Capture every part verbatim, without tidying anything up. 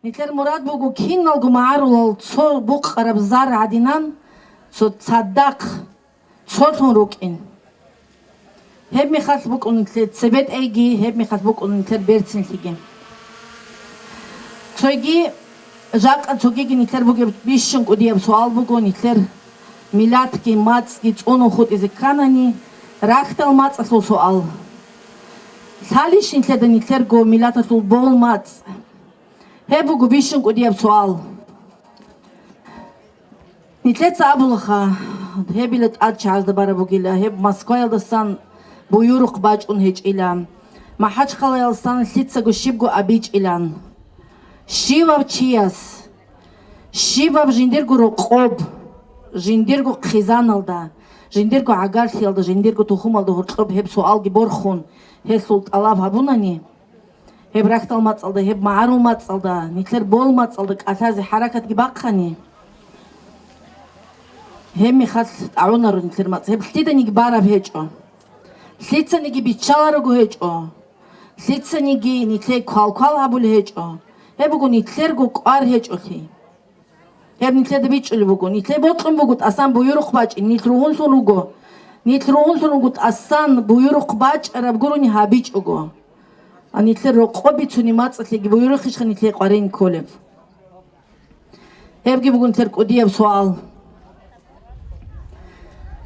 Нилъер мурад буго киналго магӀарулал цо букъараб зар гӀадинан, цо цадахъ, цолъун рукӀин. Гьеб мехалъ букӀун нилъер цебетӀейги, гьеб мехалъ букӀун нилъер берцинлъиги. Цоги, жакъа цогиги нилъер бугеб бищун кӀудияб суал буго, нилъер миллатги мацӀги цӀунун хутӀизе кканани, рахьдал мацӀалъул суал. Лъалищ нилъеда нилъерго миллаталъул бол мацӀ? Гьеб буго бищун кӀудияб суал. Нилъеца абулаха, гьебила тӀад чагӀазда бараб бугила, гьеб Москваялдасан буюрухъ бачӀун гьечӀила, МахӀачхъалаялдасан лъицаго щибго абичӀилан. Щивав чияс, щибаб жиндирго рокъоб, жиндирго хъизаналда, жиндирго гӀагарлъиялда, жиндирго тухумалда гьоркьоб гьеб суалги борхун, гьелъул тӀалаб гьабунани, гьеб рахьдал мацӀалда, гьеб магӀарул мацӀалда, нилъер бол мацӀалда кӀалъазе хӀаракатги бахъани, гьеб мехалъ тӀагӀунаро нилъер мацӀ. Гьеб лъиданиги бараб гьечӀо. Лъицаниги биччаларого гьечӀо. Лъицаниги нилъее квал-квал гьабулеб гьечӀо. Гьеб буго нилъерго кӀвар гьечӀолъи. Гьеб нилъеда бичӀчӀулеб буго. Нилъее бокьун буго тӀасан буюрухъ бачӀин, нилъ ругьунлъун руго. Нилъ ругьунлъун руго тӀасан буюрухъ бачӀараб гурони гьабичӀого. А нилъер рокъоб бицунеб мацӀалъеги буюрухъищха нилъее къварин кколеб? Гьебги буго нилъер кӀудияб суал.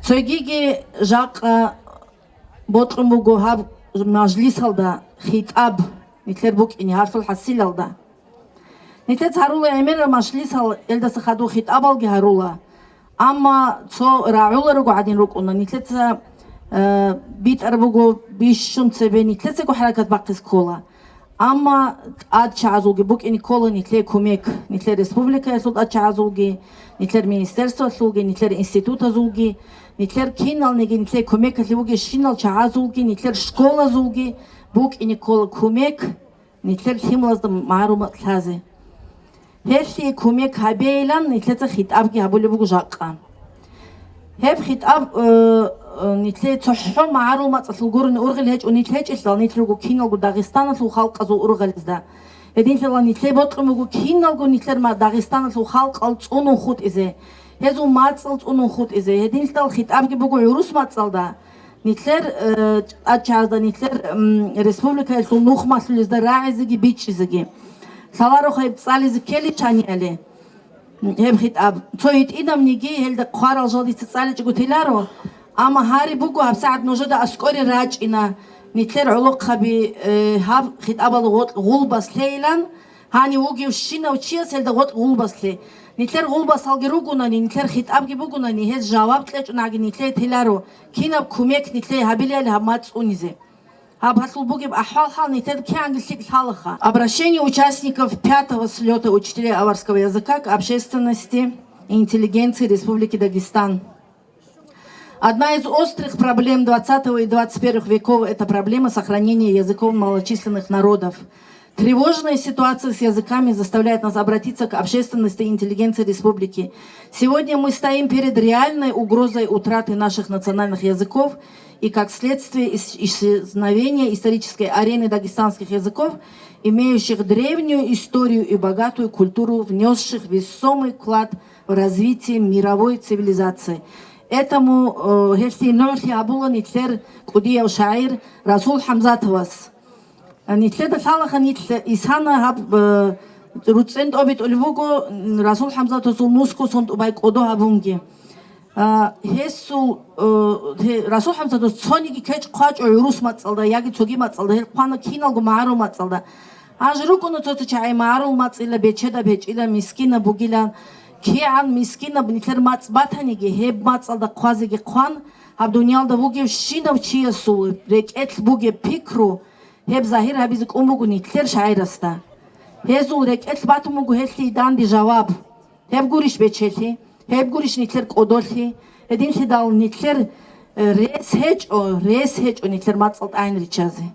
Цогиги жакъа бокьун буго гьаб мажлисалда хитӀаб нилъер букӀине гьалъул хӀасилалда. Нилъеца гьарула гӀемерал мажлисал, элдаса хадув хитӀабалги гьарула. Амма цо рагӀуларого гӀадин рукӀуна. Нилъеца, э, битӀараб буго бищун цебе нилъецаго хӀаракат бахъизе ккола. Амма тӀад чагӀазулги букӀине ккола нилъее кумек, нилъер республикаялъул тӀад чагӀазулги, нилъер министерствоялъулги, нилъер институтазулги, нилъер киналниги нилъее кумекалъе вугещинал чагӀазулги, нилъер школазулги букӀине ккола кумек, нилъер лъималазда магӀарумат лъазе. Гьелъие кумек гьабейилан нилъеца хитӀабги гьабулеб буго жакъа. Гьеб хитӀаб, э, э, нилъее цохӀо магӀарул мацӀалъул гурони ургъел гьечӀо нилъ гьечӀелъал, нилъ руго киналго Дагъистаналъул халкъазул ургъализда. Гьединлъидал нилъее бокьун буго киналго нилъер ма-, Дагъистаналъул халкъал цӀунун хутӀизе, гьезул мацӀал цӀунун хутӀизе. Гьединлъидал хитӀабги буго гӀурус мацӀалда. Нилъер, э, тӀадчагӀазда, нилъер, м, республикаялъул нух малъулезда рагӀизеги бичӀчӀизеги. Лъаларо гьеб цӀализе ккелищ гьанияле, м, гьеб хитӀаб. Цо гьитӀинабниги гьелда хъварал жал дица цӀаличӀого теларо, амма гьари буго гьабсагӀат нужеда аскӀоре рачӀина, нилъер гӀолохъаби, э, гьаб хитӀабалда гъоркь гъулбас лъейилан, гьанив вугевщинав чияс гьелда гъоркь гъулбас лъе. Нилъер гъулбасалги ругунани, нилъер хитӀабги бугунани, гьез жаваб кьечӀунагӀги нилъее теларо, кинаб кумек нилъее гьабилаяли гьаб мацӀ цӀунизе. Гьаб гьалъул бугеб ахӀвал-хӀал нилъеда кигӀанги лъикӀ лъалаха. Обращение участников пятого слёта учителей аварского языка к общественности и интеллигенции Республики Дагестан. Одна из острых проблем двадцатого и двадцать первых веков — это проблема сохранения языков малочисленных народов. Тревожная ситуация с языками заставляет нас обратиться к общественности и интеллигенции республики. Сегодня мы стоим перед реальной угрозой утраты наших национальных языков и, как следствие, ис-, исчезновения исторической арены дагестанских языков, имеющих древнюю историю и богатую культуру, внесших весомый вклад в развитие мировой цивилизации. Этому, э, гьелъие нугӀлъи гьабула нилъер кӀудияв шагӀир Расул ХӀамзатовас. Нилъеда лъалаха нилъ исана гьаб, э, РуцӀцӀен тӀобитӀулеб буго, м, Расул ХӀамзатасул нусго сон тӀубай кӀодо гьабунги. А, гьесул, э, гье-, Расул ХӀамзатас цониги кечӀ хъвачӀо гӀурус мацӀалда яги цоги мацӀалда, гьел хъвана киналго магӀарул мацӀалда. Гьанже рукӀуна цо-цо чагӀи магӀарул мацӀила, бечедаб гьечӀила, мискинаб бугила. КигӀан мискинаб нилъер мацӀ батаниги, гьеб мацӀалда хъвазеги хъван, гьаб дуниялда вугевщинав чиясул рекӀелъ бугеб пикру, гьеб загьир гьабизе кӀун буго нилъер шагӀирасда. Гьезул рекӀелъ батун буго гьелъие данде жаваб. Гьеб гурищ бечелъи, гьеб гурищ нилъер кӀодолъи, гьединлъидал нилъер, э, рес гьечӀо, рес гьечӀо нилъер мацӀал тӀагӀин риччазе.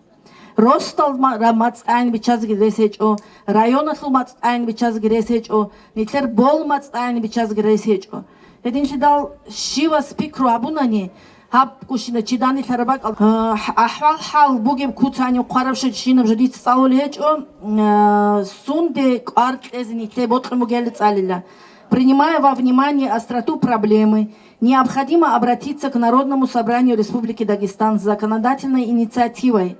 Росдал ма-, ра-, мацӀ тӀагӀин биччазеги рес гьечӀо, районалъул мацӀ тӀагӀин биччазеги рес гьечӀо, нилъер бол мацӀ тӀагӀин биччазеги рес гьечӀо. Гьединлъидал щивас пикру гьабунани, гьаб гущина чи данделъараб бакӀал, а, ахӀвал-хӀал бугеб куц гьанив хъвараб щинаб жо дица цӀалулеб гьечӀо, а, сунде кӀвар кьезе нилъее бокьун бугелда цӀалила. Принимая во внимание остроту проблемы, необходимо обратиться к Народному собранию Республики Дагестан с законодательной инициативой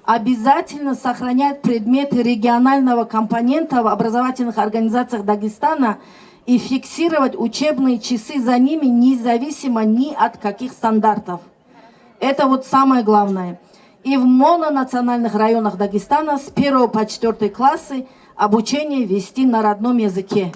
обязательно сохранять предметы регионального компонента в образовательных организациях Дагестана и фиксировать учебные часы за ними независимо ни от каких стандартов. Это вот самое главное. И в мононациональных районах Дагестана с первого по четвёртый классы обучение вести на родном языке.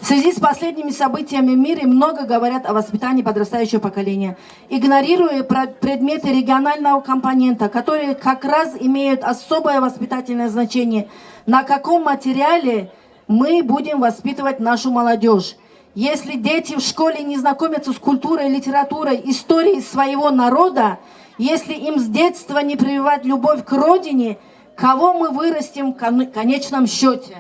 В связи с последними событиями в мире много говорят о воспитании подрастающего поколения, игнорируя про-, предметы регионального компонента, которые как раз имеют особое воспитательное значение, на каком материале мы будем воспитывать нашу молодежь. Если дети в школе не знакомятся с культурой, литературой, историей своего народа, если им с детства не прививать любовь к родине, кого мы вырастим в кон-, конечном счете?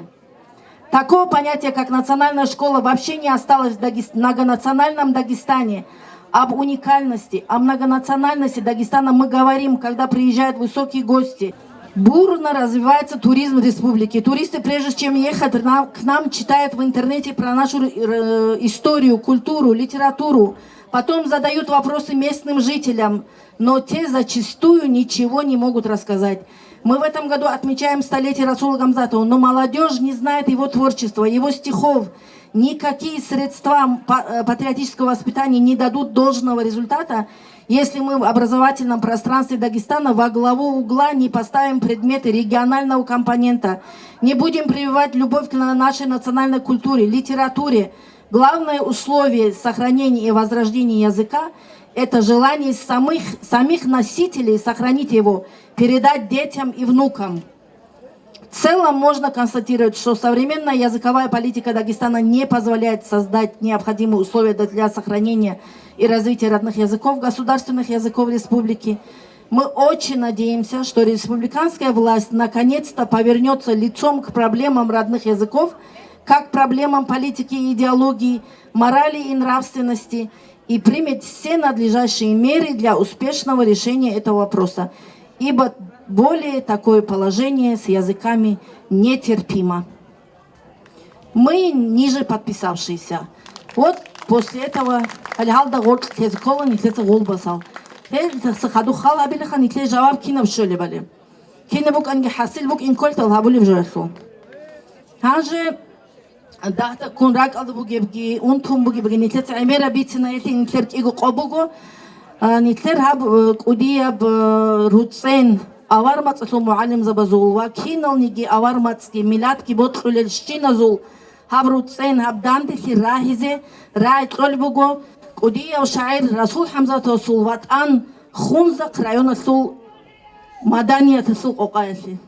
Такого понятия, как национальная школа, вообще не осталось в Дагес-, многонациональном Дагестане. Об уникальности, о многонациональности Дагестана мы говорим, когда приезжают высокие гости. Бурно развивается туризм в республике. Туристы, прежде чем ехать на-, к нам, читают в интернете про нашу р-, р-, историю, культуру, литературу, потом задают вопросы местным жителям, но те зачастую ничего не могут рассказать. Мы в этом году отмечаем столетие Расула Гамзатова, но молодежь не знает его творчества, его стихов. Никакие средства па-, э, патриотического воспитания не дадут должного результата, если мы в образовательном пространстве Дагестана во главу угла не поставим предметы регионального компонента, не будем прививать любовь к на-, нашей национальной культуре, литературе. Главное условие сохранения и возрождения языка — это желание самых, самих носителей сохранить его, передать детям и внукам. В целом можно констатировать, что современная языковая политика Дагестана не позволяет создать необходимые условия для, для сохранения и развития родных языков, государственных языков республики. Мы очень надеемся, что республиканская власть наконец-то повернется лицом к проблемам родных языков, как проблемам политики и идеологии, морали и нравственности, и примет все надлежащие меры для успешного решения этого вопроса, ибо более такое положение с языками нетерпимо. Мы ниже подписавшиеся. Вот после этого гьалгьалда гъоркь лъезе ккола нилъеца гъулбасал. Гьел хадур хал гьабилаха нилъее жаваб кинаб щолебали. Кинаб букӀанги хӀасил букӀин кколтал гьабулеб жоялъул. Гьанже дагьдаккун ракӀалда бугебги, унтун бугебги нилъеца гӀемераб бицина, гьелъие нилъер кӀиго къо буго. А, нилъер гьаб, э, кӀудияб, э, руцӀцӀен авар мацӀалъул мугӀалимзабазул ва киналниги авар мацӀги, миллатги бокьулел щиназул гьаб руцӀцӀен, гьаб данделъи рагьизе рагӀи кьолеб буго кӀудияв шагӀир Расул ХӀамзатовасул ватӀан Хунзахъ районалъул Маданияталъул къокъаялъе.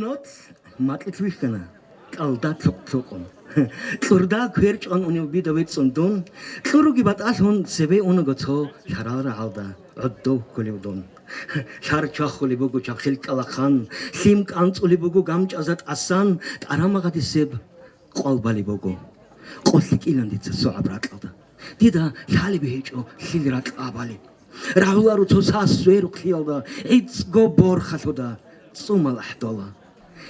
Ноц макьилъ вихьана, кӀалда лъукъ-лъукъун. Кьурда квер чӀван унев бида вецӀцӀун дун, кьуруги батӀалъун цебе унаго цо лъарал рагӀалда гӀодов кколев дун. Лъар чвахулеб буго чабхил кӀкӀалахъан, лъим кӀанцӀулеб буго гамчӀазда тӀасан, тӀарамагъадисеб къвал балеб буго. Къо лъикӀилан дица согӀаб ракьалда. Дида лъалеб гьечӀо лъил ракь абали. Рагьуларо цо сас сверухълъиялда, гӀицӀго борхалъуда цӀумал ахӀдола,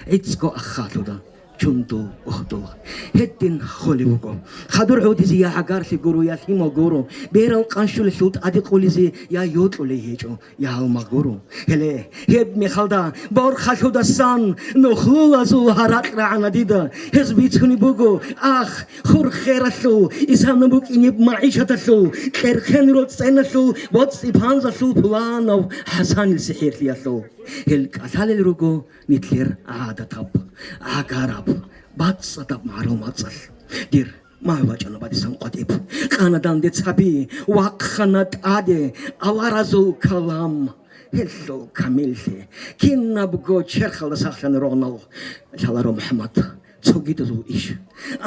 гӀицӀго аххалъуда чундул ухдул. Гьедин холев вуго. Хадур гӀодизе я гӀагарлъи гуро, я лъимал гуро, берал къанщулелъул тӀаде къулизе я йокьулей гьечӀо, я гьалмагъ гуро. Гьеле, гьеб мехалда борхалъудасан нухлулазул гьаракь рагӀана дида. Гьез бицунеб буго, ах, хурхералъул, исана букӀинеб магӀишаталъул, кьерхен роцӀцӀеналъул, боцӀи-панзалъул пуланав ХӀасанил сихӀирлъиялъул. Гьел кӀалъалел руго нилъер гӀадатаб, гӀагараб, бацӀцӀадаб магӀарул мацӀалъ. Дир магӀу бачӀана бадисан къватӀиб. Къана данде цаби, вахъана тӀаде аваразул калам. Гьелъул камиллъи кинабго черхалда сахлъана рогьнал. Лъаларо, МухӀаммад, цогидазул иш.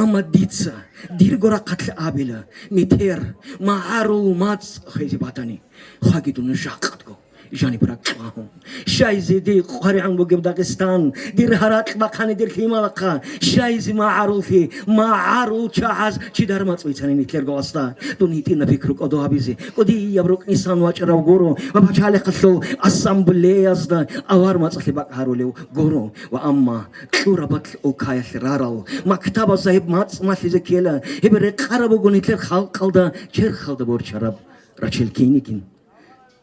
Амма дица, дирго рахъалъ абила, нилъер магӀарул мацӀ хвезе батани, хваги дун жакъатго жаниб ракь гьабун. Щайзи дие къваригӀун бугеб Дагъистан, дир гьаракь бахъани дир лъималахъа, щайзи магӀаруллъи, магӀарул чагӀаз чидар мацӀ бицани нилъер гъоласда. Дун гьитӀина пикру кӀодо гьабизе, кӀудияб рукӀнисан вачӀарав гуро ва пачалихъалъул ассамблеязда авар мацӀалъе бакӀ гьарулев гуро. Ва амма кьураб батл улкаялъ рарал мактабазда гьеб мацӀ малъизе ккела, гьеб рекъараб буго нилъер халкъалда черхалда борчараб рачел кинигин.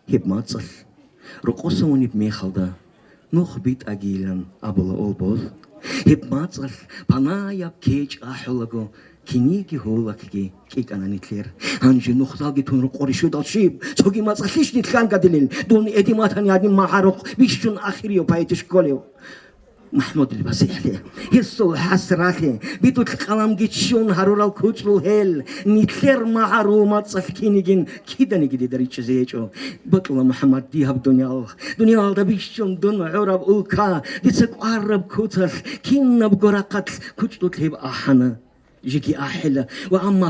Гьеб мацӀалъ рокъоса унеб мехалда нух битӀагийилан абула олбол. Гьеб мацӀалъ панаяб кечӀ ахӀулаго киниги гьулакги кӀикӀана нилъер. Гьанже нухдалги тун рокъоре щведал щиб? Цоги мацӀалъищ нилъ гьангадилел? Дун эдим ватани гьадин магӀарухъ бищун ахирияв поэт школев. МахӀмудил басихӀлъи, гьесул хӀасралъи, битӀулъ къаламги ччун гьарурал кучӀрул гьел, нилъер магӀарул мацӀалъ кинигин киданиги дида ричӀчӀизе гьечӀо. Бокьула, МухӀаммад, дие гьаб дуниял. Дуниялалда бищун дун гӀураб улка, дица кӀвараб куцалъ, кинабго рахъалъ кучӀдулъ гьеб ахӀана. Жеги ахӀила ва амма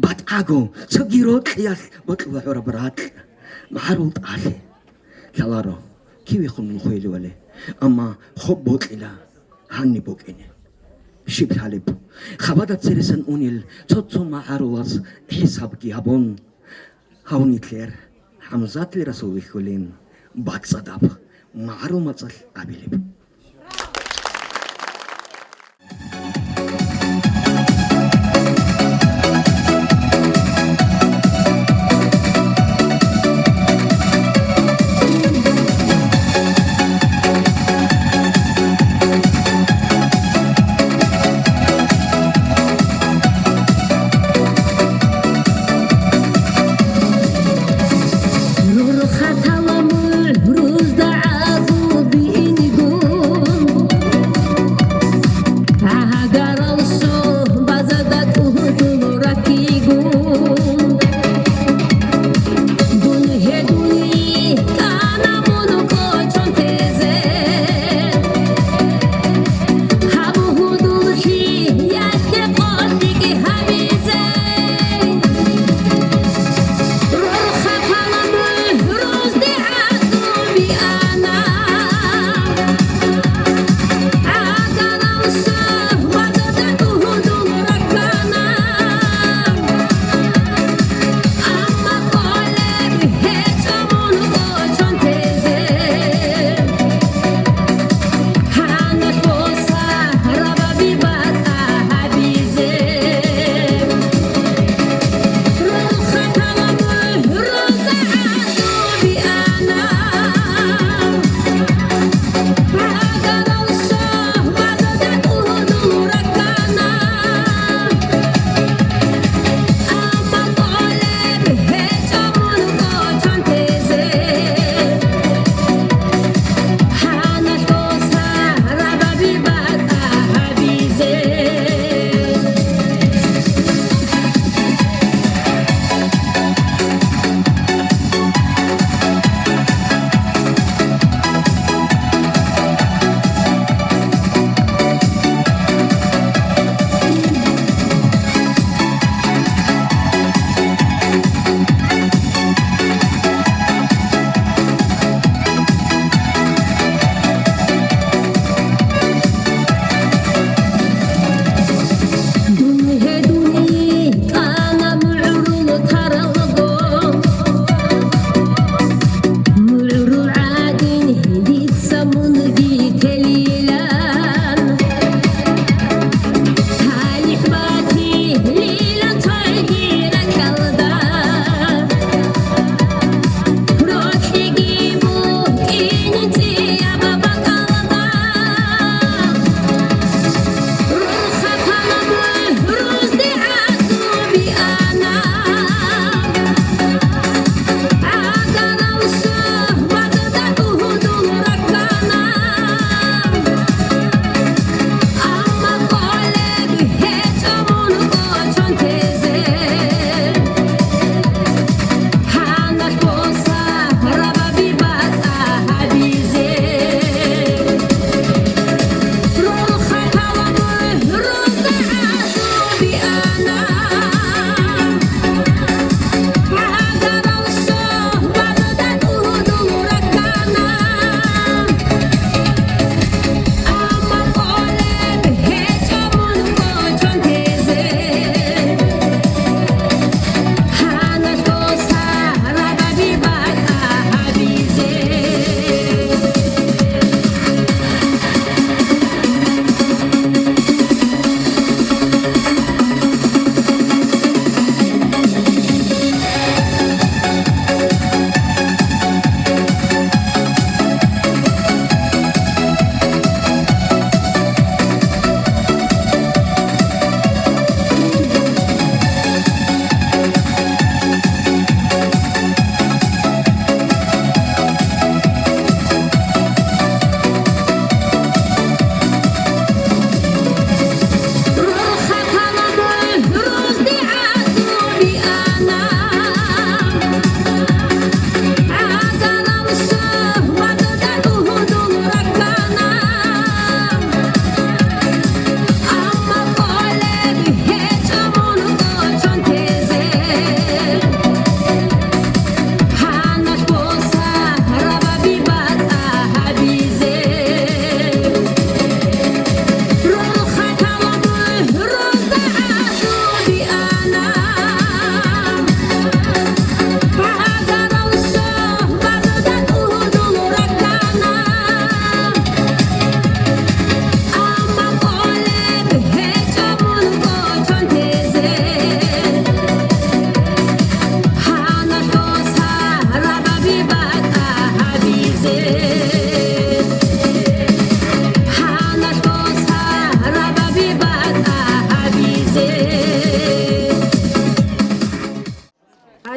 батӀаго цоги рокьиялъ бокьула гӀураб ракь. МагӀарул тӀалъи. Лъаларо, кивехун хвелевали, амма хоб бокьила гьаниб букӀине. Щиб лъалеб? Хабада цересан унел цо-цо магӀарулаз хӀисабги гьабун, гьав нилъер ХӀамзатил Расул вихьулин, бацӀцӀадаб магӀарул мацӀалъ абилеб.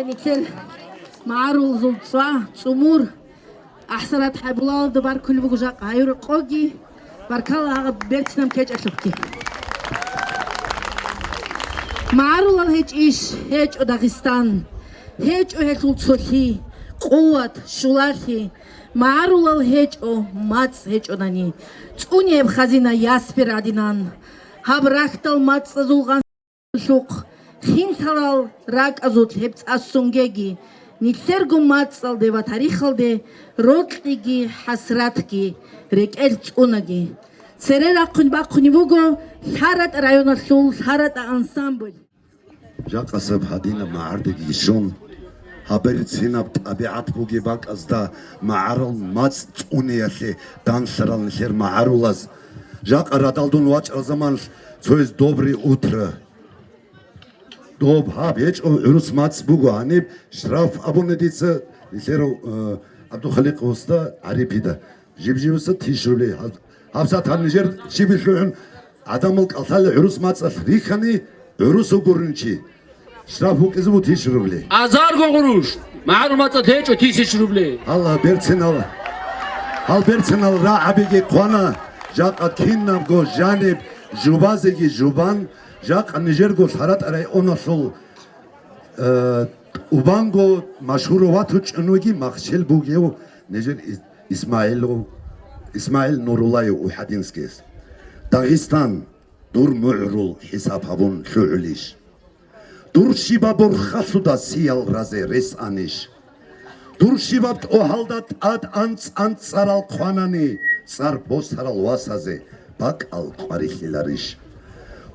Нилъер магӀарулазул цӀа, цӀумур, АхӀсарат ХӀайбулалда баркулеб буго жакъа гьаюр къоги, баркала гьагъаб берцинаб кечӀалъухъги. МагӀарулал гьечӀищ, гьечӀо Дагъистан, гьечӀо гьелъул цолъи, къуват, щулалъи, магӀарулал гьечӀо, мацӀ гьечӀонани, цӀунияб хазина ясбер гӀадинан, гьаб рахьдал мацӀазул гъан лъухъ, хинлъарал ракӀазулъ гьеб цӀа сунгеги, нилъерго мацӀалде ва тарихалде рокьиги хӀасратги рекӀел цӀунаги. Цере рахъун бахъунеб буго ЛъаратӀа районалъул ЛъаратӀа ансамбль. Жакъасеб гьадинаб магӀардеги щун, гьаб берцинаб тӀабигӀат бугеб бакӀазда магӀарул мацӀ цӀуниялъе данлъарал нилъер магӀарулаз. Жакъа радал дун вачӀарал заманалъ цояз «Доброе утро». Доб гьаб гьечӀо, гӀурус мацӀ буго гьаниб, штраф абуна дица нилъер, э, ГӀабдулхаликъ уста ГӀарипида. Жиб-жибаса тысяча рублей. Гьаб-, гьабсагӀат гьаб нижер щиб лъугӀун, гӀадамал кӀалъалел гӀурус мацӀалъ рихьани, гӀурус вугорин чи. Штраф букӀизе буго тысяча рублей. Азарго гъурущ, магӀарул мацӀалъ гьечӀо тысяча рублей. Гьал берцинал, гьал берцинал рагӀабиги хъвана, жакъа кинабго жаниб жубазеги жубан, жакъа нижерго ЛъаратӀа районалъул, э, убанго машгьур ватучӀун вугев махщел бугев нижер Ис-, ИсмагӀилов, ИсмагӀил Нуруллаев Ухадинскияс. Дагъистан, дур мугӀрул хӀисаб гьабун лъугӀулищ? Дур щибаб борхалъуда сиял разе рес анищ? Дур щибаб тӀогьалда тӀад анцӀ-анцӀарал хъванани, цӀар босарал васазе бакӀал къварилъиларищ?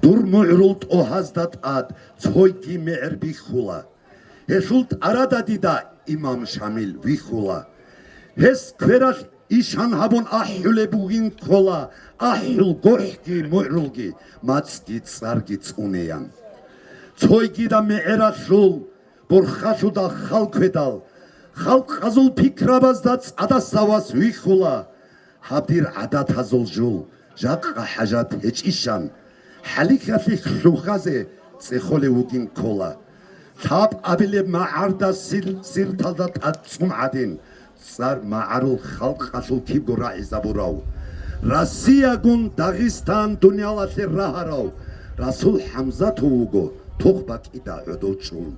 Дур мугӀрул тӀогьазда тӀад цойги мегӀер бихьула. Гьелъул тӀарадал дида имам Шамил вихьула. Гьес квералъ ишан гьабун ахӀулеб бугин ккола ахӀул гохӀги мугӀрулги, мацӀги цӀарги цӀунеян. Цойгида мегӀералъул борхалъуда хал кведал, халкъазул пикрабазда цӀадаса вас вихьула. Гьаб дир гӀадатазул жул, жакъа хӀажат гьечӀищан, хӀалихьалъи лъухьазе цӀехолев вугин ккола. Лъаб абилеб магӀарда сир-, сирталда тӀад цӀун гӀадин, цӀар магӀарул халкъалъул кибго рагӀизабурав, Россиягун Дагъистан дуниялалъе рагьарав Расул ХӀамзатов вуго тохбакӀида гӀодов чӀун.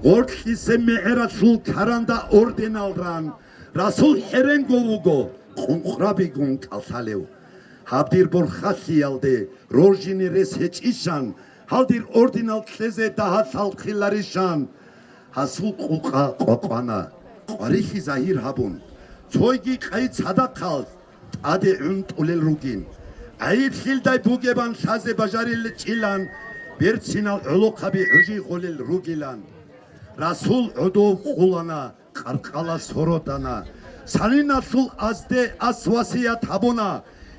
Гъоркьисеб мегӀералъул каранда орденал ран, Расул хӀеренго вуго къункърабигун кӀалъалев. Гьаб дир борхалъиялде роржине рес гьечӀищан, гьал дир орденал кьезе дагьа лъалхъиларищан? Гьасул къукъа къвакъвана, къварилъи загьир гьабун, цойги къай цадахъал тӀаде гӀунтӀулел ругин. ГӀайиблъилдай бугебан лъазе бажарилчӀилан, берцинал гӀолохъаби гӀужи гъолел ругилан. Расул гӀодов къулана, къаркъала сородана. Саниналъул азде ас васият гьабуна,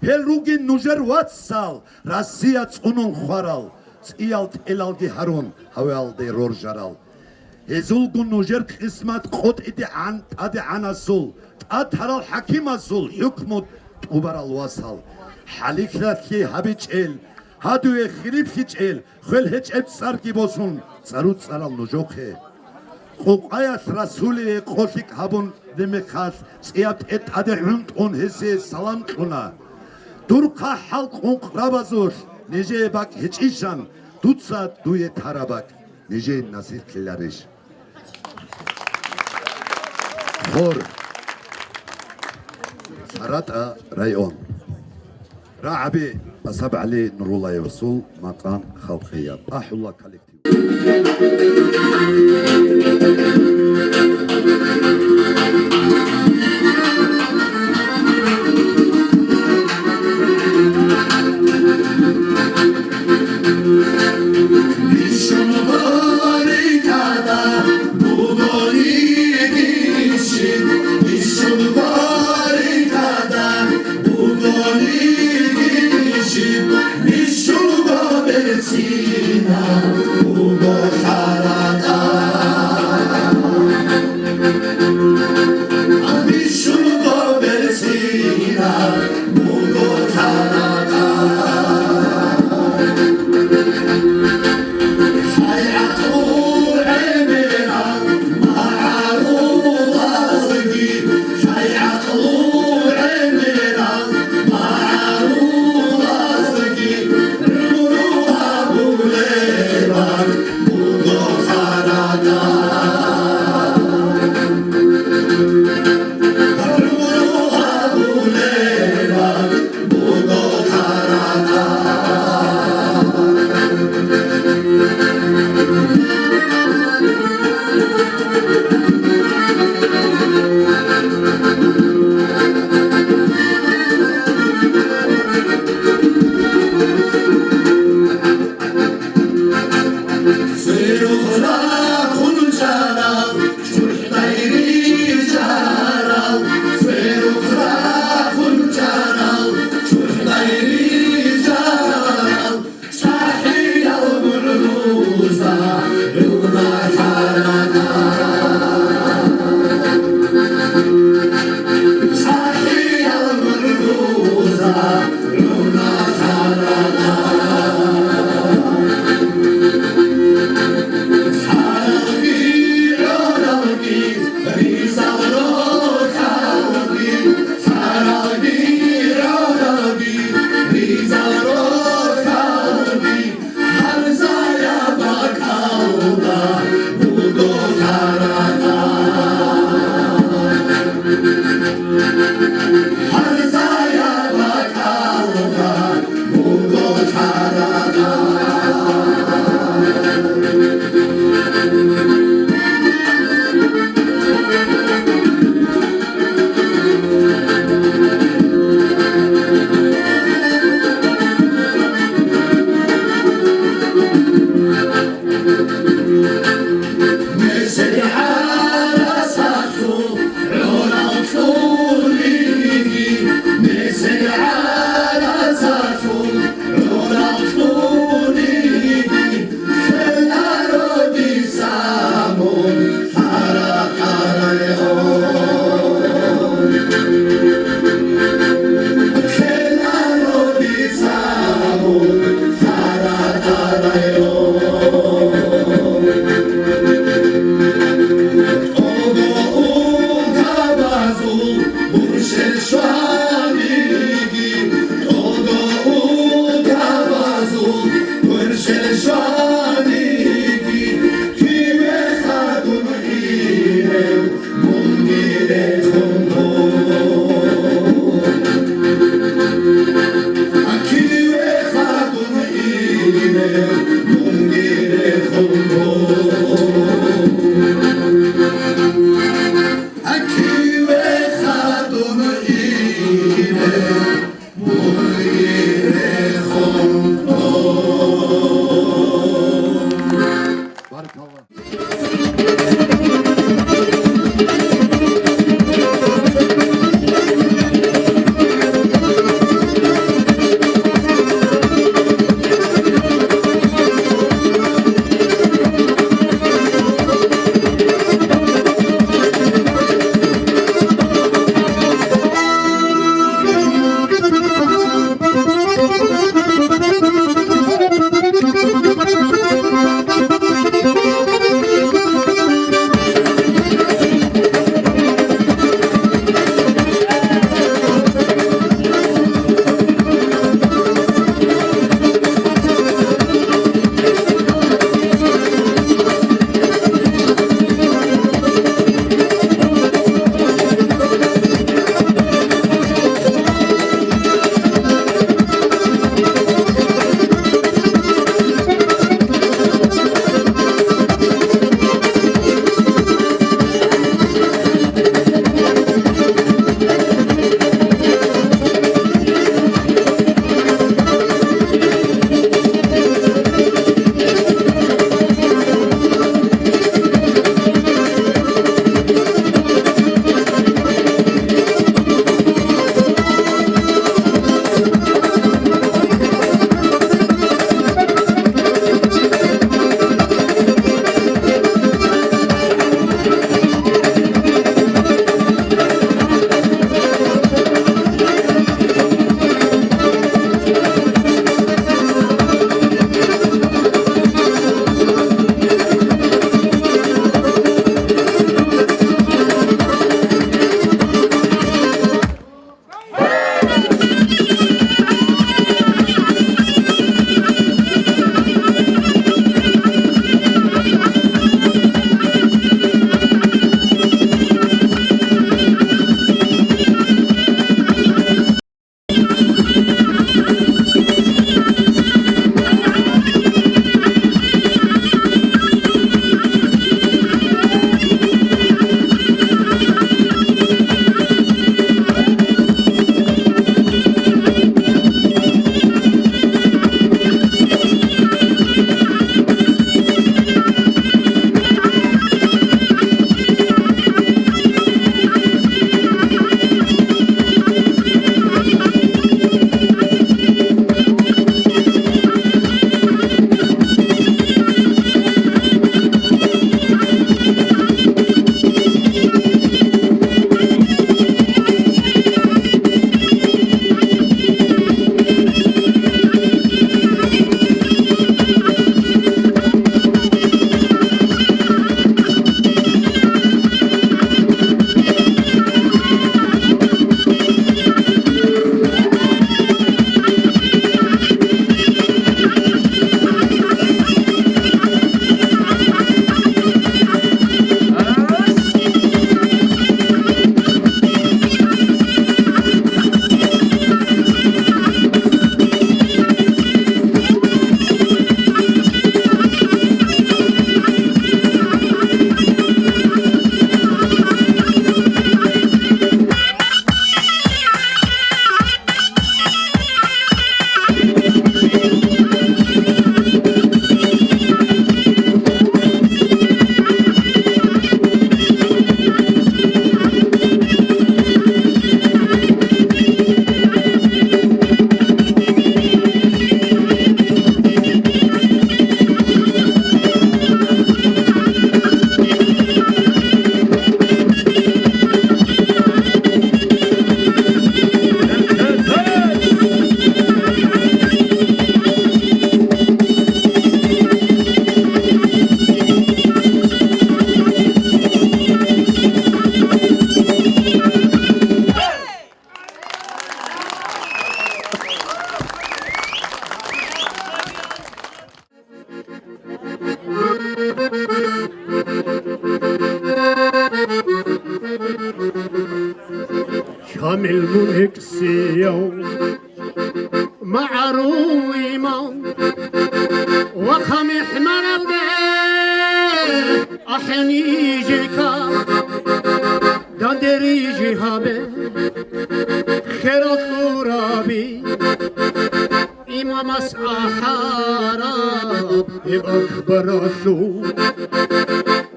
гьел ругин нужер вацал, Россия цӀунун хварал, цӀиял тӀелалги гьарун гьавеялде роржарал. Гьезулгун нужер къисмат къотӀидегӀан тӀадегӀанасул, тӀад тарал хӀакимасул хӀукму тӀубарал васал. ХӀалихьалъи гьабичӀел, гьадуе хириплъичӀел, хвел гьечӀеб цӀарги босун, цӀару цӀарал нужухъе. Къукъаялъ Расулие къо-лъикӀ гьабун, димехалъ цӀияб тӀе тӀаде гӀунтӀун гьесие салам кьуна. Дур хъахӀал къункърабазулъ нижее бакӀ гьечӀищан, дуца дуе тараб бакӀ нижее насиблъиларищ? Хор. ЛъаратӀа район. РагӀаби АсабгӀали Нуруллаевасул макъам халкъияб. АхӀулла коллектив. ГӀилму эксияв, магӀарул имам ва хъа-михӀмаралде ахӀен нижеца, данде рижи гьабе, херал кьураби имамас ахӀараб гьеб акбаралъул.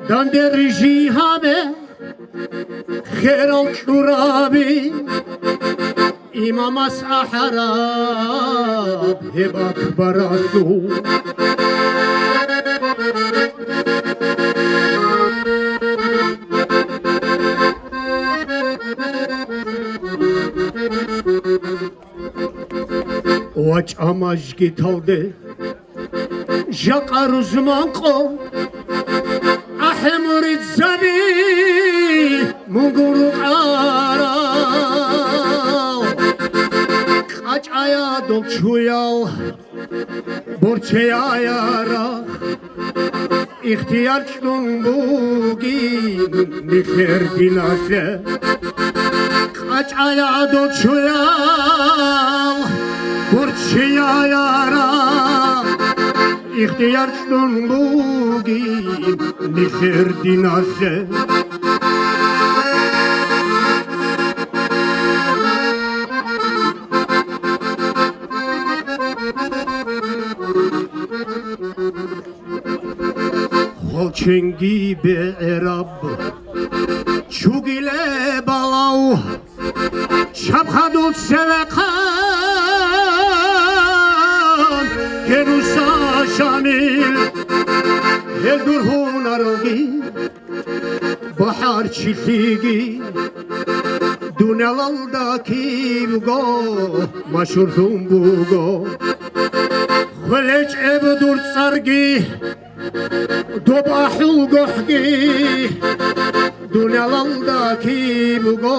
Данде рижи гьабе, херал кьураби имамас ахӀараб гьеб акбаралъул. ВачӀа мажгиталде жакъа рузман къо, ахӀен муридзаби мун гурукъарал. КъачӀая дол чуял борчеяй ярагъ, ихтияр кьун бугин нилъер диналъе. КъачӀая дол чуял борчеяй ярагъ, ихтияр кьун бугин нилъер диналъе. Хвалченги бегӀераб чугилеб балав, чаб хадуб цевехъан гьенуса Шамил, гьел дур гьунаралги, бахӀарчилъиги дуниялалда кибго машгьурлъун буго. ХвалечӀеб дур цӀарги, доб ахӀул гохӀги дуниялалда кибго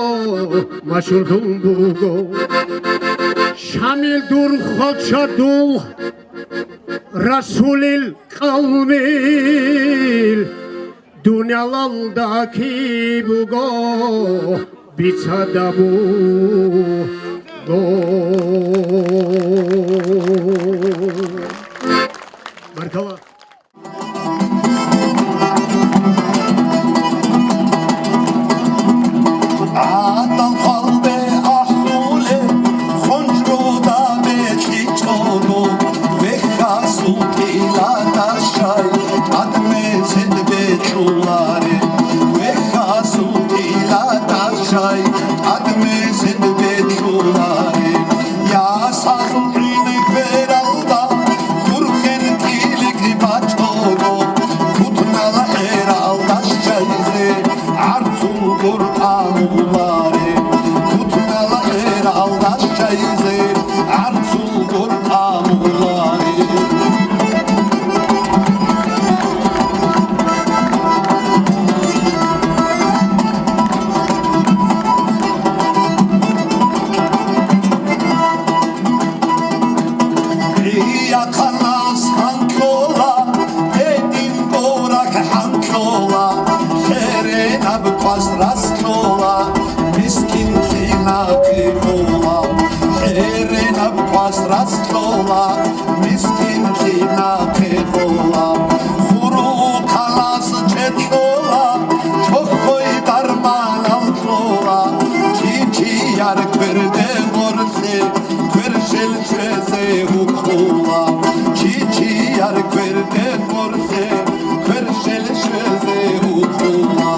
машгьурлъун буго. Шамил дур хвалчадул Расулил къавмил дуниялалда кибго бицада буго. Баркала. ГӀадал хвалбе ахӀулеб, хонжруда бекьичӀого, вехьасул тӀила тӀашай, тӀад мезед бекьуларе, вехьасул тӀила тӀашай, тӀад мезед бекьуларе. Ясалъул гӀинкъералда хурхен кӀиликӀ бачӀого, кутнала хӀералда щайзе гӀарцул гуркъа мугъуларе, кутнала хӀералда щайзе гӀарцул гуркъа мугъуларе. Яхъанас гьанкьола, гьедин борак гьанкьола, херенаб квас раслъола, мискин лъимахъе бола, херенаб квас раслъола, мискин лъимахъе бола. Хурухъалас чед кьола, чохьой дарманал кьола, чи чияр кверде гъорлъе, кверщел щвезе гьукъула, чи чияр кверде гъорлъе, кверщел щвезе гьукъула.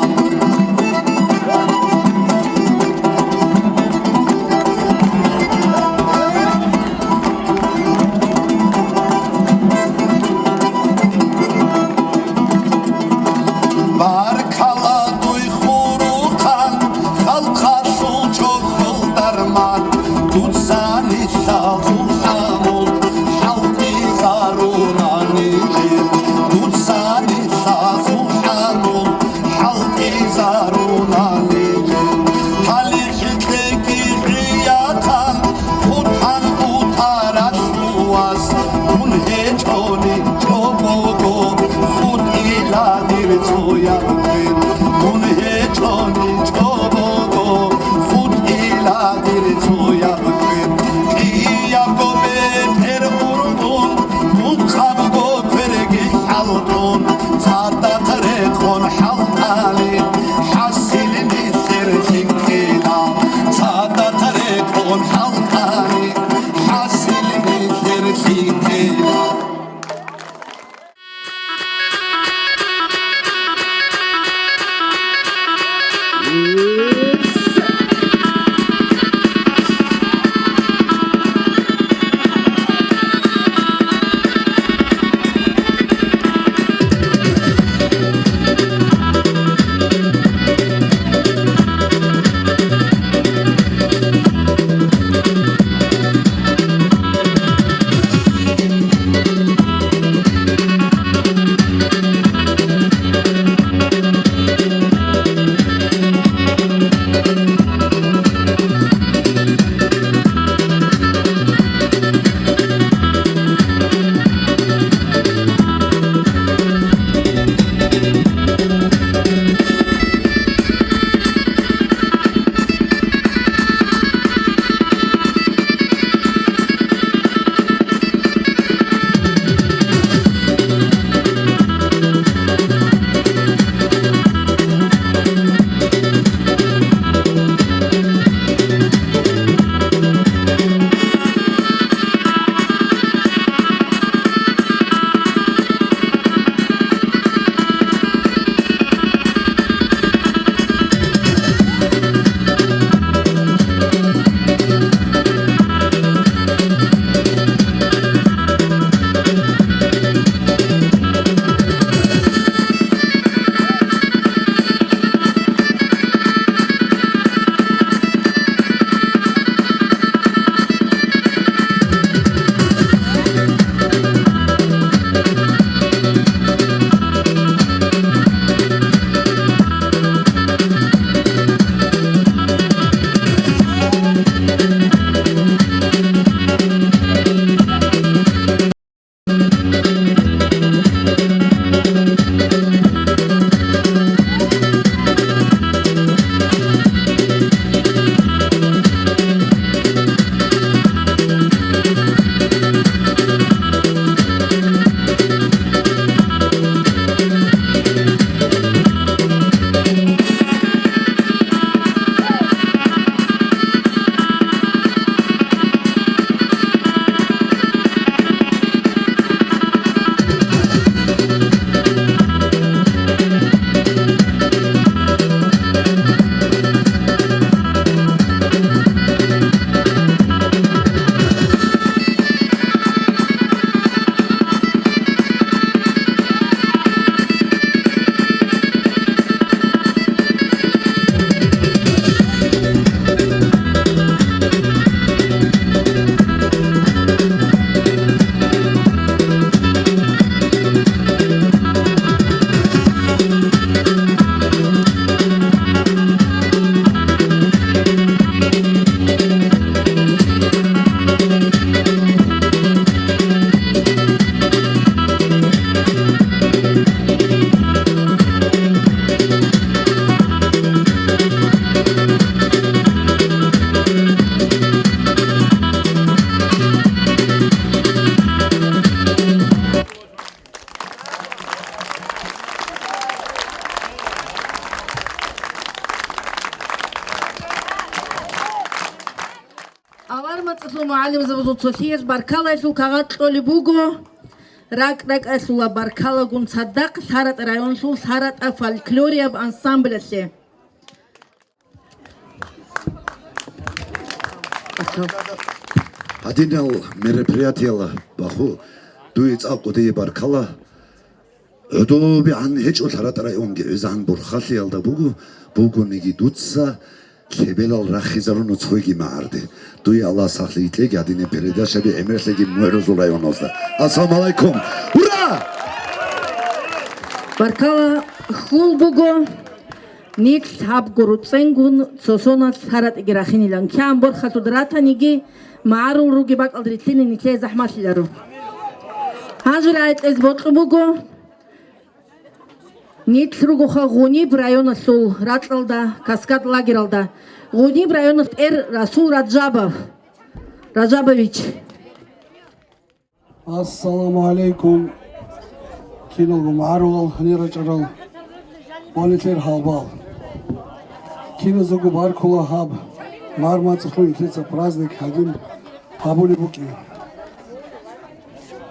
Баркала дуй, Хурухъан, халкъалъул чохьол дарман, дуца нилъ гьабун гьабун, хӀалтӀизарунани жи. Авар мацӀалъул мугӀалимзабазул цолъиялъ баркалаялъул кагъат кьолеб буго. РакӀ-ракӀалъула баркалагун цадахъ ЛъаратӀа районалъул ЛъаратӀа фольклорияб ансамблалъе. Гьадинал мероприятияла баху дуе цӀакъ кӀудияб баркала. ГӀодобегӀан гьечӀо ЛъаратӀа районги, гӀезегӀан борхалъиялда буго, бугониги дуца лъебелал рахизаруна цойги магӀарде. Дуе Аллагь сахлъи кьеги гьадинаб передачаби гӀемерлъиги мугӀрузул районазда. Ассаламу гӀалайкум! Ура! Баркала хьул буго, нилъ гьабго руцӀцӀенгун цо соналъ ЛъаратӀаги рахинилан. КигӀан борхалъуда ратаниги, магӀарул ругеб бакӀалда рилълъине нилъее захӀмалъиларо. Гьанже рагӀи кьезе бокьун буго. Нилъ ругоха Гъуниб районалъул ракьалда, Каскад лагералда. Гъуниб районалъ тӀер Расул Раджабов, Раджабович. Ассаламу гӀалайкум, киналго магӀарулал, гьанир рачӀарал ва нилъер гьалбал. Киназего баркула гьаб, магӀар мацӀалъул нилъеца праздник гьадин гьабулеб букӀин.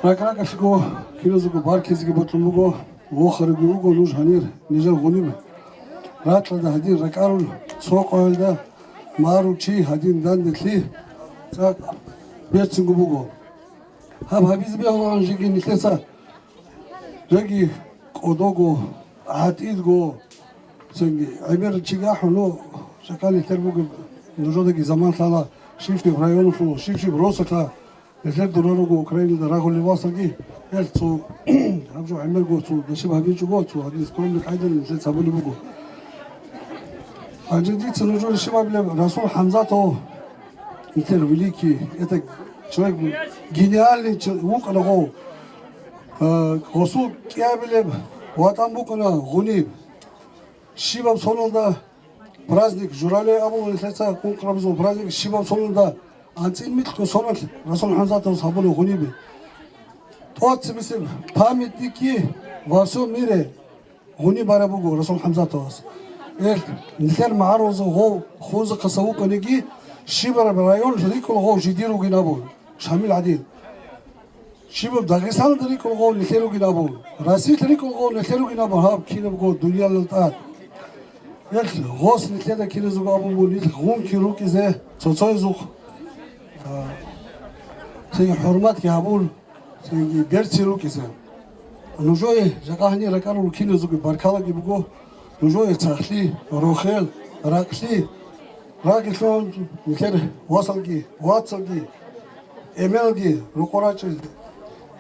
РакӀ-ракӀалъго киназего баркизеги бокьун буго, вохариги вуго нуж гьанир нижер Гъуниб Ракьалда гьадин ракӀарул цо къоялда марул чи гьадин данделъи цӀакъ берцинго буго. Гьаб гьабизе бегьулаан жеги нилъеца жеги кӀодого, гӀатӀидго, цинги гӀемер чиги ахӀун, ну, жакъа нилъер бугеб нужедаги заман лъала, щиб-щиб районалъул, щиб-щиб росулъа. Нилъер дора руго Украиналда рагъулев васаги, гьел цо, гьаб жо гӀемерго цо дашиб гьабичӀого, цо гьадин скромный къайдалъ нилъеца гьабулеб буго. Гьанже дица нужер щибабилеб Расул ХӀамзатов, нилъер великий, это человек гениальный чо-, вукӀана гъов. Э, гъосул кӀиабилеб ватӀан букӀана гъуниб. Щибаб соналда праздник, журалей абула нилъеца къункърабазул праздник, щибаб соналда анцӀил микьго соналъ Расул ХӀамзатовас гьабула гъунибе. ТӀоцебесеб памятники во всём мире гъуниб бараб буго Расул ХӀамзатовас. Эх, нилъер магӀарулазул гъов хунзахъаса вукӀаниги, щибаб район рикӀкӀула гъов жидер ругин абун, Шамил гӀадин. Щибаб Дагъистаналда рикӀкӀула гъов нилъер ругин абун, Россиялъ рикӀкӀула гъов нилъер ругин абун, гьаб кинабго дуниялалда тӀад. Гьелъ гъос нилъеда киназего абун буго, нилъ гъунки рукӀизе цо-цоязухъ, а, цоги хӀурматги гьабун, цоги берцин рукӀизе. Нужее жакъа гьанир ракӀарал киназеги баркалаги буго, нужее цахлъи, рохел, ракълъи, Раги лъугьун нилъер васалги, вацалги, эменалги рокъор рачӀел,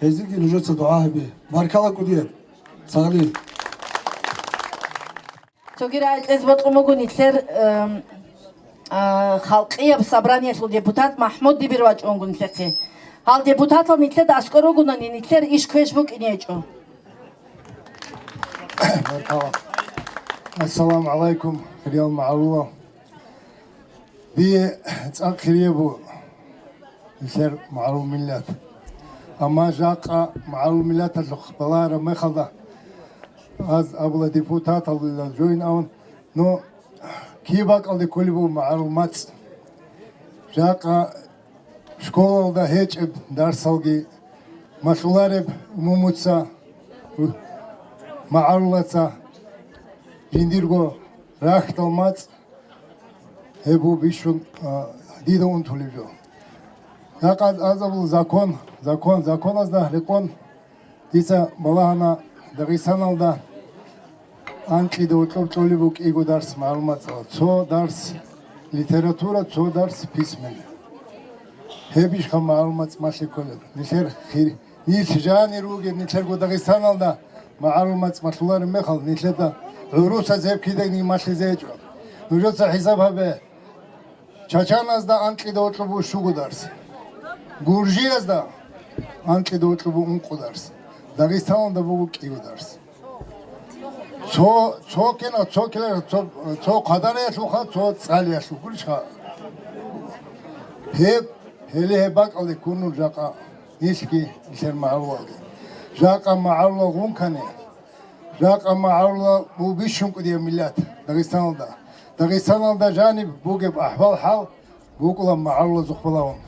гьезиеги нужеца дугӀа гьабе. Баркала кӀудияб. Сагълъи. Цоги рагӀи кьезе бокьун буго нилъер, эм, а, халкъияб собраниялъул депутат МахӀмуд Дибир вачӀунго нилъехъе. Гьал депутатал нилъеда аскӀор ругонани, нилъер иш квеш букӀине гьечӀо. Баркала. Ассаламу гӀалайкум, хириял магӀарулал. Дие цӀакъ хирияб буго нилъер магӀарул миллат. Амма жакъа магӀарул миллаталъухъ балагьараб мехалда, аз абула депутаталила жойин авун, ну, киб бакӀалде кколеб буго магӀарул мацӀ. Жакъа школалда гьечӀеб дарсалги малъулареб умумуца, магӀарулаца жиндирго рахьдал мацӀ гьеб бищун, а, дида унтулеб жо. Жакъа азабул закон, закон, законазда рекъон дица балагьана Дагъистаналда анкьида гьоркьоб кьолеб букӀиго дарс магӀарул мацӀала, цо дарс литература, цо дарс письменный. Гьебищха магӀарул мацӀ малъи кколеб? Нилъер хир-, нилъ жанир ругеб, нилъерго Дагъистаналда магӀарул мацӀ малъулареб мехалъ, нилъеда гӀурусаз гьеб киданиги малъизе гьечӀо. Нужеца хӀисаб гьабе. Чачаназда анкьида гьоркьоб буго щуго дарс. Гуржиязда анкьида гьоркьоб буго ункъо дарс. Дагъистаналда буго кӀиго дарс. Цо, цо кина, цо кина, цо, цо хъадариялъулха, цо цӀалиялъул гурищха. Гьеб, гьеле гьеб бакӀалде ккун жакъа нилъги, нилъер магӀарулалги. Жакъа магӀарулал гъункани, Жакъа магӀарулал бу бищун кӀудияб миллат Дагъистаналда. Дагъистаналда жаниб бугеб ахӀвал-хӀал букӀула магӀарулазухъ балагьун.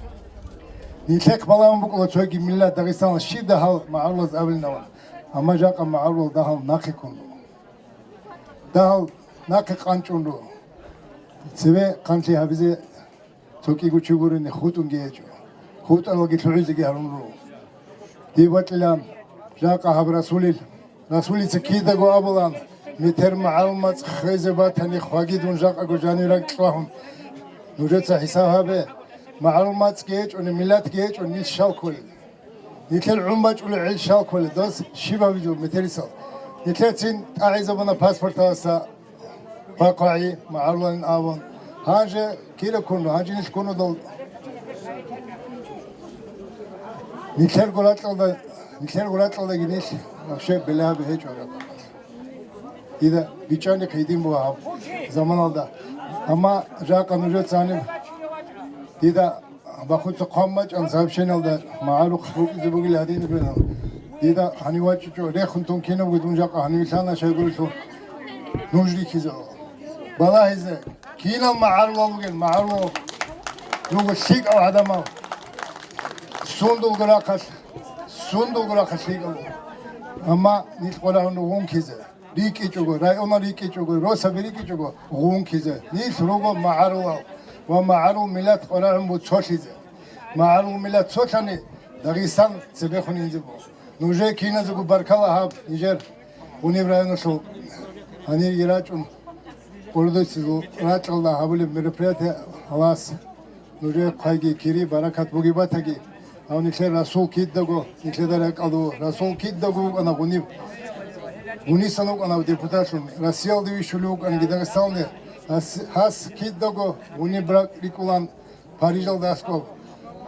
Нилъехъ балагьун букӀула цоги миллат Дагъистаналда щиб дагьал магӀарулаз абилин абун. Амма жакъа магӀарулал дагьал нахъе ккун руго. Дагьал нахъе къанчӀун руго. Цеве хъанлъи гьабизе Цо кӀиго чи гурони хутӀунги гьечӀо, хутӀаралги лъугӀизеги гьарун руго. Дие бокьилаан жакъа гьаб Расулил, Расулица кидаго абулаан, метер магӀарул мацӀ хвезе батани, хваги дун жакъаго жанир ракӀ кьвагьун. Нужеца хӀисаб гьабе, магӀарул мацӀги гьечӀони, миллатги гьечӀони, нилъ щал кколел? Нилъер гӀун бачӀулеб гӀел щал кколел, дос щиб гьабизул метерисал? Нилъецин тӀагӀизабуна паспорталдаса бакъвагӀи, магӀаруланин абун. Гьанже кира ккуну, гьанже нилъ ккунудал. Нилъерго ракьалда, нилъерго ракьалдаги нилъ вообще белагьаби гьечӀо. Дида бичӀчӀанихъ гьедин буго гьаб заманалда. Амма жакъа нужеца гьаниб дида Бахуца хъван бачӀан сообщениялда магӀарухъ букӀизе бугел гьадинаб бегьан. Дида гьанив вачӀичӀо, рехун тун кинабго дун жакъа гьанивилъана щайгурелъул нуж рихьизе. Балагьизе, кинал магӀарулал бугел, магӀарулал. Дуго лъикӀал гӀадамал. Сундулго рахъалъ, сундулго рахъалъ лъикӀал. Амма нилъ къварагьун ругун кизе. рикӀкӀичӀого, районал рикӀкӀичӀого, росаби рикӀкӀичӀого гъункизе. Нилъ руго магӀарулал ва магӀарул миллат къварагӀун буцолъизе. МагӀарул миллат цолъани, Дагъистан цебехун инзе буго. Нужее киназего баркала гьаб нижер Гъуниб районалъул гьанир рачӀун къордосизул ракьалда гьабулеб мероприятие гьалас. Нужее хъвайги, кири, баракат буги батаги. Гьав нилъер Расул кидаго, нилъеда ракӀалда вуго. Расул кидаго вукӀана гъуниб. Гъунисан вукӀана депутатлъун. Россиялде вищулев вукӀаниги Дагъистаналде. Гьас, гьас кидаго гъуниб ракӀ рикӀкӀулан Парижалда аскӀоб.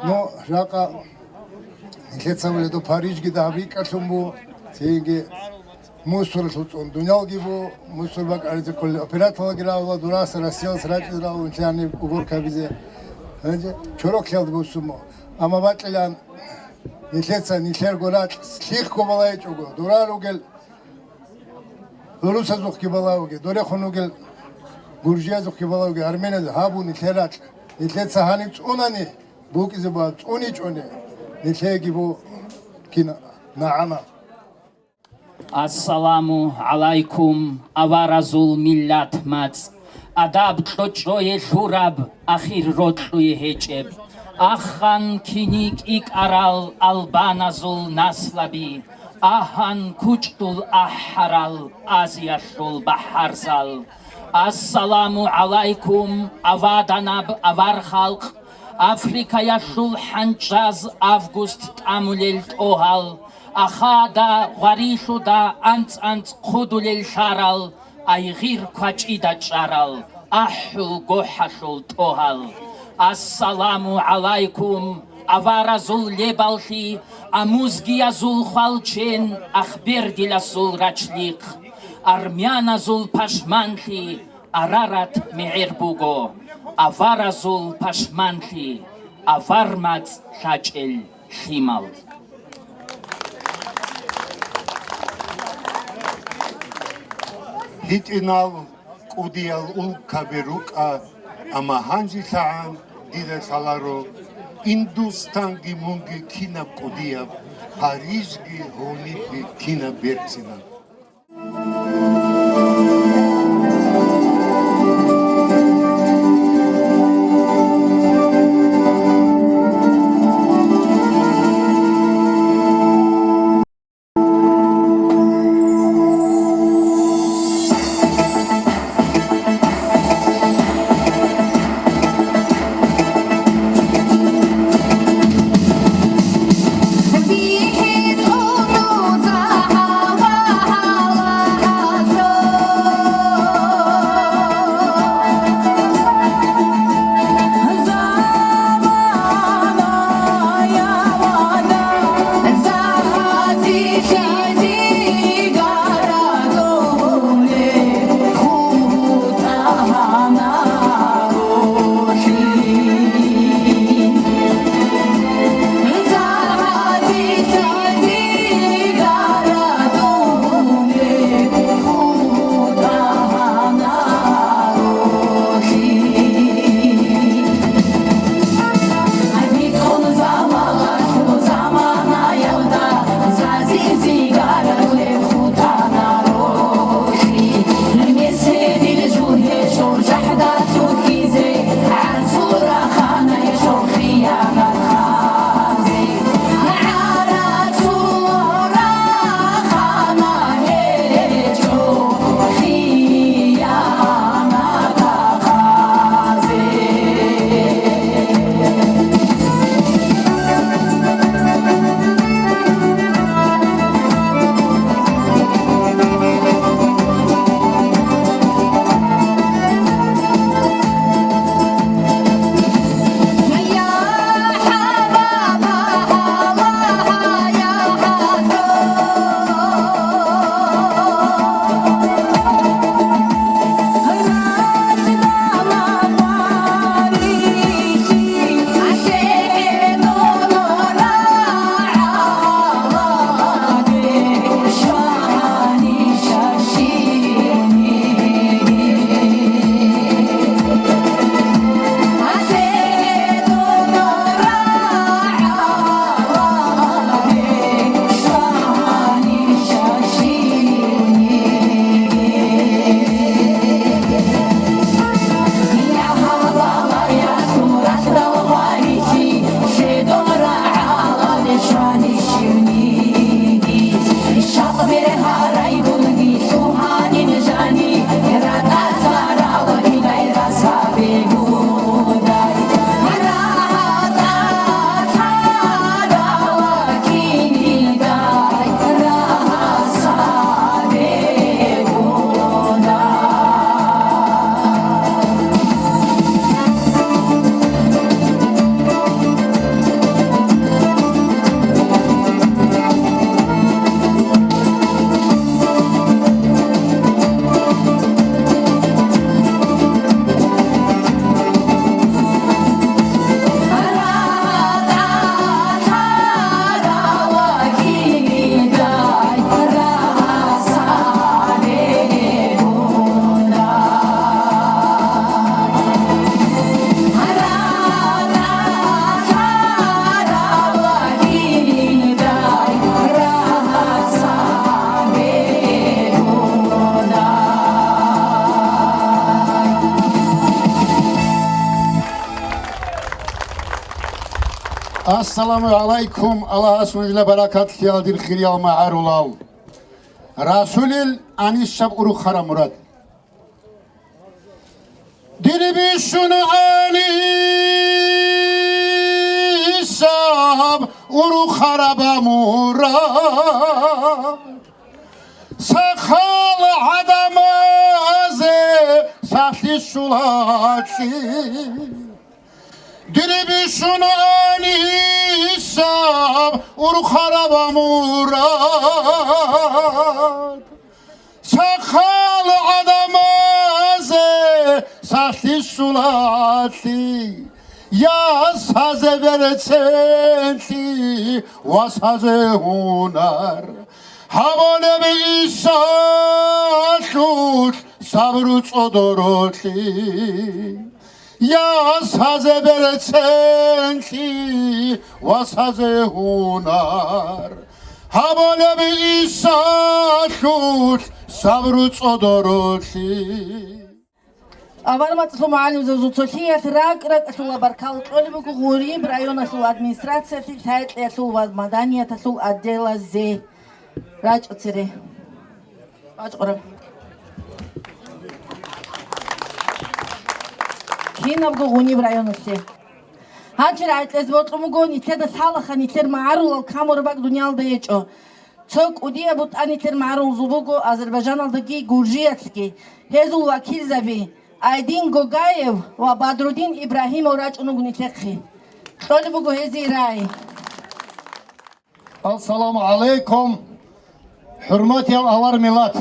Ну, жакъа нилъеца валидо Парижги дагьаб рикӀкӀалъун бу, цинги мусоралъул цӀун дуниялги бу, мусор бакӀаризе кколел операторлаги равла, дураса Россиялас рачӀине равла, нилъер гьаниб уборка гьабизе. Гьанже чороклъиялда буссун бу. Амма бакьилан нилъеца нилъерго ракь лъихъго балайчӀого, дура ругел Гьурусазухъги балавги, дорехун вугел гуржиязухъги балавги, арменаз гьабу нилъер ракь. Нилъеца гьаниб цӀунани, букӀизе бугеб цӀуничӀони, нилъеги бу кина нагӀана. Ассаламу гӀалайкум, аваразул миллат мацӀ! Адаб кьочӀое лъураб, ахир рокьуе гьечӀеб. Ахан кини кӀикӀарал албаназул наслаби, агьан кучӀдул ахӀарал Азиялъул бахӀарзал. Ассаламу гӀалайкум, аваданаб авар халкъ, Африкаялъул хӀанчӀаз август тӀамулел тӀогьал, ахада гъварилъуда анцӀ-анцӀ хъудулел лъарал, айгъир квачӀида чӀарал, ахӀул гохӀалъул тӀогьал. Ассаламу гӀалайкум, аваразул лебаллъи, амузгиязул хвалчен, ахбердиласул рачлихъ. Армяназул пашманлъи Арарат мегӀер буго, аваразул пашманлъи, авар мацӀ лъачӀел лъимал. ГьитӀинал кӀудиял улкаби рукӀа, амма гьанжелъагӀан дида лъаларо, Индустанги мунги кинаб кӀудияб, Парижги гьунибги кинаб берцинаб. Ассаламу гӀалайкум, Аллагьас нужила баракат лъеял, дир хириял магӀарулал. Расулил анисаб урухараб мурад. Дир бищун анисаб урухараб мурад. Сахал гӀадамазе сахлъи щулалъи. Дир бищун анисаб урухараб мурад. Сахал гӀадамазе сахлъи щулалъи, ясазе берценлъи ва сазе гьунар. Гьабулеб Исалъулъ сабру цӀодоролъи. Ясазе берценлъи ва сазе гьунар, гьабулеб Исалъулъ сабру цӀодоролъи. Авар мацӀалъул мугӀалимзабазул цолъиялъ ракӀ-ракӀалъула баркал кьолеб буго Гъуриб районалъул администрациялъе, лъай-кьеялъул ва маданияталъул отделазе. РачӀа цере. БачӀура. Кинабго Гъуниб районалъе. Гьанже рагӀи кьезе бокьун буго, нилъеда лъалаха, нилъер магӀарулал камураб бакӀ дуниялда гьечӀо. Цо кӀудияб бутӀа нилъер магӀарулзул буго Азербайжаналдаги Гуржиялъги. Гьезул вакилзаби Айдин Гогаев ва Бадрудин Ибрагьимов рачӀун руго нилъехъе. Кьолеб буго гьезие рагӀи. Ассаламу гӀалайкум, хӀурматияв авар миллат!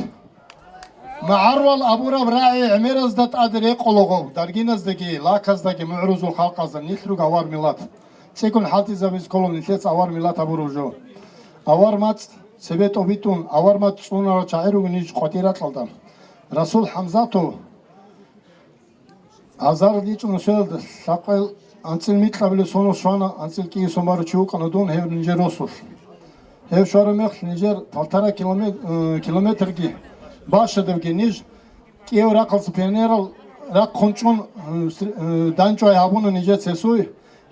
МагӀарулал абураб рагӀи гӀемеразда тӀад рекъолаго, даргиназдаги, лаказдаги, мугӀрузул халкъазда, нилъ руго авар миллат. ЦӀикӀкӀун хӀалтӀизабизе ккола нилъеца авар миллат абураб жо. Авар мацӀ цебе тӀобитӀун, авар мацӀ цӀунарал чагӀи руго ниж къватӀир ракьалда. Расул ХӀамзатов Азарилъ ичӀун нусиялда лъабкъоялда анцӀил микьабилеб соналъ щвана, анцӀил кӀиго сон барав чи вукӀана дун гьев нижер росулъ. Гьев щвараб мехалъ нижер полтора киломе-, э, километрги бащадабги ниж кӀиявго рахъалъ пионерал рахъун чӀун, э, ср-, э, дандчӀвай гьабуна нижер цересул.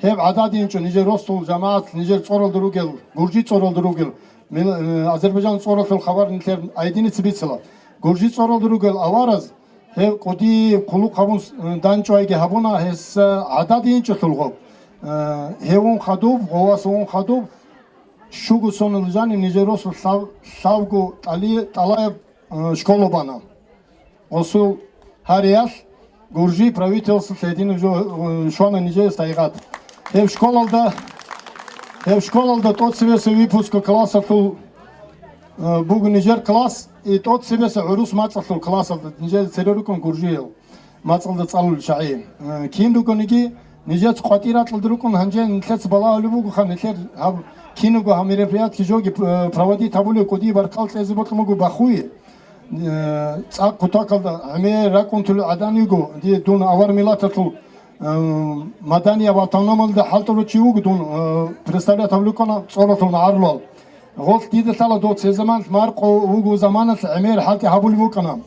Гьеб гӀададинчӀо нижер росул жамагӀат, нижер цӀоралда ругел, гуржи цӀоралда ругел, мил-, э, Азербайджан цӀоралъул хабар нилъер Айдиница бицала. Гуржи цӀоралда ругел авараз, гьев кӀудияб хъулухъ гьабун с-, дандчӀвайги гьабуна, гьес гӀададинчӀолъулго. Э, гьев вун хадуб, гъовас вун хадуб, щуго сонал жанив нижер росул лъав-, лъабго тӀали-, тӀалаяб, э, школа бана. Гъосул гьариялъ гуржи правительство лъединаб жо, э, щвана нижее сайгъат. Гьеб школалда, гьеб школалда тӀоцебесеб выпуск классалъул, э, буго нижер класс, и тӀоцебесеб гӀурус мацӀалъул классалда нижеда цере рукӀун гуржиял мацӀалда цӀалулел чагӀи. Э, кин ругониги, нижеца къватӀир ракьалда рукӀун гьанже нилъеца балагьулеб бугоха, нилъер гьаб киного гьаб мероприятие жоги, э, проводить гьабулеб кӀудияб баркал кьезе бокьун буго Бахуе. Э, цӀакъ кутакалда гӀемер ракӀунтулел гӀадан йиго, дие дун авар миллаталъул, э, маданияб автономиялда хӀалтӀулев чи вуго дун, э, представлять гьабулев вукӀана цӀоралъул магӀарулал. Гъолъ дида лъала дов цебе заманалъ маркъо вуго заманалъ гӀемер хӀалтӀи гьабулеб букӀана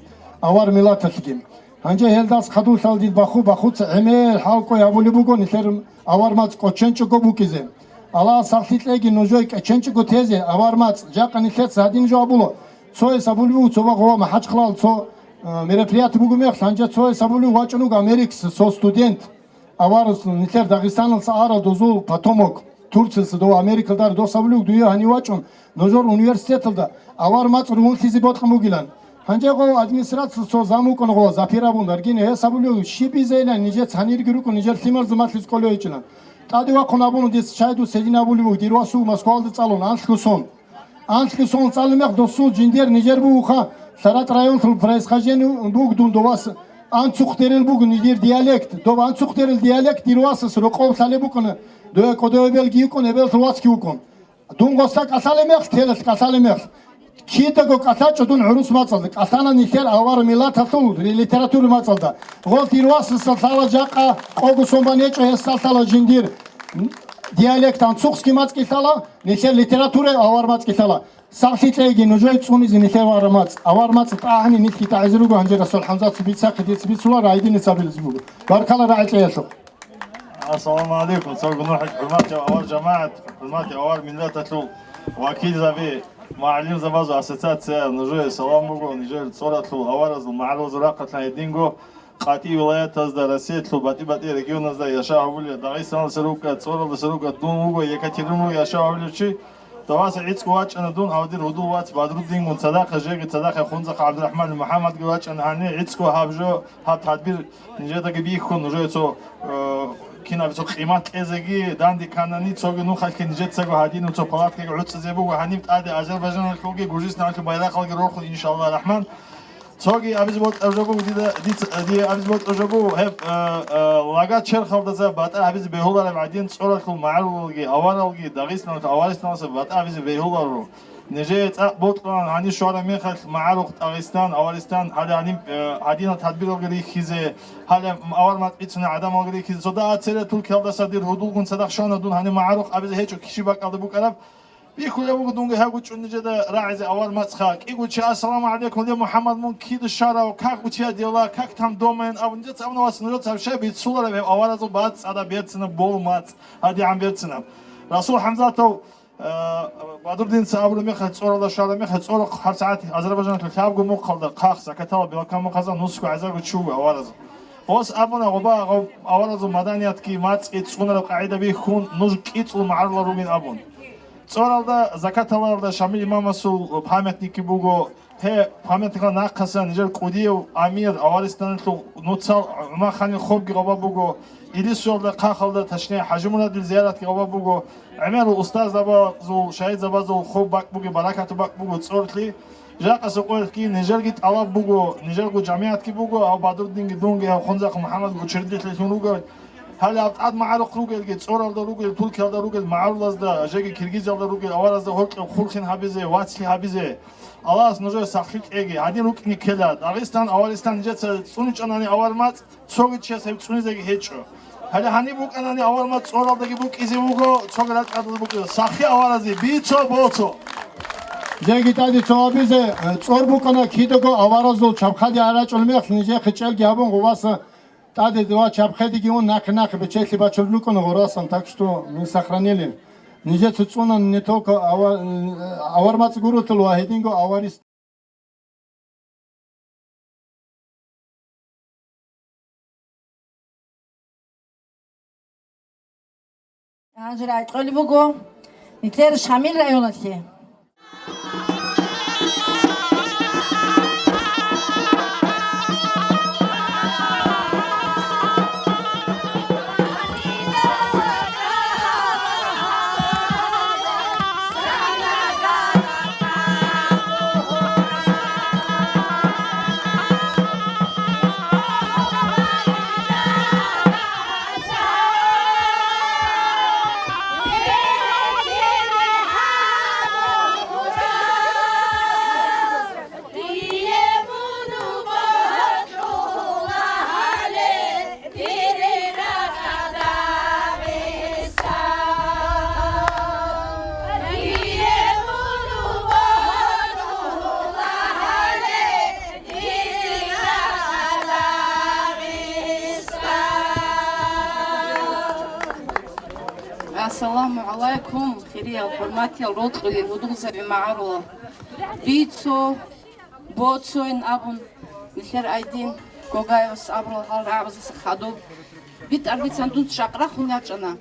авар миллаталъги. Гьанже гьелдаса хадув лъала дир Баху, Бахуца гӀемер хӀалкӀой гьабулеб буго нилъер авар мацӀ кӀоченчӀого букӀизе. Аллагьас сахлъи кьеги нужее кӀоченчӀого тезе авар мацӀ, жакъа нилъеца гьадин жо абула. Цояс абулеб буго, цо багъула МахӀачхъалал цо, э, мероприятие буго мехалъ, гьанже цояс абулеб вачӀун вуго Америкаса цо студент. Аварас нилъер Дагъистаналъа арал дозул потомок, Турциялъа дов Америкалда дос абулев, дуе гьанив вачӀун, нужер университеталда авар мацӀ ругьунлъизе бокьун бугилан. Гьанже гъов администрациялъ цо зам вукӀана гъов, запир абун, даргине гьес абулев, щиб бизейилан, нижеца гьанирги рукӀун, нижер лъималазда малъизе кӀолев гьечӀилан. ТӀаде вахъун абуна, дица чай дуц гьедин абулев вуго, дир васу Москвалда цӀалун, анлъго сон. Анлъго сон цӀалулеб мех досул жиндир нижер бугоха, Сарат районалъул происхождение буго дун, довас анцухъ дерил буго нижер диалект. Дов анцухъ дерил диалект дир васас рокъов лъалеб букӀана. Дове кӀодове белги йикӀун, эбелалъул вацги вукӀун. Дун гъоса кӀалъалеб мех, телалъ кӀалъалеб мех. Кидаго кӀалъачӀо дун гӀурус мацӀалда, кӀалъана нилъер авар миллаталъул литература мацӀалда. Гъол дир васасда лъала жакъа къого сон бан гьечӀо, гьесда лъала жиндир диалект анцухъский мацӀги лъала, нилъер литература авар мацӀги лъала. Сахлъи кьейги, нужее цӀунизе нилъер авар мацӀ. Авар мацӀ тӀагӀани нилъги тӀагӀизе руго, гьанже Расул ХӀамзатца бицахъе дица бицула, рагӀидине цабилизе буго. Баркала рагӀи кьеялъухъ. Ассаламу гӀалайкум, цо гунухӀ, хӀурматияв авар жамагӀат, хӀурматияв авар миллаталъул вакилзаби, мугӀалимзабазул ассоциация, нужее салам буго, нижер цӀоралъул аваразул, магӀарулазул рахъалъан гьединго къватӀи вилаятазда, Россиялъул батӀи-батӀи регионазда яшав гьавулев, Дагъистаналдаса рукӀа, цӀоралдаса рукӀа дун вуго Екатеринбург яшав гьавулев чи. Даваса гӀицӀго вачӀана дун, гьав дир гьудул вац Бадруддингун цадахъа, жеги цадахъа Хунзахъа ГӀабдурахӀман МухӀаммадги вачӀана гьанив гӀицӀго гьаб жо, гьаб тадбир нижедаги бихьун, нужее цо, э, кинаб цо къимат кьезеги данде кканани, цоги нухалъги нижецаго гьадинав цо палаткаги гӀуцӀизе буго, гьаниб тӀаде Азербайджаналъулги Гуржистаналъул байрахъалги рорхун, иншаллагь рахман. Цоги абизе бокьараб жо буго дида, дица, дие абизе бокьараб жо буго, гьеб, э, э, лага черхалдаса батӀа гьабизе бегьулареб гӀадин, цӀоралъул магӀарулалги, аваралги, Дагъистаналъул аваристаналдаса батӀа гьабизе бегьуларо. Нижее цӀакъ бокьун гьанив щвараб мехалъ, магӀарухъ Дагъистан, Аваристан, гьале гьаниб, э, гьадинал тадбиралги рихьизе, гьале авар мацӀ бицунел гӀадамалги рихьизе, цода ацере Туркиялдаса дир гьудулгун цадахъ щвана дун гьанив магӀарухъ абизе гьечӀо киши бакӀалда букӀараб. Бихьулеб буго дунги гьаб гучӀун нижеда рагӀизе авар мацӀха. КӀиго чи, «Ассаламу гӀалайкум, ле МухӀаммад, мун кида щварав, как у тебя дела, как там дома?» — ин абун, нижеца абуна, вас нужеца вообще бицулареб гьеб аваразул бацӀцӀадаб берцинаб бол мацӀ, гьадигӀан берцинаб. Расул ХӀамзатов, э, Бадруддинца абураб мехалъ, цӀоралда щвараб мехалъ, цӀорахъ гьаб сагӀат Азербайджаналъул лъабго мухъалда, хъахъ, Закатала белкан мухъаза нусго гӀезарго чи вуго авараз. Ос абуна, гъоба, гъоб-, аваразул маданиятги мацӀги цӀунараб къагӀида бихьун, нуж кӀицӀул магӀарулал ругин абун. ЦӀоралда, Закаталалда Шамил имамасул памятникги буго. Гьеб памятникалда нахъасан нижер кӀудияв амир, Аваристаналъул нуцал ГӀумаханил хобги гъоба буго. Илисуялда хъахалда, точнее, ХӀажимурадил зияратги гъоба буго. ГӀемерал устарзабазул, шагьидзабазул хоб бакӀ буго, баракатаб бакӀ буго цӀорлъи. Жакъасеб къоялъги нижерги тӀалаб буго, нижерго жамигӀатги буго, гьав Бадруддинги дунги гьав Хунзахъ МухӀаммадги учредительлъун руго. Гьале гьаб тӀад магӀарухъ ругелги, цӀоралда ругел, Туркиялда ругел, магӀарулазда, жеги Киргизиялда ругел аваразда гьоркьоб хурхин гьабизе, вацлъи гьабизе. Аллагьас нужее сахлъи кьеги, гьадин рукӀине ккела. Дагъистан, Аваристан нижеца цӀуничӀонани авар мацӀ, цоги чияс гьеб цӀунизеги гьечӀо. Гьале гьаниб букӀанани авар мацӀ цӀоралдаги букӀизе вуго, цоги ракӀалда букӀизе. Сахлъи аваразе, бицо, босо. Жеги тӀаде цо абизе, э, цӀор букӀана кидаго аваразул чабхъаде гьарачӀул мехалъ нижехъе чӀелги гьабун гъуваса тӀаде ва чабхъедеги ун нахъе-нахъе бечелъи бачун рукӀана гъурасан, так что мы сохранили. Нижеца цӀунан не только ава-, э, авар мацӀ гурелъул ва гьединго аварис. Гьанже рагӀи кьолеб буго нилъер Шамил районалъе. Ассаламу гӀалайкум, хириял, хӀурматиял рокьуе гьудулзаби магӀарулал. Бицо, боцойин абун, нилъер Айдин Гогаевас абурал гьал рагӀабазаса хадуб. БитӀар бицан дун жакъ рахун ячӀана.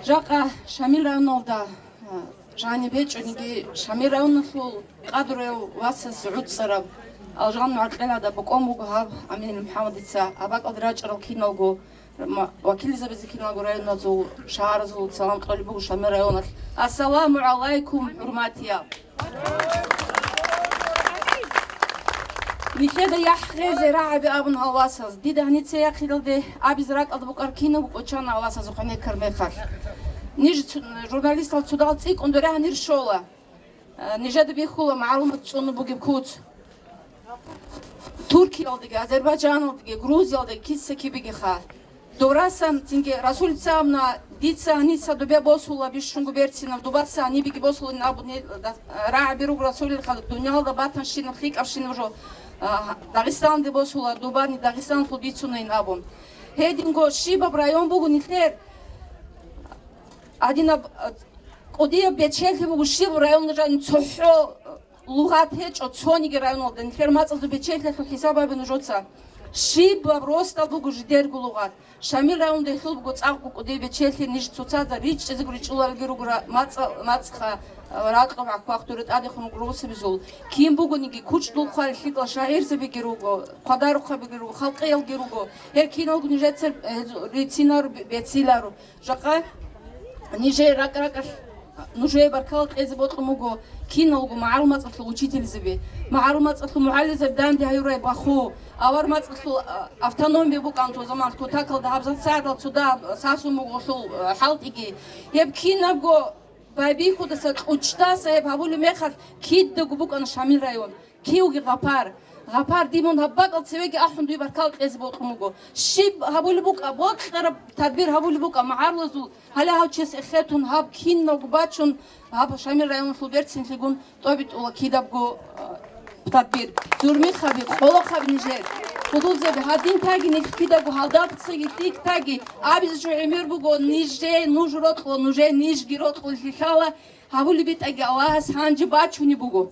Жакъа Шамил районалда, а, жаниб гьечӀониги, Шамил районалъул къадру васас гӀуцӀараб Алжан МугӀкьелада букӀун буго гьаб Аминил МухӀаммадица, гьаб бакӀалда рачӀарал киналго, ма-, вакилзабазе киналго районазул, шагьаразул салам кьолеб буго Шамил районалъ. Ассаламу гӀалайкум, хӀурматиял! Нилъеда яхӀ гъезе рагӀаби абун гьал васаз. Дида гьаница яхъилалде абизе ракӀалда букӀар кинаб кӀочана гьал васазухъе неккар мехалъ. Ниж цу-, журналистал цудал цӀикӀкӀун дора гьанир щола. Э, нижеда бихьула магӀлумат цӀунун бугеб куц. Туркиялдаги, Азербайджаналдаги, Грузиялдаги киса-кибигиха. Дурасан цинги Расулица абуна, дица гьаниса дубе босула бищунго берцинаб, дубаса гьанибеги босулин абуни, да-, рагӀаби руго Расулил, ха-, дуниялда батанщинаб, лъикӀабщинаб жо, а, Дагъистаналде босула, дубани Дагъистаналъул бицунайин абун. Гьединго щибаб район буго нилъер, гьадинаб, а, кӀудияб бечелъи буго, щибаб районда жаниб цохӀо лугъат гьечӀо, цониги районалда, нилъер мацӀазул бечелъиялъул хӀисаб гьабе нужеца. Щибаб росдал буго жидерго лугъат. Шамил районда гьелъул буго цӀакъго кӀудияб бечелъи, ниж цоцазда ричӀчӀизего ричӀчӀуларелги руго ра-, мацӀа-, мацӀха, а, ракьа вахъ-вахъ дуре тӀадехун руго росабизул. Кин бугониги, кучӀдул хъварил лъикӀал шагӀирзабиги руго, хъвадарухъабиги руго, халкъиялги руго. Гьел киналго нижеца, э, рицинару, бе-, бецилару. Жакъа нижее ракӀ-ракӀалъ нужее баркала кьезе бокьун буго киналго магӀарул мацӀалъул учительзаби. МагӀарул мацӀалъул мугӀалимзаби данде гьаюрай баху. Авар мацӀалъул, а, автономия букӀан цо заман, кутакалда гьаб зацагӀадал цо дагьаб сасун буго гьелъул, а, хӀалтӀиги. Гьеб кинабго байбихьудаса, кьучӀдаса гьеб гьабулеб мехалъ кидаго букӀана Шамил район. Кивги гъапар. Гъапар, дие мун гьаб бакӀал цевеги ахӀун дуе баркала кьезе бокьун буго. Щиб гьабулеб букӀа, бокьараб тадбир гьабулеб букӀа магӀарулазул, гьале гьав чияс эхетун, гьаб киналго бачун, гьаб Шамил районалъул берцинлъигун тӀобитӀула кидабго, а, тадбир. Зурмихъаби, къолохъаби нижер. Худудзаби, гьадин таги нилъ кидаго гьалдабцаги лъикӀ таги, абизе жо гӀемер буго, нижее нуж рокьула, нужее нижги рокьулелъул, гьабулеб битӀаги Аллагьас гьанже бачунеб буго.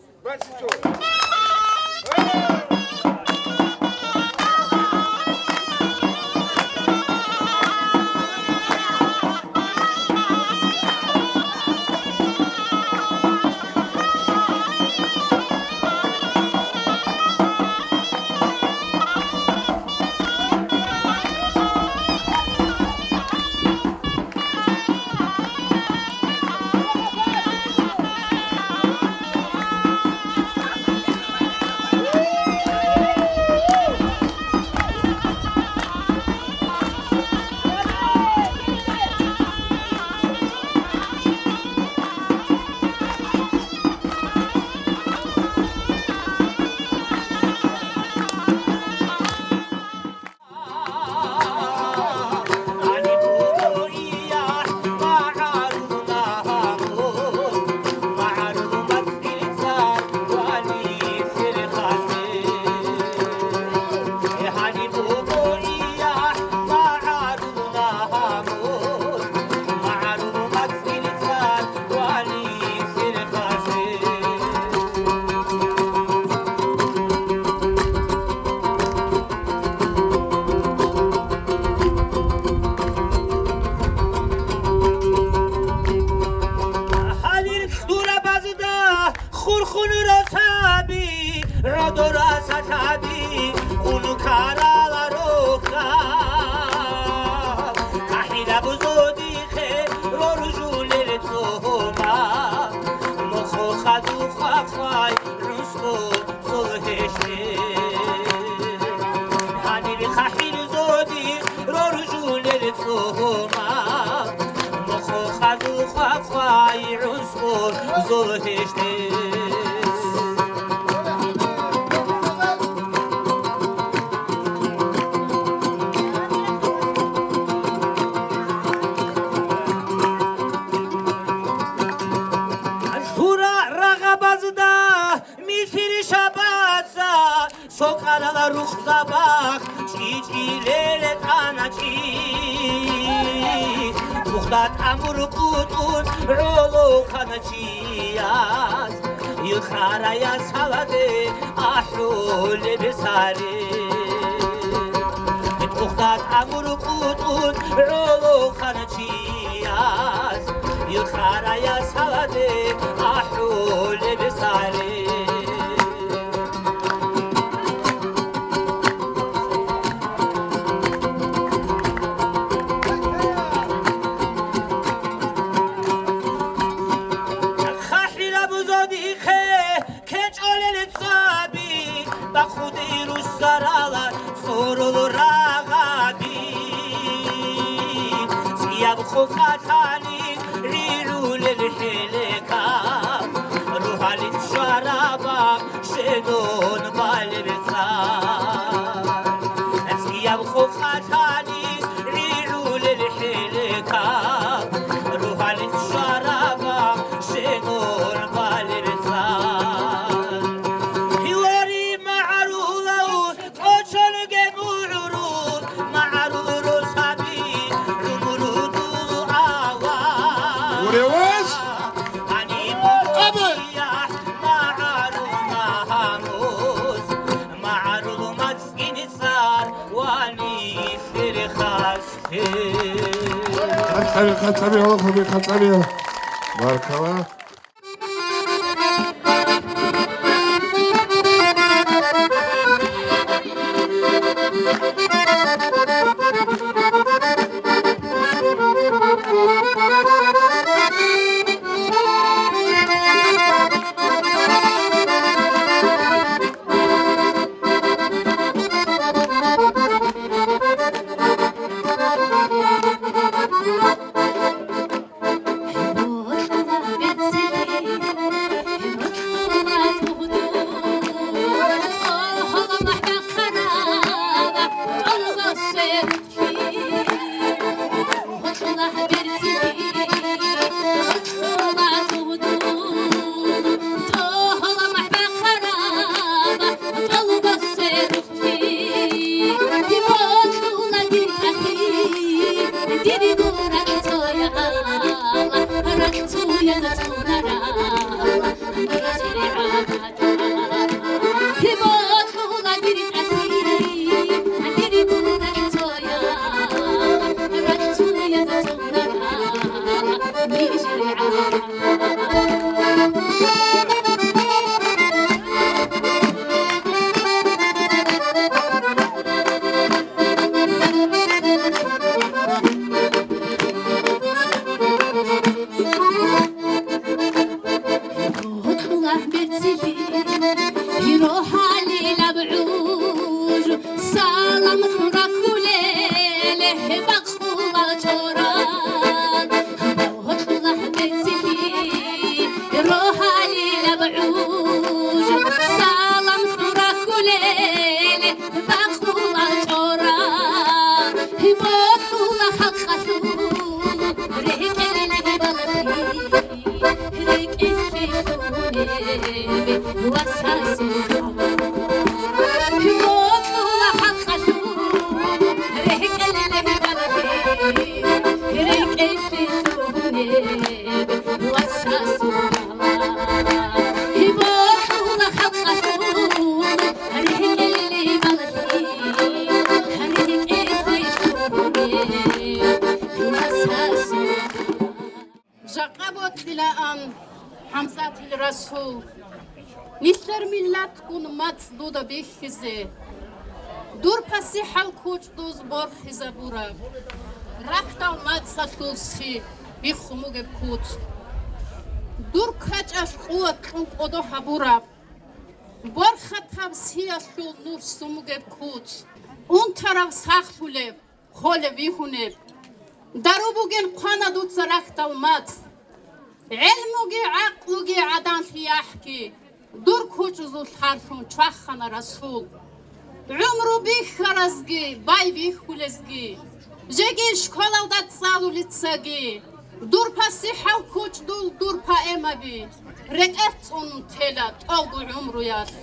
Гьалил кьурабазда хурхун росаби, гӀодораса лъаби, ункарала рохьа. КахӀилаб зодихъе роржулел цома, мохо хазу хвахвай гӀусбу цо гьешлъе. Гьанир хахӀил зоди роржулел цома, мохо хазу хвахвай гӀусбу зо гьешлъе. Гьанже тура рагъабазда мисир шабаца, сокъарала рухъзабахъ чӀичӀилел тӀаначӀи. Тухда тӀамур къутӀун гӀолохъаначияс, юхарая саладе ахӀулеб сари. Тухда тӀамур къутӀун гӀолохъаначи чияс, юхарая саладе ахӀулеб сари. ХахӀилаб зодихъе кечӀолел цаби, бахъуди руссарала цӀурул рагъаби. ЦӀияб хъухъалъани рирулел хӀелекаб, рухӀалил шварабаб шенун балеб цӀар. ЦӀияб хъухъалъани рирулел хӀелекаб, рухӀалил шварабаб шенун балеб цӀар. Гьивари магӀарулав кӀочолге мугӀрул, магӀарул Хъатаби, хъатаби, гьалахъаби, хъатаби. Баркала. Жакъа бокьилаан, ХӀамзатил Расул, нилъер миллатгун мацӀ дуда бихьизе, дур пасихӀал кучӀдуз борхизабураб, рахьдал мацӀалъул си биххун бугеб куц. Дур качӀалъ къуват кьун кӀодо гьабураб, борхатаб сиялъул нур сун бугеб куц. Унтарав сахлъулеб, холев вихьунеб. Дару бугел хъвана дуца рахьдал мацӀ. ГӀелмуги, гӀакълуги, гӀаданлъи яхӀги, дур кучӀдузул лъарлъун чвахана Расул. ГӀумру бихьаразги, бай бихьулезги, жеги школалда цӀалулицаги, дур пасихӀал кучӀдул дур поэмаби рекӀелъ цӀунун тела тӀолго гӀумруялъ.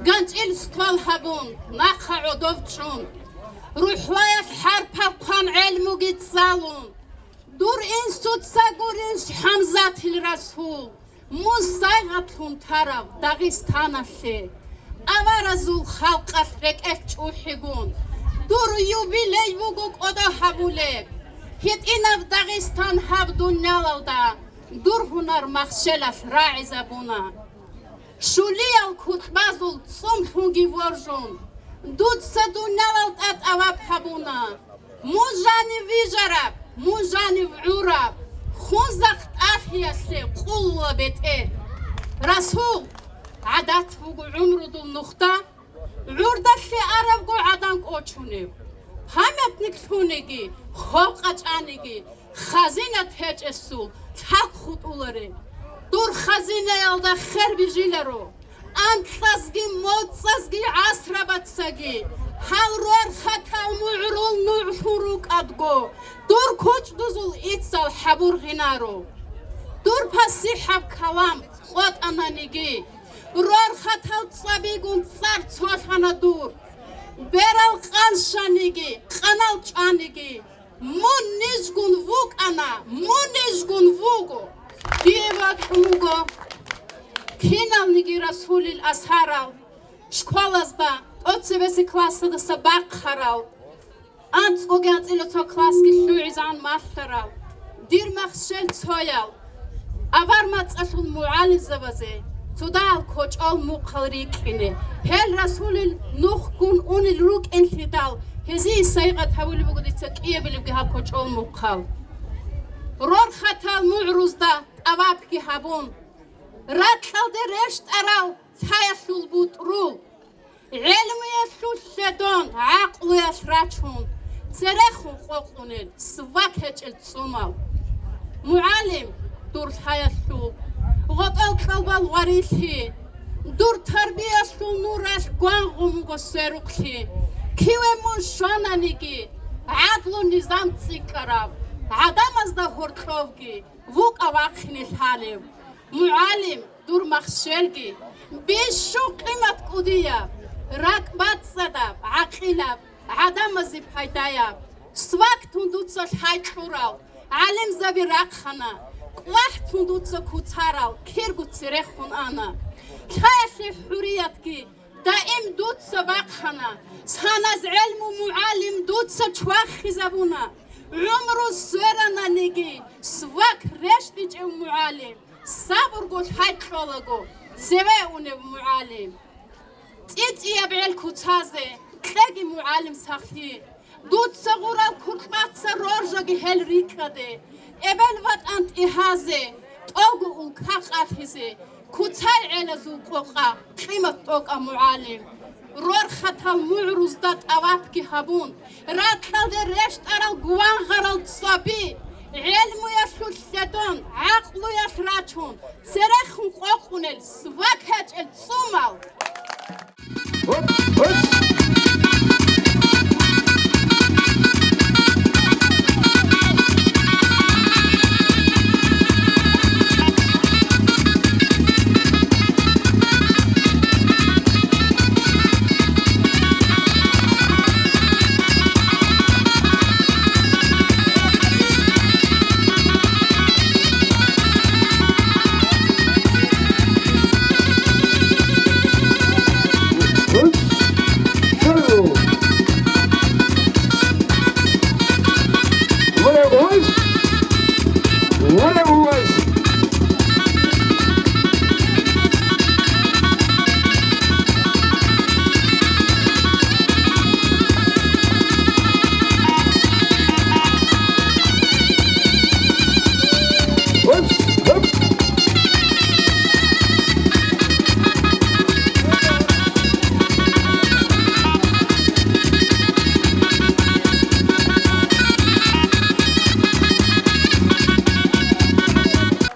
ГанчӀил стол гьабун, нахъа гӀодов чӀун, рухӀлаялъ хӀарпал хъван гӀелмуги цӀалун, дур инсуца гурищ ХӀамзатил Расул, мун сайгъатлъун тарав Дагъистаналъе, аваразул халкъалъ рекӀелъ чӀухӀигун, дур юбилей вуго кӀодо гьабулеб. ГьитӀинаб Дагъистан гьаб дуниялалда дур гьунар махщелалъ рагӀизабуна. Щулиял кутӀбазул цӀумлъунги воржун, дуца дуниялалда тӀаваб гьабуна. Мун жанив вижараб, мун жанив гӀураб, хунзахъ тӀалъиялъе къулла бетӀер. Расул, гӀадат буго гӀумрудул нухда, гӀурдалъе аравго гӀадан кӀочунев. Памятник лъуниги, хоб къачӀаниги, хазина течӀесул лъаб хутӀулареб. Дур хазинаялда хер бижиларо. Анкьазги моцӀазги гӀасрабацаги, гьал рорхатал мугӀрул нугӀлъун рукӀадго, дур кучӀдузул ицал хӀабур гъинаро. Дур пасихӀаб калам къотӀананиги, рорхатал цӀабигун цӀар цолъана дур. Берал къанщаниги, къанал чӀваниги, мун нижгун вукӀана, мун нижгун вуго. Дие вокьун вуго киналниги Расулил асарал, школазда, тӀоцебесеб классалдаса бахъарал. АнцӀгоги анцӀила цо классги лъугӀизегӀан малъарал, дир махщел цоял, авар мацӀалъул мугӀалимзабазе цодагьал кочӀол мухъал рикӀкӀине, гьел расулел нухгун унел рукӀинлъидал, гьезие сайгъат гьабулеб буго дица кӀиабилебги гьаб кочӀол мухъал. Рорхатал мугӀрузда тӀавапги гьабун, ракьалде рещтӀарал лъаялъул бутӀрул, гӀелмуялъул лъедон, гӀакълуялъ рачун, церехун къокъунел свак гьечӀел цӀумал. МугӀалим, дур лъаялъул гъотӀол кьалбал варилъи, дур тарбиялъул нуралъ гвангъун вуго сверухълъи. Киве мун щвананиги, гӀадлу-низам цӀикӀкӀараб, гӀадамазда гьоркьовги вукӀа вахъине лъалев. МугӀалим, дур махщелги бищун къимат кӀудияб, ракӀбацӀцӀадаб, гӀакъилаб, гӀадамазеб пайдаяб. Свактун дуца лъай кьурал гӀалимзаби рахъана, кьвахӀтун дуца куцарал кирго церехун ана. Лъаялъе хӀуриятги даим дуца бахъана, саназ гӀелму мугӀалим дуца чвахизабуна. ГӀумру сверананиги, свак рещтӀичӀев мугӀалим, сабурго лъай кьолаго, цеве унев мугӀалим. ЦӀи-цӀияб гӀел куцазе кьеги, мугӀалим сахлъи. Дуца гъурал куркьбаца роржаги гьел рикӀкӀаде, эбел-ватӀан тӀигьазе, тӀолго улка къалъизе, куцай гӀелазул къокъа къимат тӀокӀа, мугӀалим. Рорхатал мугӀрузда тӀавапги гьабун, ракьалде рещтӀарал гвангъарал цӀаби, гӀелмуялъул лъедон, гӀакълуялъ рачун, церехун къокъунел свак гьечӀел цӀумал.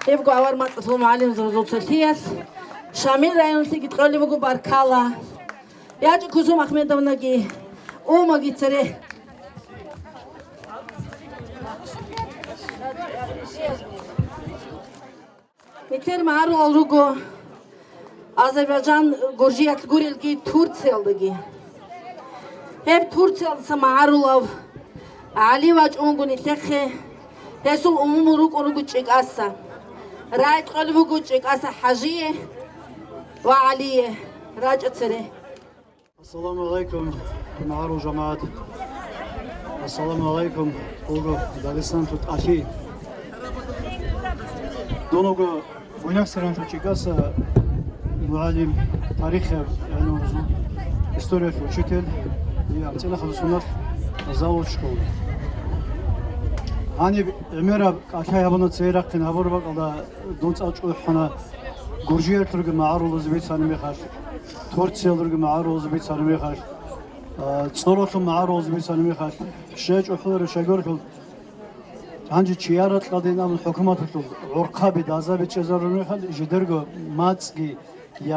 Гьебго авар мацӀалъул мугӀалимзабазул цолъиялъ Шамил районалъеги кьолеб буго баркала. ЯчӀи Кузум Ахмедовнаги, Умаги цере. Нилъер магӀарулал руго Азербайджан, Гуржиялъ гурелги Турциялдаги. Гьеб Турциялдаса магӀарулав ГӀали вачӀун вуго нилъехъе, гьесул умумул рукӀун руго ЧӀикӀаса. Рагьи кьолеб буго ЧӀикӀаса ХӀажие ва ГӀалие. РачӀа цере. Ассаламу гӀалайкум, магӀарул жамагӀат. Ассаламу гӀалайкум, буго Дагъистаналъул тӀалъи. Дун вуго Буйнакск районалъул ЧӀикӀаса мугӀалим, тарихияб гӀилмуялъул, историялъул учитель, и анцӀила хадусуналъ завуч школа. Гьаниб гӀемераб кӀалъай гьабуна цей рахъин гьабураб бакӀалда дун цӀа чӀухӀана Гуржиялъулги магӀарулазе бицани мехалъ, Турциялъулги магӀарулазе бицани мехалъ, а, ЦӀуралъул магӀарулазе бицани мехалъ, щай чӀухӀуларо щайгурелъул, гьанже чияр ракьалдейин абун хӀукуматалъул гӀурхъаби дазаби чӀезарун мехалъ, жидерго мацӀги,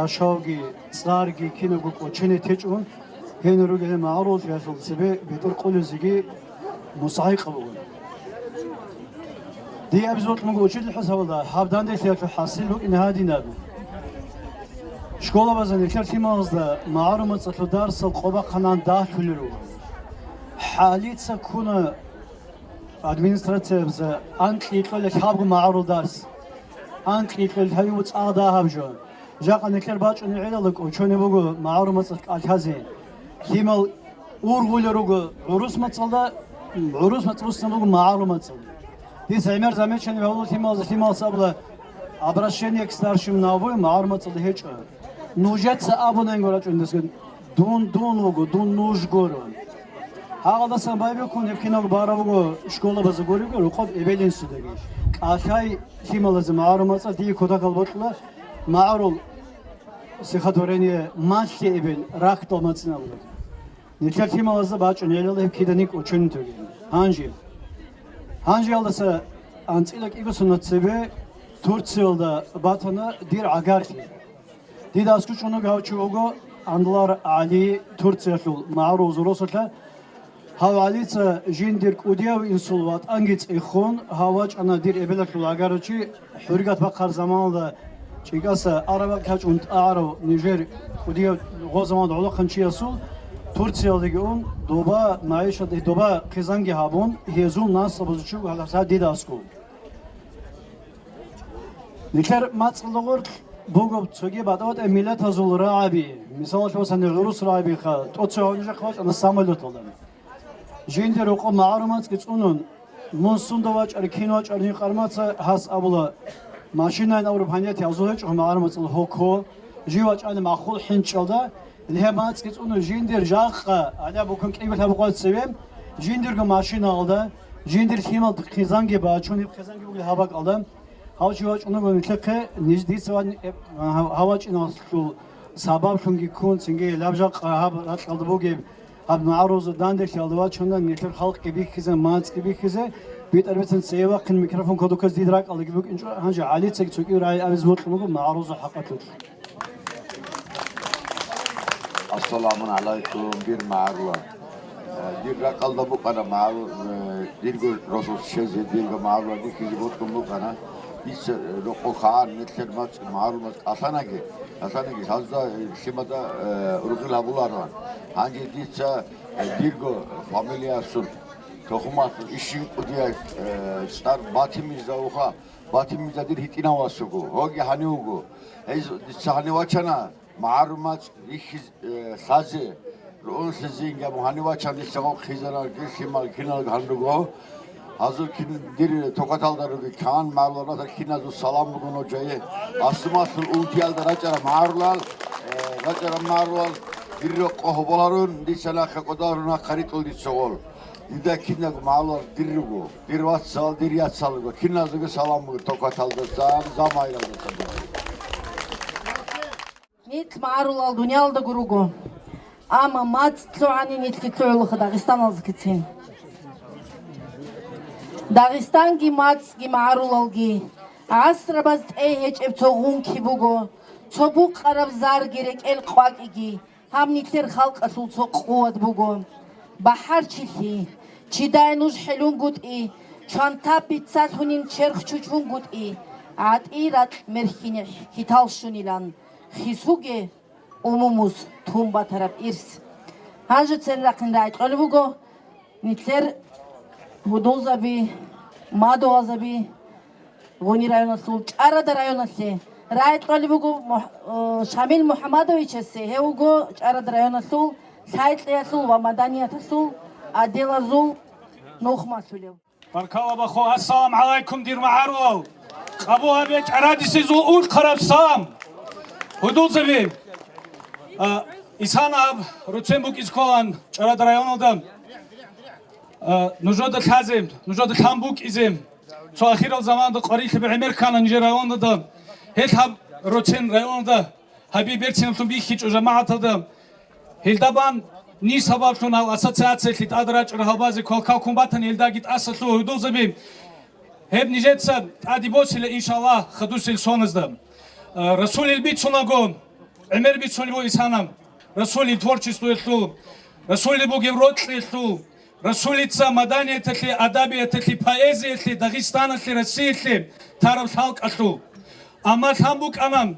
яшавги, цӀарги кинабго кӀочене течӀун, гьенир ругел магӀарулалъул цебе бетӀер къулезеги мустахӀикъаб бугин. Дие абизе бокьун буго учитель хӀисабалда гьаб данделъиялъул хӀасил букӀине гьадинаб. Школабазда нилъер лъималазда магӀарул мацӀалъул дарсал къо бахъанан дагьлъулел руго. ХӀалица ккуна администрациябазда анкьи кьолел лъабго магӀарул дарс. Анкьи кьолел лъабго цӀакъ дагьаб жо. Жакъа нилъер бачӀунеб гӀелалда кӀочонеб буго магӀарул мацӀалъ кӀалъазе. Лъимал Ургъулел руго гӀурус мацӀалда, гӀурус мацӀ буссинаб буго магӀарул мацӀалда. Дица гӀемер замечание гьабула лъималазе, лъималас абула: «Обращение к старшим на вы магӀарул мацӀалда гьечӀо». Нужеца абунанго рачӀун десген: «Дун дун вуго, дун нуж гуро». Гьагъалдасан байбихьун гьеб кинабго бараб буго школабазда гуребго рукъоб эбел-инсудаги. КӀалъай лъималазе магӀарул мацӀалъ дие кутакал бокьула, магӀарул стихотворение «Малъи эбел рахьдал мацӀин» абула. Нилъер лъималазда бачӀун гьелал гьеб киданик ученитоги. Гьанже, гьанжеялдаса анцӀила кӀиго сунат цебе Турциялда батана дир гӀагарлъи. Дида аскӀов чӀунаг гьав чи вуго Анлар ГӀали, Турциялъул магӀарул росулъа. Гьав ГӀалица жиндир кӀудияв инсул ватӀанги цӀехун, гьав вачӀана дир эбелалъул гӀагарав чи. ХӀуригат бахъар заманалда чӀикӀаса араб бакӀ гьачӀун тӀагӀарав нижер кӀудияв гъо заманалда гӀолохъан чиясул Турциялдеги ун, доба, магӀишат, доба хъизанги гьабун, гьезул наслабазул чи вуго гьаласа дида аскӀов. Нилъер мацӀалда гъорлъ буго цоги батӀа-батӀа миллатазул рагӀаби, мисалалъе босани, гӀурус рагӀабиха, тӀоцеве гьанжехъ вачӀана самолеталда. Жиндир рокъоб магӀарул мацӀги цӀунун, мун сунда вачӀар, кин вачӀар гьикъармаца гьас абула, машинайин абураб гьанияти азул гьечӀо магӀарул мацӀал гьоко, жив вачӀани махул хӀинчӀалда, гьеб мацӀги цӀунун жиндир жакъа, гьалаб букун кӀиго лъабкъоялда цеве, жиндирго машинаялда, жиндир лъимал хъизанги бачун, гьеб хъизанги бугеб гьаб бакӀалда, гьав чи вачӀун вуго нилъехъе, ниж дица ва-, гьав-, гьав вачӀиналъул сабаблъунги ккун, цинги гьаб жакъа гьаб ракьалда бугеб, гьаб магӀарулазул данделъиялда вачана нилъер халкъги бихьизе, мацӀги бихьизе, битӀараб бицун цее вахъин микрофон кодукказ дид ракӀалдаги букӀинчӀо, гьанже ГӀалицаги цо кӀиго рагӀи абизе бокьун буго магӀарулазул хӀакъалъулъ. Ассаламу гӀалайкум, дир магӀарулал. Э, дир ракӀалда букӀана магӀарул, э, дирго росулъ щвезе, дирго магӀарулал рихьизе бокьун букӀана. Дица, э, рокъов хъан, нилъер мацӀ, магӀарул мацӀ кӀалъанаги, кӀалъанаги, гьазда, э, лъимада, э, ургъел гьабулароан. Гьанже дица, э, дирго фамилиясул, тухумалъул ишин кӀудияй, э, цӀар Батимирза вуха. Батимирза дир гьитӀинав вас вуго, гьоги гьанив вуго. Гьез дица гьанив вачана, магӀарул мацӀ рихьиз-, э, лъазе, ругьунлъизинги абун гьанив вачан дица гъо хъизарал, лъимал киналго гьанруго. Гьазул кин дир токаталда руги кан, магӀарулал ратал киназул салам буго нужее. Асумалъул унтиялда рачӀараб магӀарулал, э, рачӀараб магӀарулал, дир рокъо гьоболарун, дица нахъа кӀодоларун нахъа ритӀул дица гъол. Дида кинаб магӀарулал дир руго, дир вацал, дир яцал руго, киназулги салам буго токаталдасан, замайралдасан. Нилъ магӀарулал дуниялалдаго руго, амма мацӀ лъугӀани нилъги лъугӀулаха дагъистаналзгицин. Дагъистанги мацӀги магӀарулалги гӀасрабаз тӀей гьечӀеб цо гъунки буго, цо букъараб зарги рекӀел къвакӀиги гьаб нилъер халкъалъул цо къуват буго. БахӀарчилъи, чидай нуж хӀелунгутӀи, чвантаб биццалъунин черх чучунгутӀи, гӀатӀи ракь мерхьине хьитал щунилан. Хисуге умумус тун батараб ирс. Гьанже церерахъин рагӀи кьолеб буго нилъер гьудулзаби, мадугьалзаби, Гъуни районалъул ЧӀарада районалъе рагӀи кьолеб буго Мух-, э, Шамил МухӀамадовичасе, гьев вуго ЧӀарада районалъул лъай-кьеялъул ва маданияталъул отделазул нухмалъулев. Баркала, бахо. Ассалам гӀалайкум, дир магӀарулал! Къабул гьабе чӀарадисезул ункъараб салам! Гьудулзаби, а, Исана аб руцен букӀиз кколан ЧӀарада районалда, а, нужеда лъазе, нужеда лъан букӀизе. Цо ахирал заманда къварилъи гӀемер ккана нижер районалда. Гьел гьаб руцен районалда гьабизе берцинлъун бихьичӀо жамагӀаталда. Гьелда бан ниж сабаблъун гьал ассоциациялъе тӀаде рачӀарал гьалбазе квалквал ккун батани, гьелдаги тӀаса лъугьа, гьудулзаби. Гьеб нижеца тӀаде босила, иншаллагь, хадусел соназда. Э, Расулил бицунаго, гӀемер бицунеб буго Исана. Расулил творчествоялъул, Расулил бугеб рокьиялъул, Расулица маданияталъе, адабияталъе, поэзиялъе, Дагъистаналъе, Россиялъе тараб лъалкӀалъул. Амма лъан букӀана,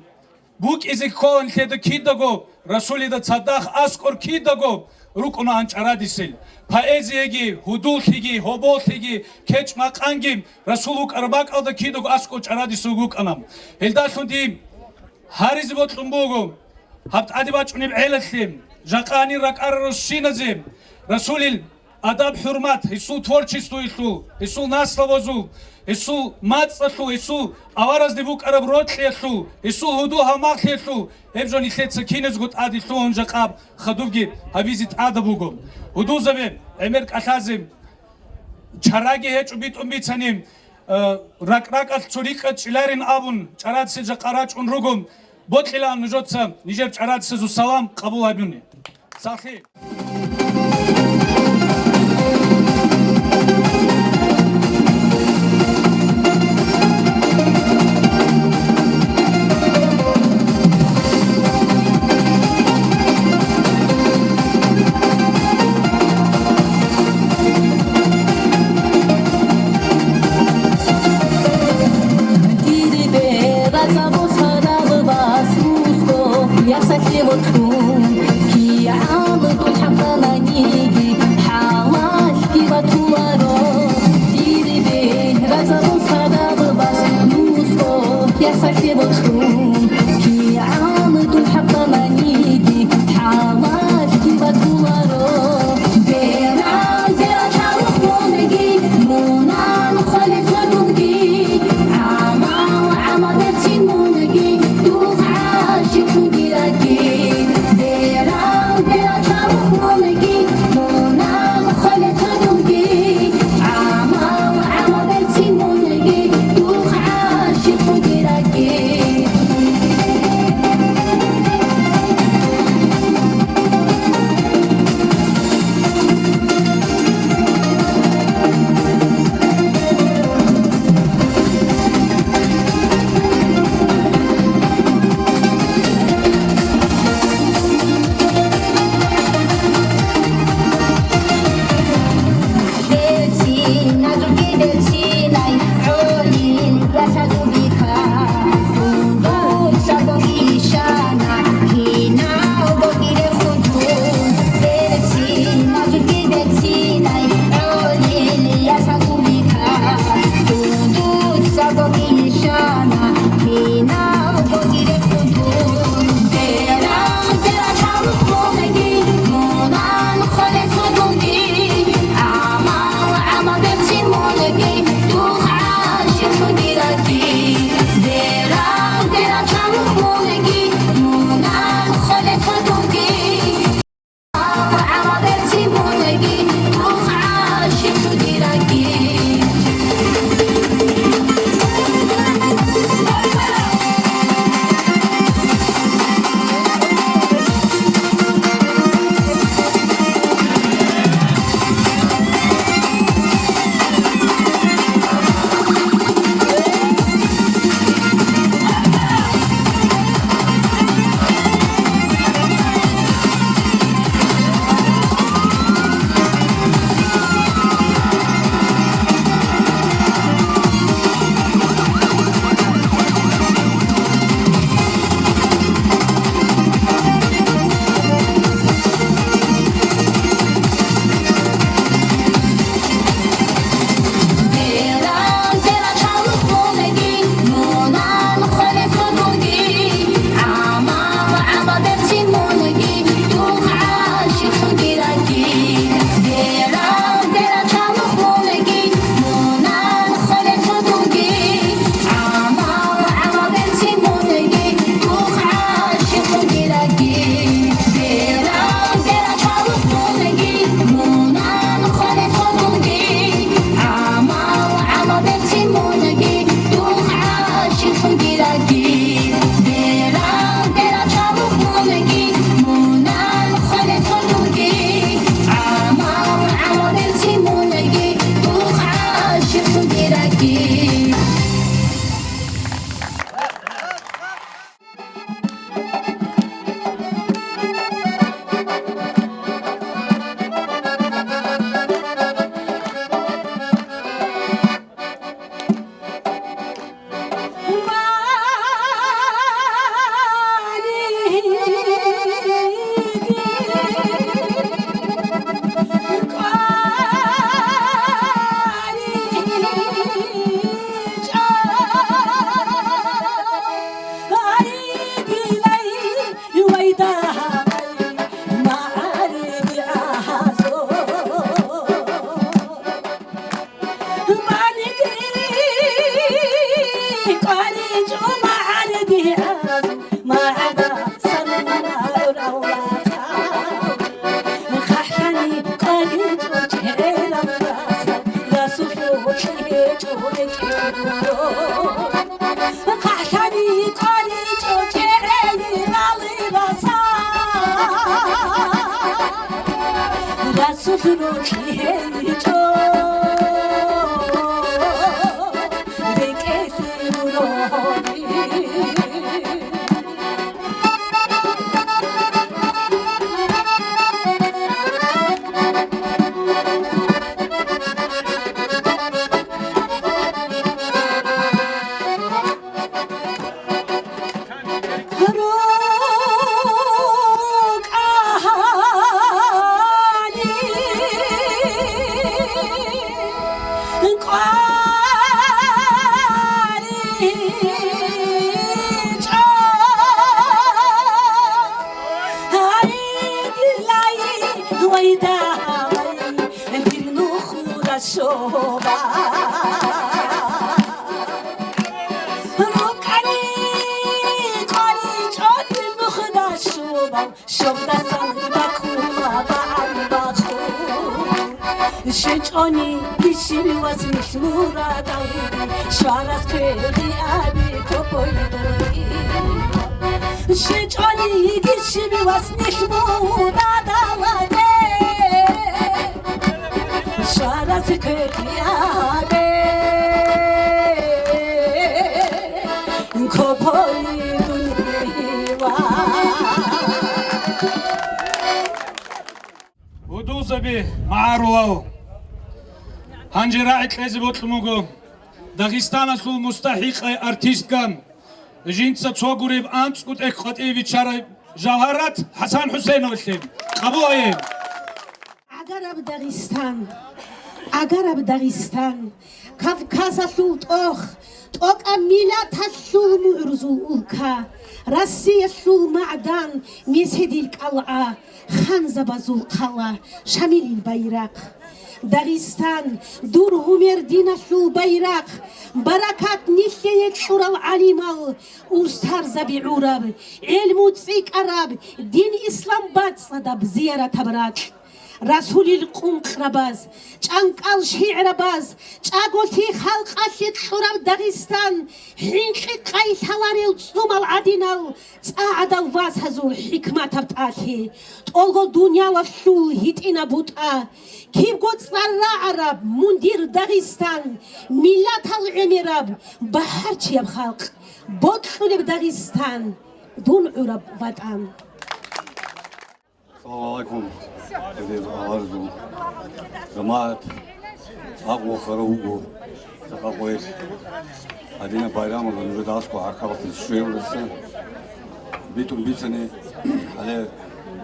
букӀизе кколан лъеда кидаго, Расулида цадахъ аскӀор кидаго рукӀунаан чӀарадисел. Поэзияги, гьудуллъиги, гьоболлъиги, кечӀ-макъанги Расул вукӀараб бакӀалда кидаго аскӀор чӀарадисел вукӀана. Гьелдалъун дие гьаризе бокьун буго гьаб тӀаде бачӀунеб гӀелалъе, жакъа гьанир ракӀарал росиназе, Расулил адаб-хӀурмат, гьесул творчествоялъул, гьесул наслабазул, гьесул мацӀалъул, гьесул аваразде букӀараб рокьиялъул, гьесул гьудул-гьалмагълъиялъул, гьеб жо нилъеца киназго тӀаде лъугьун жакъа хадубги гьабизе тӀадаб буго. Гьудулзабе, гӀемер кӀалъазе, чараги гьечӀо битӀун бицани, э, ракӀ-ракӀалъ цо рикӀкӀад чӀиларин абун, чӀарацин жакъа рачӀун руго, бокьилаан нужеца нижер чӀарацазул салам къабул гьабуни. Сахи. ЧӀорекӀе гуро, хъахӀлъани кӀваричӀо чӀегӀери ралли раса. Расул рокьи гьеничӀо, рекӀелъе гурони. Щобдасан бакула багӀан бахъун. ЩвечӀони гьищивас нилъ мурадалги, щварас кверги аби копойдуги. ЩвечӀони гьищивас нилъ мурадалги, щварас кверги аби копойдуги. Гьудулзаби, магӀарулал! Гьанже рагӀи кьезе бокьун буго Дагъистаналъул мустахӀикъай артистка, жинца цо гуреб анцӀго тӀехь къватӀиве биччарай Жавгьарат ХӀасан ХӀусейновалъе. Къабул гьайе! ГӀагараб Дагъистан, гӀагараб Дагъистан, Кавказалъул тӀох, тӀокӀаб миллаталъул мугӀрузул улка, Россиялъул магӀдан, меседил кӀалгӀа, ханзабазул хъала, Шамилил байрахъ. Дагъистан, дур гьумер диналъул байрахъ, баракат нилъее кьурал гӀалимал, устарзаби гӀураб, гӀелму цӀикӀкӀараб, дин ислам бацӀцӀадаб зияратаб ракь. Расулил къункърабаз, чӀанкӀал шигӀрабаз, чӀаголъи халкъалъе кьураб Дагъистан, хӀинкъи къай лъаларел цӀумал гӀадинал, цӀа гӀадал васазул хӀикматаб тӀалъи, тӀолго дуниялалъул гьитӀинаб бутӀа, кибго цӀар рагӀараб мун дир Дагъистан, миллатал гӀемераб бахӀарчияб халкъ, бокьулеб Дагъистан, дун гӀураб ватӀан. Салам гӀалайкум, гьедин гьаларзул жамагӀат, гьаб вахара вуго жакъа къоялъ. Гьадинаб байрамалда нужеда аскӀоб гӀахьаллъи щвелдаса битӀун бицани, гьале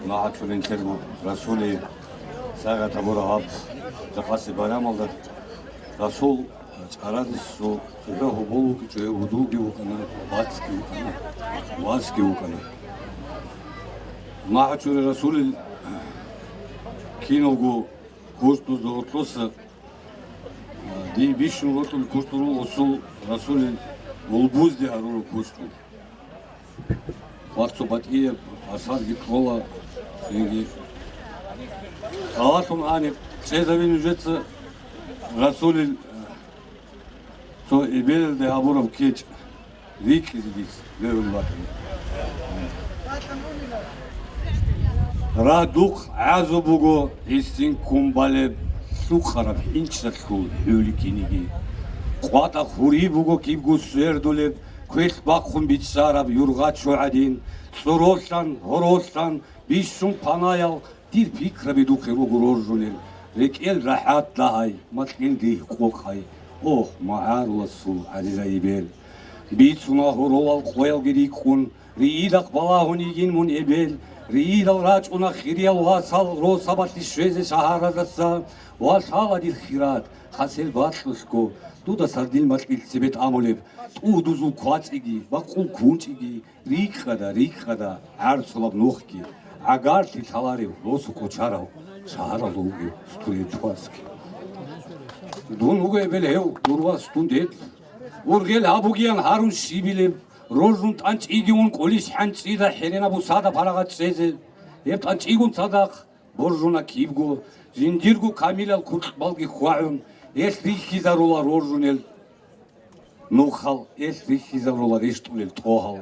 магӀарулин терго Расулие сагӀат гьабураб гьаб жакъасеб байрамалда. Расул ЧӀарадисул цӀуба гьобол вукӀичӀо, гьев гьудулги вукӀана, вацги вукӀана, васги вукӀана. МагӀарул Расулил киналго курсдузда гьоркьоса, дие бищун рокьул курсдул, Расул, Расулил гьолбузде гьарураб курсдул. Вахъ цо батӀияб асарги ккола, цинги. Хабалъун гьаниб чӀезави нужеца Расулил цо эбелалде гьабураб кечӀ рикӀкӀизе дица бегьулеб батани. Рагь духъ гӀазу буго гӀисин ккун балеб, лъукъараб хӀинчӀалъул хӀули киниги. КъватӀа хури буго кибго свердулеб, квелъ бахъун биччараб юргъачо гӀадин, цӀоролъан, гьоролъан бищун панаял дир пикраби духъе руго роржунел, рекӀел рахӀат дагьай, макьил рихӀ къокъай. Ох, магӀаруласул гӀазизай эбел! Бицуна гьоролал къоялги рикӀкӀун, риидахъ балагьун йигин мун эбел, риидал рачӀуна хириял васал росабалъе щвезе шагьараздаса, ва лъала дир хират, хасел бакьулъго, дуда сардил макьил цебе тӀамулеб, тӀугьдузул квацӀиги, бакъул кунчӀиги, рикӀкӀада, рикӀкӀада гӀарцулаб нухги, гӀагарлъи лъаларев, росу кӀочарав, шагьаралда вугев студент васги. Дун вуго эбел гьев, дур вас, дун дед. Ургъел гьабугеян гьарун щибилеб, роржун тӀанчӀиги ун кӀолищ хӀанчӀида хӀеренаб усада парагъат чӀезе. Гьеб тӀанчӀигун цадахъ боржуна кибго, жиндирго камилал куркьбалги хьвагӀун, Гьелъ рихьизарула роржунел нухал, гьелъ рихьизарула рещтӀулел тӀогьал.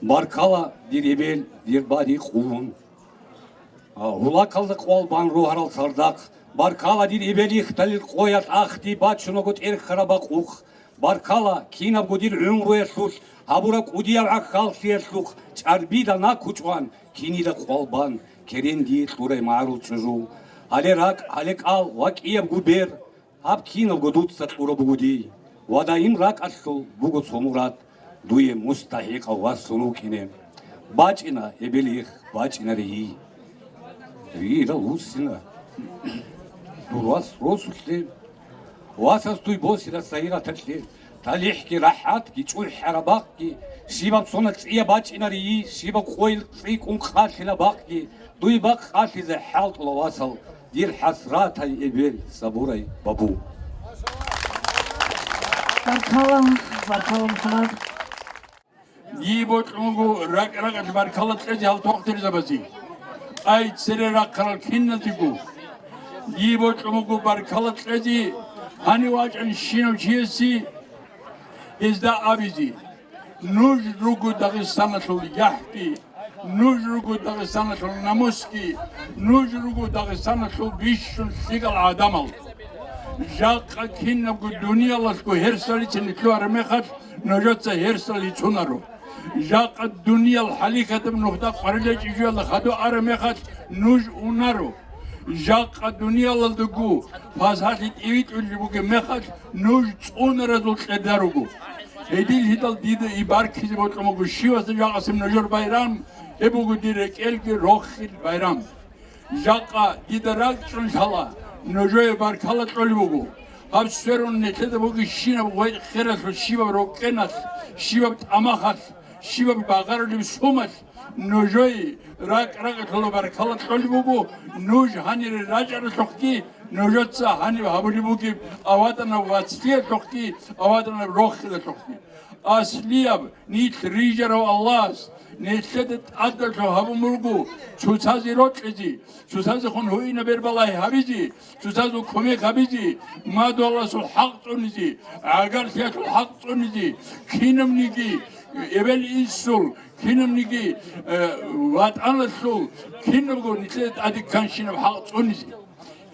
Баркала, дир эбел, дир барикъун. А, гьулакалда къвал бан рогьарал цардахъ. Баркала, дир эбел, ихталил къоялъ ахди бачунаго тӀерхьараб бакъухъ. Баркала, кинабго дир гӀумруялъулъ гьабураб кӀудияб гӀахьаллъиялъухъ чӀарбида накучӀван, кинида къвал бан, керен дие кьурай магӀарул чӀужу. Гьале ракӀ, гьале кӀал ва кӀиябго бер, гьаб кинабго дуца кьураб буго дий. Ва даим ракӀалъул буго цо мурад, дуе мустахӀикъав васлъун вукӀине. БачӀина, эбел-их, бачӀина рийи. Рийила вуссина. Дур вас росулъе. Васас дуй босила сагьираталъе. ТалихӀги рахӀатги чӀухӀараб бакъги, щибаб сона цӀияб бачӀина рийи, щибаб къойил цӀикӀкӀун къалъила бакъги, дуй бакъ къалъизе хӀалтӀула васал, дир хӀасратай эбел, сабурай бабу. Баркала, баркала, МухӀаммад. Дие бокьун буго ракӀ-ракӀалъ баркала кьезе гьал тохтирзабазе, тӀай цере рахъарал киназего. Дие бокьун буго баркала кьезе гьанив вачӀанщинав чиясе, гьезда абизе: нуж руго Дагъистаналъул яхӀги, нуж руго Дагъистаналъул намусги, нуж руго Дагъистаналъул бищун лъикӀал гӀадамал. Жакъа кинабго дуниялалъго гьерсалица нилъуараб мехалъ, нужеца гьерсал рицунаро. Жакъа дуниял хӀалихьадаб нухда къварилай чӀижуялда хадуараб мехалъ, нуж унаро. Жакъа дуниялалдаго пасалъи тӀивитӀулеб бугеб мехалъ, нуж цӀунаразул кьеда руго. Гьедин гьедал дида и баркизе бокьун буго щивасда жакъасеб нужер байрам, гьеб буго дир рекӀелги рохел байрам. Жакъа дида ракӀчӀун лъала, нужее баркала кьолеб буго. Гьаб сверун нилъеда бугебщинаб гъветӀ-хералъулъ, щибаб рокӀкӀеналъ, щибаб тӀамахалъ, щибаб багъарулеб сумалъ, нужее ракӀ-ракӀалъула баркала кьолеб буго, нуж гьанире рачӀаралъухъги, нужеца гьаниб гьабулеб бугеб аваданаб вацлъиялъухъги, аваданаб рохелалъухъги. Аслияб нилъ рижарав Аллагьас нилъеда тӀадалъур гьабун буго цоцазе рокьизе, цоцазехун гьуинаб бербалагьи гьабизе, цоцазул кумек гьабизе, мадугьаласул хӀакъ цӀунизе, гӀагарлъиялъул хӀакъ цӀунизе, кинабниги эбел-инсул, кинабниги, э, ватӀаналъул, кинабго нилъеда тӀаде кканщинаб хӀакъ цӀунизе.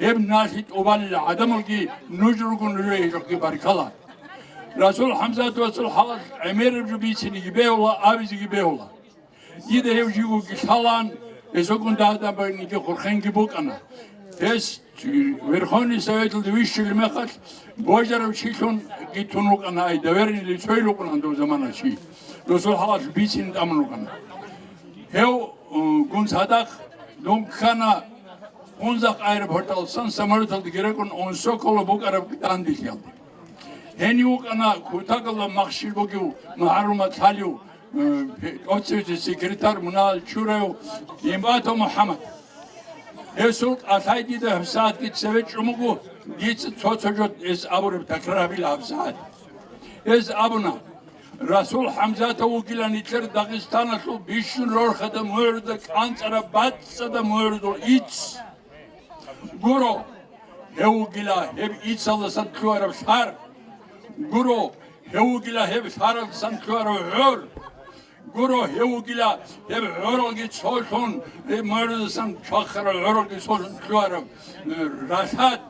Гьеб налъи тӀубалел гӀадамалги нуж руго, нужее гьелъухъги баркала. Расул ХӀамзатовасул хӀалалъ гӀемераб жо бицинеги бегьула, абизеги бегьула. Дида гьев живго лъалаан, гьесухъун дагьаб-дагьабниги хурхенги букӀана. Гьес Верховный Советалда вищулеб мехалъ, божарав чилъунги тун вукӀана, ай, доверенный лицойил вукӀана дов замана чи. Досул хӀалалъ бицин тӀамун вукӀана. Гьев, э, гун цадахъ дун ккана Унзахъ аэропорталдасан самолеталдаги рекӀун Унсоколо букӀараб данделъиялде. Гьенив вукӀана кутакалда махщел бугев магӀарумат лъалев, э, тӀоцевица секретарь мунагьал чураяв Имбатов МухӀаммад. Гьесул кӀалъай дида гьабсагӀатги цеве чӀун буго, дица цо-цо жо гьес абураб такрар гьабила гьабсагӀат. Гьес абуна: «Расул ХӀамзатов вугилан нилъер Дагъистаналъул бищун рорхада мугӀрузда кӀанцӀараб бацӀцӀадаб мугӀрузул ицц. Гуро, гьев вугила гьеб иццалдасан лъугьараб лъар. Гуро, гьев вугила гьеб лъаралдасан лъугьараб гӀор. Гуро, гьев вугила гьеб гӀоралги цолъун, гьеб мугӀрузасан чвахарал гӀоралги цолъун лъугьараб, э, ралъад.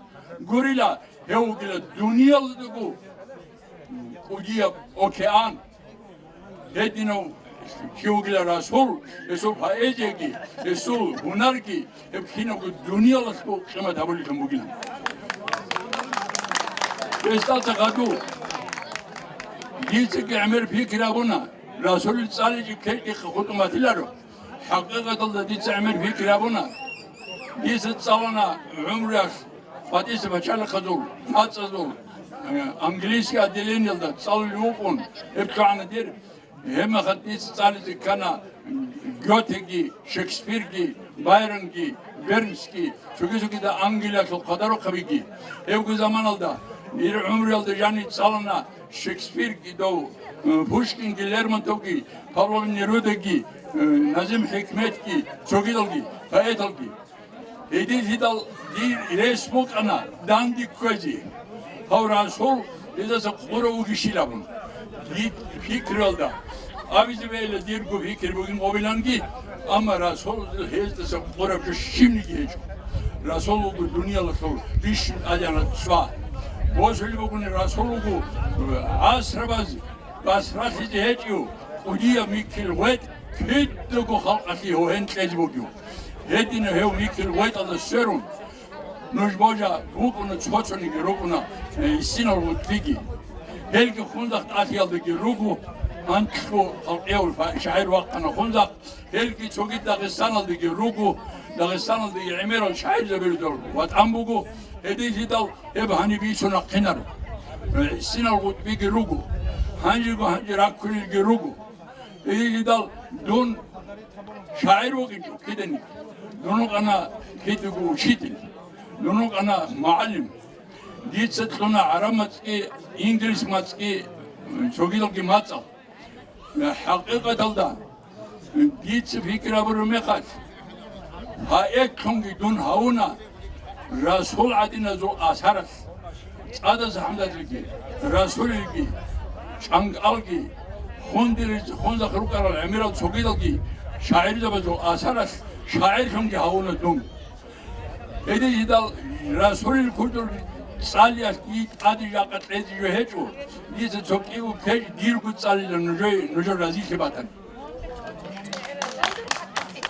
Гурила, гьев вугила дуниялдаго кӀудияб океан. Гьединав чи вугила Расул, гьесул поэзияги, гьесул гьунарги гьеб кинабго дуниялалъго къимат гьабулелъун бугилан». Гьесдалца гъаду, дицаги гӀемер пикри абуна, Расулил цӀаличӀеб кечӀ дихъе хутӀун батиларо. ХӀакъикъаталда дица гӀемер пикри абуна. Дица цӀалана гӀумруялъ ПатӀиса пачалихъазул мацӀазул, э, английский отделениялда цӀалулев вукӀун, гьеб чӀвагӀана дир. Гьеб мехалъ дица цӀализе ккана Гётеги, Шекспирги, Байронги, Бернсги, цоги-цогидал Англиялъул хъадарухъабиги. Гьебго заманалда, дир гӀумруялда жанив цӀалана Шекспирги дов, э, Пушкинги, Лермонтовги, Павло Нерудаги, э, Назим ХӀикметги, цогидалги поэталги. Гьедин гьедал дир рес букӀана данде кквезе. Гьав Расул гьездаса къурав вугищилан абун. Дир пикруялда абизе бегьила дирго пикру бугин гьабиланги, амма Расул гьездаса къурав жо щибниги гьечӀо. Расул вуго дуниялалъул бищун тӀадегӀанав цӀва. Босулеб бугони Расул вуго гӀасрабаз басралъизе гьечӀев кӀудияб миккил гъветӀ, кидаго халкъалъе гьогьен кьезе бугев. Гьединав гьев миккил гъветӀалда сверун, нуж божа букӀуна, цо-цониги рукӀуна, э, гьисинал гъутӀбиги. Гьелги Хунзахъ тӀалъиялдаги руго, анкьго халкъияв фа-, шагӀир вахъана Хунзахъ, гьелги цоги Дагъистаналдаги руго, Дагъистаналдаги гӀемерал шагӀирзабируздал ватӀан буго, гьедин гьедал гьеб гьаниб бицун рахъинаро. Э, гьисинал гъутӀбиги руго, гьанжего гьанже раккулелги руго. Гьедин гьедал дун шагӀир вукӀинчӀо киданиги. Дун вукӀана кидаго учитель. Дун вукӀана мугӀалим. Дица кьуна гӀараб мацӀги, инглис мацӀги, цогидалги мацӀал. ХӀакъикъаталда, дица пикру гьабураб мехалъ, гьа, эклъунги дун гьавуна Расул гӀадиназул асаралъ, ЦӀадаса ХӀамзатилги, Расулилги, ЧӀангӀалги, Хундилги, Хунзахъ рукӀарал гӀемерал цогидалги шагӀирзабазул асаралъ шагӀирлъунги гьавуна дун. Гьедин гьедал Расулил кутӀун цӀалиялъ дие тӀаде жакъа кьезе жо гьечӀо, дица цо кӀиго квеш дирго цӀалила нужее, нужер разилъи батани.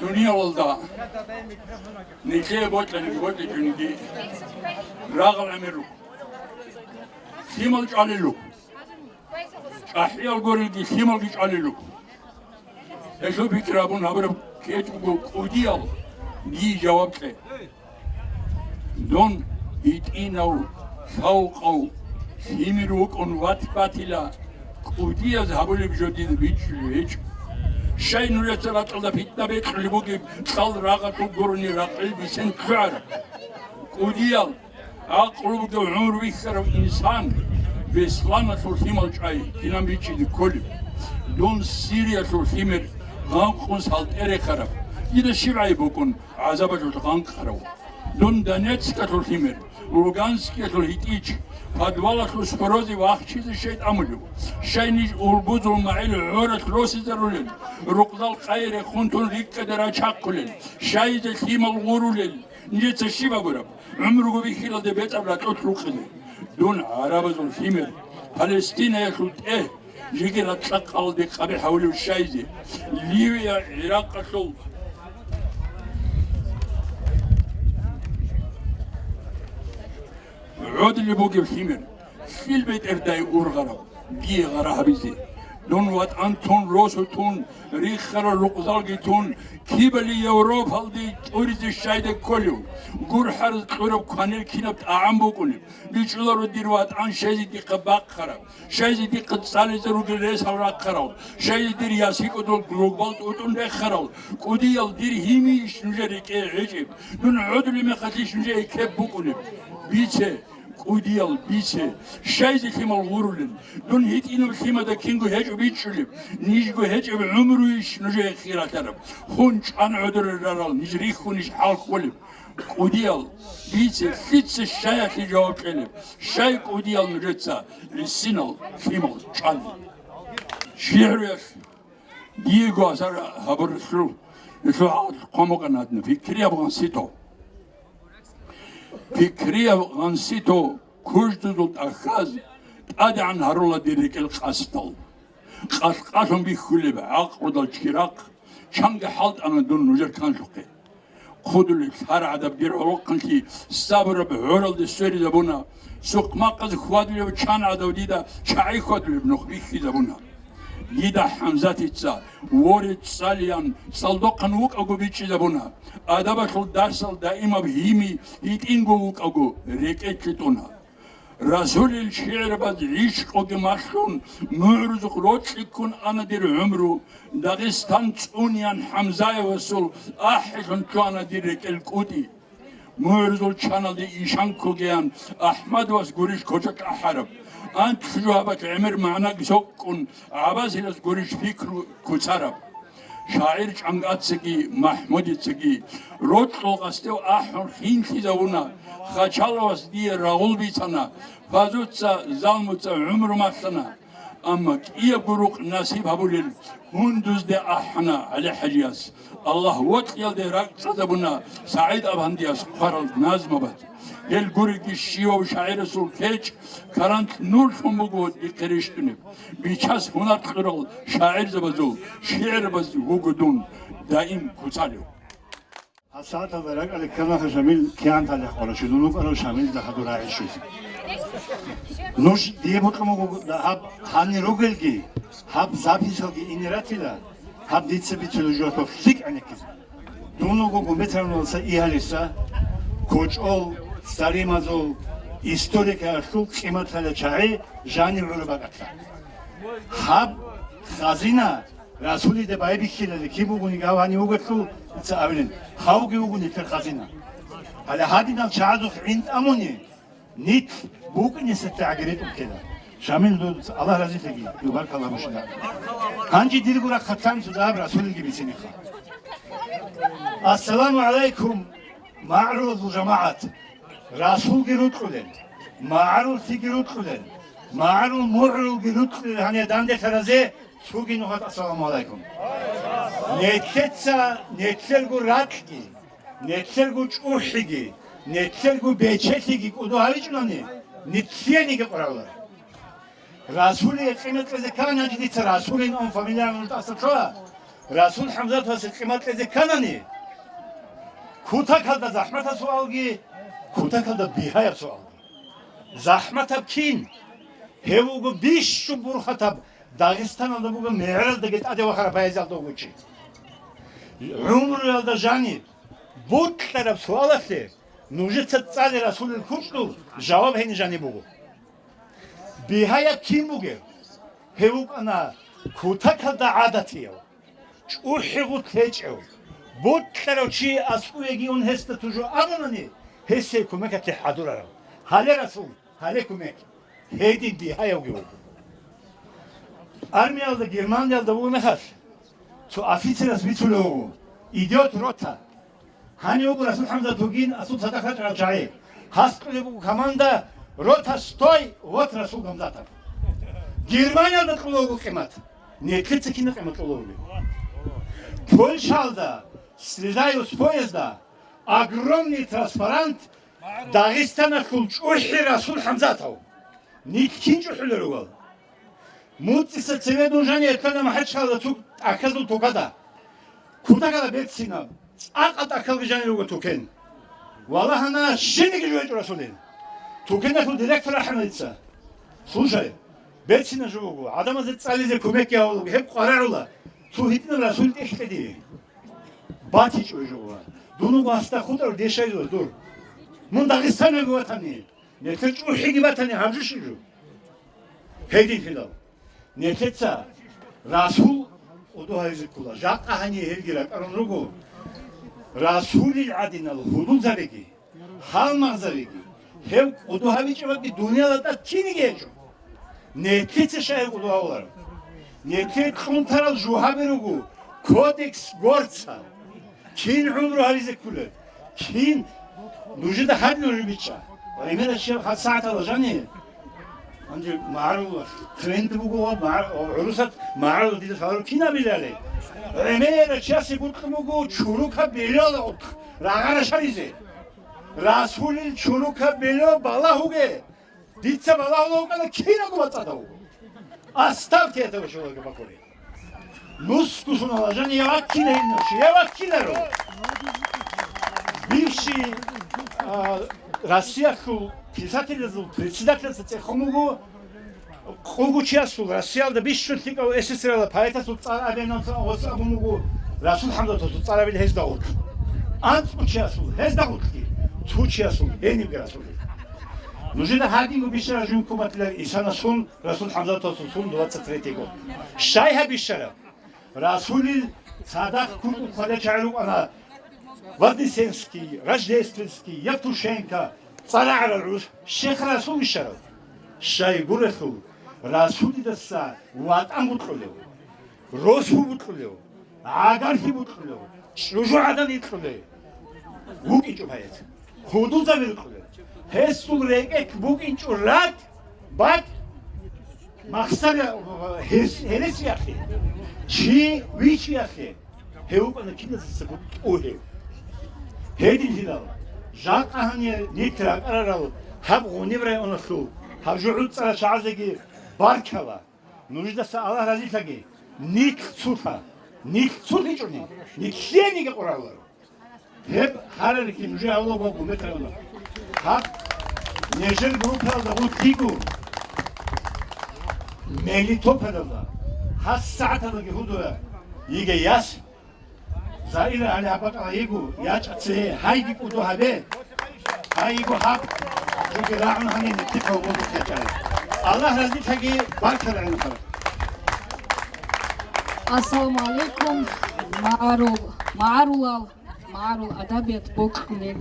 Дуниялалда нилъее бокьани-, бокьичӀониги рагъал гӀемер руго. Лъимал чӀвалел руго. ЧӀахӀиял гурелги лъималги чӀвалел руго. Гьелъул пикру гьабун гьабураб ккечӀого кӀудиял, дие жаваб кье. Дун гьитӀинав, лъавкъав, лъимер вукӀун ват-, ватила, кӀудияз гьабулеб жо дида бичӀчӀулеб гьечӀо. Щай нужеца ракьалда питна бекьулеб бугеб, кьал рагъалъул гурони ракьил бицен кквегӀараб? КӀудиял, гӀакълу бугев гӀумру бихьарав инсан Бесланалъул лъимал чӀвай кинан бичӀчӀизе кколеб? Дун Сириялъул лъимер гъанкъун салтӀе рехараб. Дида щиб гӀайиб букӀун гӀазабалъулъ гъанкъарав? Дун Донецкалъул лъимер, Луганскиялъул гьитӀич, подвалалъул сфорозе вахчизе щай тӀамулев? Щай ниж ургузул магӀил гӀоралъ росизарулел, рукъзал къайи рехун тун рикӀкӀаде рачахъулел? Щай нижеца лъимал гъурулел? Нижеца щиб гьабураб? ГӀумруго бихьилалде бецӀаб ракьулъ рукъизе. Дун гӀарабазул лъимер, Палестинаялъул тӀегь, жеги ракьа-къалде къабихӀ гьавулев щайзе, Ливия, ГӀиракъалъул гӀодилеб бугев лъимер, лъил бетӀердай ургъараб, дие гъара гьабизе. Дун ватӀан тун, росу тун, риххарал рукъзалги тун, кибали Европалде тӀуризе щайда кколев? ГурхӀараз кьураб кванер кинаб тӀагӀам букӀунеб? БичӀчӀуларо дир ватӀан щайзе дихъа бахъараб, щайзе дихъа цӀализе ругел ресал рахъарал, щайзе дир ясикӀодул лугбал тӀутӀун рехарал, кӀудиял дир гьимийищ нужер рекӀее гӀечӀеб? Дун гӀодулеб мехалъищ нужее ккеб букӀунеб? Бице, кӀудиял, бице, щайзе лъимал гъурулел? Дун гьитӀинаб лъимада кинго гьечӀо бичӀчӀулеб, нижго гьечӀеб гӀумруйищ нужее хиралъараб? Хун чӀван гӀодорел рарал ниж рихьунищ хӀалхьулеб? КӀудиял, бице, лъица щаялъе жаваб кьелеб? Щай кӀудиял нужеца гьисинал лъимал чӀван? ШигӀруялъ диего асар гьабуралъул, гьелъул гьакъалъулъ хъван букӀана гьадинаб: пикрияб гъанситав. Пикрияб гъанситав куждузул тӀахьаз тӀадегӀан гьарула дир рекӀел къасдал. Къалъ-къалъун бихьулеб гӀакълудал чирахъ, чанги хӀалтӀана дун нужер канлъухъе. Хъудулеб лъар гӀадаб дир гӀолохъанлъи сабураб гӀоралде сверизабуна, сухъмакъаз хьвадулев чан гӀадав дида чагӀи хьвадулеб нух бихьизабуна. Дида ХӀамзатица, воре, цӀалиян, цӀалдохъан вукӀаго бичӀчӀизабуна. Адабалъул дарсал даимаб гьими гьитӀинго вукӀаго рекӀелъе тӀуна. Расулил шигӀрабаз гӀишкъуги малъун, мугӀрузухъ рокьи ккун ана дир гӀумру, Дагъистан цӀуниян ХӀамзаевасул ахӀилъун лъугьана дир рекӀел кӀутӀи. МугӀрузул чаналде ишан ккогеян АхӀмадовас гурищ коча тӀахьараб, анкь жугьабалъ гӀемер магӀнаги сокӀун ГӀабасилас гурищ пикру куцараб. ШагӀир ЧӀангацаги МахӀмудицаги рокьул къасдев ахӀун хинлъизавуна, Хачаловас дие рагъул бицана, Фазуца, Залмуца гӀумру малъана. Амма кӀиябго рукъ насиб гьабулел гьундузде ахӀана ГӀали-хӀажияс. Аллагь вокьиялде ракӀ цӀадабуна СагӀид-афандияс хъварал назмабаз. Гьел гуриги щивав шагӀирасул кечӀ карант нурлъун буго дихъе рещтӀунеб. Бичас гьунар кьурал шагӀирзабазул шигӀрабаз вуго дун даим куцалев. ГьасагӀаталда ракӀалде кканаха Шамил кигӀан талихӀ къорачи, дун вукӀарав Шамилда хадур рагӀи щвезе. Нуж дие бокьун буго гьаб гьанир ругелги, гьаб записалги ине ратила, гьаб дица бицунеб жо лъикӀ гӀенеккизе. Дун вуго Гумбетаравналдаса Игьалиса, кочӀол, царимазул, историкаялъул къимат лъала чагӀи жанив гӀураб бакӀалъа. Гьаб хазина Расулида байбихьилали киб бугониги гьав гьанив вугелъул дица абилин, гьавги вуго нилъер хазина. Гьале гьадинал чагӀазухъ гӀин тӀамуни, нилъ букӀинесетагӀаги ретӀун ккела. Шамил, дуца Аллагь разилъеги, баркалла бушила. Гьанже дирго рахъалъан цо дагьаб Расулилги бициниха. Ассаламу гӀалайкум, магӀарулазул жамагӀат! Расулги рукьулел, магӀаруллъиги рукьулел, магӀарул мугӀрулги рукьулел гьанир данделъаразе цоги нухалъ ассаламу гӀалайкум. Нилъеца нилъерго ракьги, нилъерго чӀухӀиги, нилъерго бечелъиги кӀодо гьавичӀунани, нилъееги къваригӀула. Расулие къимат кьезе ккани, гьанже дица Расулин ун фамилияян нуж тӀаса лъугьа. Расул ХӀамзатовасе къимат кьезе кканани, кутакалда захӀматаб суалги, кутакалда бигьаяб суалги. ЗахӀматаб кин? Гьев вуго бищун бурхатаб, Дагъистаналда буго мегӀералдаги тӀаде вахараб поэзиялда вуго чи. ГӀумруялда жаниб бокьараб суалалъе нужеца цӀале Расулил кучӀдул жаваб гьениб жаниб буго. Бигьаяб кин бугев? Гьев вукӀана кутакалда гӀадатияв, чӀухӀи гъут гьечӀев, бокьарав чи аскӀовеги ун гьесда тужу абунани, гьесие кумекалъе хӀадурарав. Гьале Расул, гьале кумек. Гьедин бигьаявги вуго. Армиялда, Германиялда вугеб мехалъ, цо офицерас бицулев вуго: «Идет рота». Гьанив вуго Расул ХӀамзат вугин, асул цадахъ рачӀарал чагӀи. Гьас кьулеб буго команда: «Рота, стой!» Вот Расул ХӀамзатов. Германиялда кьула вуго къимат. Нилъеца кинаб къимат кьула вугеб? Польшалда, слезаю с поезда, огромный транспарант: «Дагъистаналъул чӀухӀи Расул ХӀамзатов». Нилъ кин чӀухӀулел ругел? МуцӀиса цеве дун жанив лъана МахӀачхъалаялда цо тӀахьазул тукада. Кутакалда берцинаб, цӀакъа тӀахьалги жанир руго тукен. Валагьана, щибниги жо гьечӀо Расулил. Тукеналъул директор рахӀана дица. Слушай, берцинаб жо буго, гӀадамазда цӀализе кумекги гьабулеб, гьеб къваригӀула, цо гьитӀинаб Расул тӀехь кье дие. БатичӀо жо ва. Дун вуго гьасда хутӀарав дешайзула дур. Мун Дагъистаналги ватани. Нилъер чӀухӀиги батани, гьаб жо щиб жо? Гьединлъидал. Нилъеца Расул кӀодо гьаризе ккола. Жакъа гьанив гьелги ракӀарун руго. Расулил гӀадинал гьудулзабиги, гьалмагъзабиги, гьев кӀодо гьабичӀебги дуниялалда тӀад киниги гьечӀо. Нилъеца щай гьев кӀодо гьавуларев? Нилъее кьун тарал жугьаби руго, кодекс горца. Кин гӀумру гьаризе кколел? Кин? Нужеда гьаб нуж бичӀчӀа. ГӀемерав чияв гьаб сагӀаталда жанив? Гьанже магӀарул тренд буго ва магӀар-, гӀурусат магӀарул дида лъаларев кин абилали? ГӀемерав чиясе гуркь буго чурукаб бельола рагъа рашаризе. Расулил чурукаб бельо балагьуге. Дица балагьула вукӀана киналго вацӀцӀадав. Оставьте этого человека в покое. Нусго сунала жани я ваккилайин нуш, я ваккиларо. Бивший, а, Россиялъул писателазул председательца цӀехун буго, къугучиясул Россиялда бищун лъикӀав эсэсэрала поэтасул цӀар абиянал гъос абун буго, Расул ХӀамзатасул цӀар абил гьезда гъорлъ. АнцӀбукӀиясул гьезда гъорлъги, цучиясул гьенибги Расулил. Нужеда гьадинго бищараб жугьутӀ батила Исанасул, Расул ХӀамзатасул сун двадцать третий год. Щай гьаб бищараб? Расулил цадахъ кутӀун хъвалел чагӀи рукӀана Вознесенский, Рождественский, Евтушенко, цӀарагӀарал гӀурус, Щех Расул вищарав. Щай гурелъул, Расулидаса ватӀан букьулев, росу букьулев, гӀагарлъи букьулев, чӀужугӀадан рикьулев вукӀинчӀо гьес. Худузаби рикьулев. Гьесул рекӀелъ букӀинчӀо ракӀ, бакӀ, махсара, гьес-, гьересиялъе, чи вичиялъе. Гьев вукӀана киназецаго тӀу гьев. Гьединлъидал жакъа гьанир нилъ ракӀарарал гьаб Гъуниб районалъул гьаб жугьуцӀарал чагӀазеги баркала. Нужедаса Аллагь разилъаги. Нилъ цулъа. Нилъ цулъ гьечӀони, нилъеениги къороларо. Гьеб гьарарихъе нужее гьавулаго гумекъ гьавуна. Гьаб нижер группаялда гъутлъиго Мелитопольалда гьас сагӀаталдаги гьудуя йигей яс. Заира гьале гьаб бакӀала йиго, ячӀа цее, гьайги кӀудо гьабе. Гьай йиго гьаб, жуги рагӀун гьанин, нилъехъа гьугьутӀ кьечӀай. Аллагь разилъаги, баркала гӀенекъараб. Ассаламу алейкум, магӀарул, магӀарулал, магӀарул адабият бокьулел,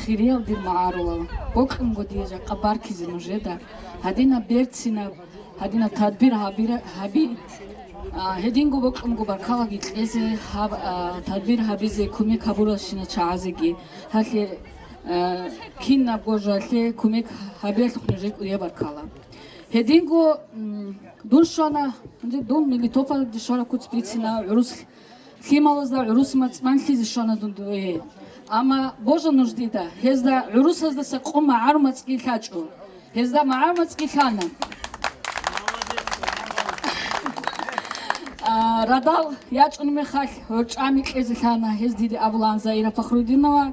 хириял дир магӀарулал. Бокьунго дие жакъа баркизе нужеда. Гьадинаб берцинаб Гьадинаб тадбир гьабира-, гьаби-, а, гьединго бокьунго баркалаги кьезе, гьаб-, а, тадбир гьабизе кумек гьабуралщина чагӀазеги, гьалъе, а, кинабго жоялъе кумек гьабиялъухъ нужер кӀудияб баркала. Гьединго, м, дун щвана, гьанже дун Мелитопольде щвараб куц бицина гӀурус Лъималазда гӀурус мацӀ манлъизе щвана дун дуе. Амма божа нуж дида, гьезда гӀурусаздаса къо магӀарул мацӀги лъачӀо. Гьезда магӀарул мацӀги лъана. А, радал ячӀун мехалъ, гӀорчӀами кьезе лъана, гьез диде абулаан Заира Фахрудинова,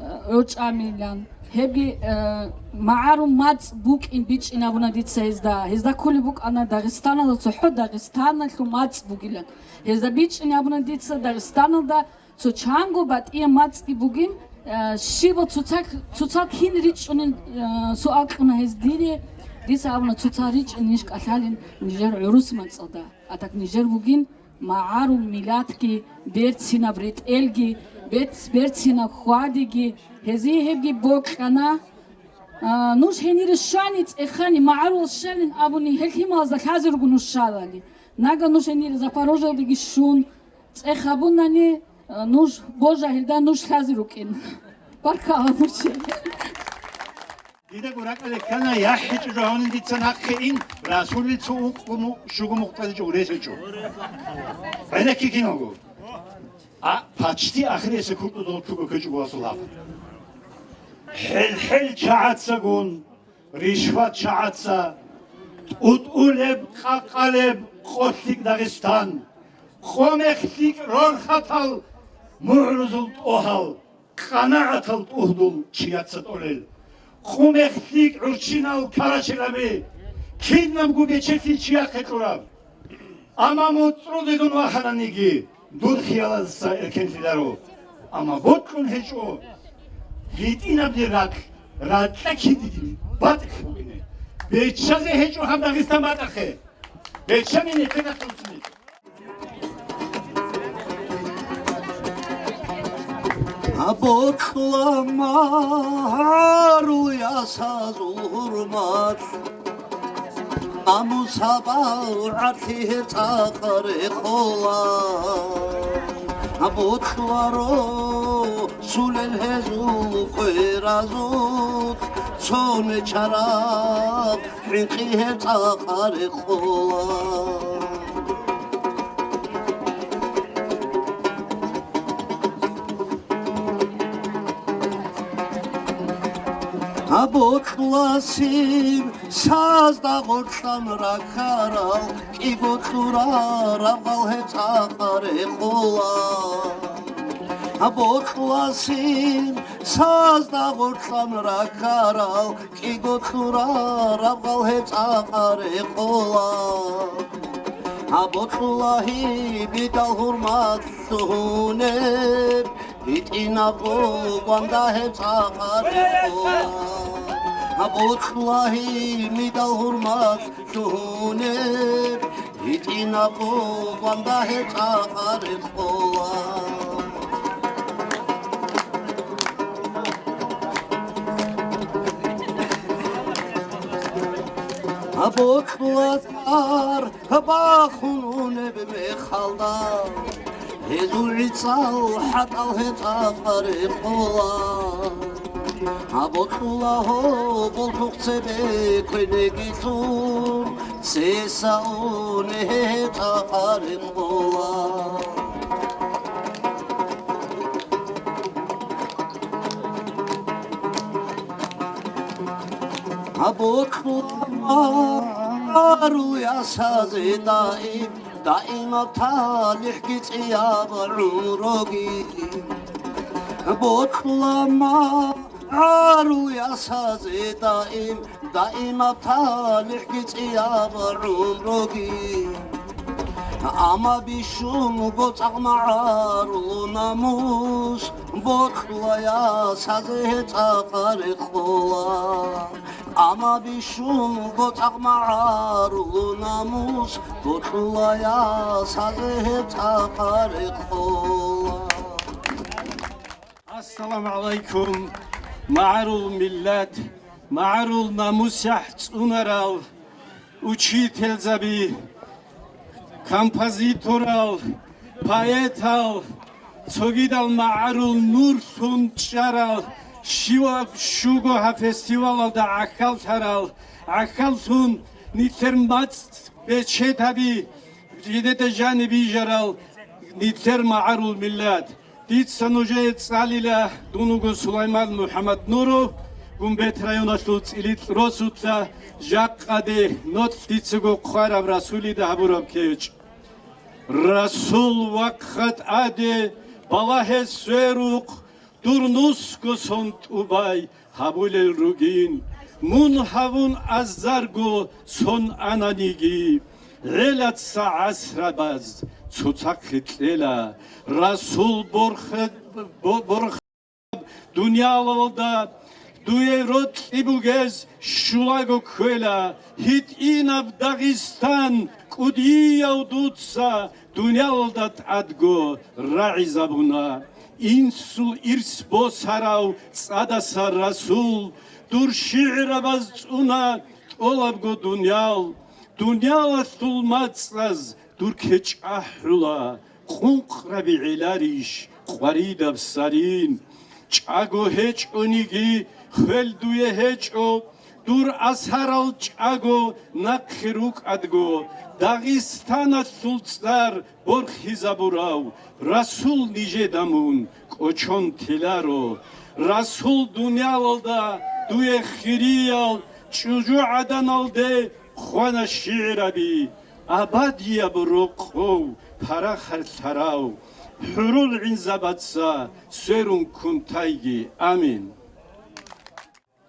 а, гӀорчӀамилан. Гьебги, а, магӀарул мацӀ букӀин бичӀчӀин абуна дица гьезда. Гьезда кколеб букӀана Дагъистаналда цохӀо Дагъистаналъул мацӀ бугилан. Гьезда бичӀчӀин абуна дица Дагъистаналда цо чанго батӀияб мацӀги бугин, э, щибал цоцал, цоцал кин ричӀчӀунин, э, суал кьуна гьез диде. Дица абуна, цоцал ричӀчӀинищ кӀалъалин нижер гӀурус мацӀалда. А так нижер бугин магӀарул миллатги, берцинаб ретӀелги, бец-, берцинаб хьвадиги. Гьезие гьебги бокьана. А, нуж гьенире щвани, цӀехани, магӀарулал щвалин абуни, гьел лъималазда лъазе руго нуж щвалали. Нага нуж гьенире Запорожьеялдаги щун, цӀех гьабунани, а, нуж божа гьелда нуж лъазе рукӀин. Баркала, мурчи. Дидаго ракӀалде ккана, яхӀ гьечӀо жо гьавнин дица нахъе ин, Расулил цо ункъго му-, щуго мукъадичӀо урес гьечӀо. ГӀенекке киналго. А, почти ахириясе куртӀу долчуго ккечӀого васулаб. ХӀел-хӀел чагӀацагун, ришват чагӀаца, тӀутӀулеб, къакъалеб къо лъикӀ Дагъистан, къо мех лъикӀ рорхатал мугӀрузул тӀогьал, къанагӀатал тӀугьдул чияца тӀолел, къо мех лъикӀ гӀурччинал карачелаби, кинабго бечелъи чияхъе кьураб. Амма муцӀрулидун вахананиги, дур хиялазда эркенлъиларо. Амма бокьун гьечӀо гьитӀинаб дир ракь, ракьа кидидин батӀихъ букӀине. Биччазе гьечӀо гьаб Дагъистан батӀахъе. Биччани нехъе гьатӀуцин. Абокьула магӀарул ясазул гьурмат, намусабал гӀадлъи гьеб цӀакъ рекъола. Абокьуларо сулел гьезул къверазул цо мечараб хӀинкъи гьеб цӀакъ рекъола. Абокьуласин сазда гъоркьан ракарал кӀиго кьурараб гъал гьеб цӀакъ рекъола. Абокьуласин сазда гъоркьан ракарал кӀиго кьурараб гъал гьеб цӀакъ рекъола. Абокьула гьибидал гьурмат лъугьунеб, гьитӀинабго гванда гьеб цӀакъ рекъола. Абокьула гьибидал гьурмат лъугьунеб, гьитӀинабго гванда гьеб цӀакъ рекъола. Абокьула тӀар бахун унеб мехалда, Гьезул гӀицӀал хӀатӀал гьетӀа къарикъула, гьаб бокьула гьо болъухъ цебе квенеги лъун, цеса уне гьетӀа къарикъула. Гьаб бокьула мару ясазе даим, даимаб талихӀги цӀияб гӀумруги. Бокьула магӀарул ясазе даим, даимаб талихӀги цӀияб гӀумруги. Амма бищун буго цӀакъ магӀарул намус, бокьула ясазе гьетӀа къарикъула. Амма бищун буго цӀакъ магӀарул намус, бокьула ясазе гьетӀа къарикъула. Ассаламу гӀалайкум, магӀарул миллат, магӀарул намусихӀ цӀунарал учительзаби, композиторал, поэтал, цогидал магӀарул нурлъун чӀарал, щивав щуго гьаб фестивалалда гӀахьаллъарал, гӀахьаллъун нилъер мацӀ бечед гьаби, жидеда жаниб бижарал нилъер магӀарул миллат. Дица нужее цӀалила, дун вуго Сулайман МухӀаммаднуров, Гумбет районалъул ЦӀиликӀ росулъа, жакъаде нолъ дицаго хъвараб Расулида гьабураб кечӀ. Расул вахъа тӀаде балагье сверухъ, дур нусго сон тӀубай гьабулел ругин, мун гьавун азарго сон ананиги, гӀелаца гӀасрабаз цоцахъе кьела, Расул борхе-, бо-, борхаб дуниялалда дуе рокьи бугез щулаго кквела, гьитӀинаб Дагъистан кӀудияв дуца дуниялалда тӀадго рагӀизабуна. Инсул ирс босарав цӀадаса Расул, дур шигӀрабаз цӀуна тӀолабго дуниял. Дуниялалъул мацӀаз дур кечӀ ахӀула, къункъраби гӀеларищ къваридаб сарин? ЧӀаго гьечӀониги, хвел дуе гьечӀо, дур асарал чӀаго нахъе рукӀадго, Дагъистаналъул цӀар борхизабурав Расул нижеда мун кӀочон теларо. Расул дуниялалда дуе хириял чӀужугӀаданалде хъвана шигӀраби, абадияб рокъов парахат лъарав, хӀурул гӀинзабаца сверун ккун тайги. Амин.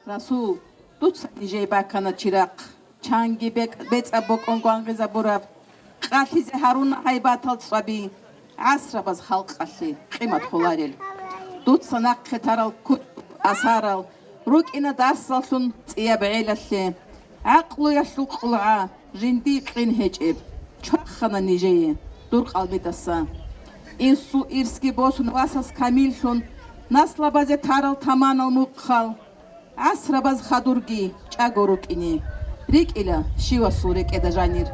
Расул, дуца нижее бакана чирахъ, чанги бекь-, бецӀаб бокӀон гвангъизабураб, къалъизе гьаруна гьайбатал цӀваби, гӀасрабаз халкъалъе къимат холарел. Дуца нахъе тарал кутӀ асарал рукӀина дарсаллъун цӀияб гӀелалъе. ГӀакълуялъул къулгӀа жиндие кьин гьечӀеб чвахана нижее дур къалбидаса. Инсул ирсги босун васас камиллъун, наслабазе тарал таманал мухъал. ГӀасрабаз хадурги чӀаго рукӀине рикӀкӀила щивасул рекӀеда жанир.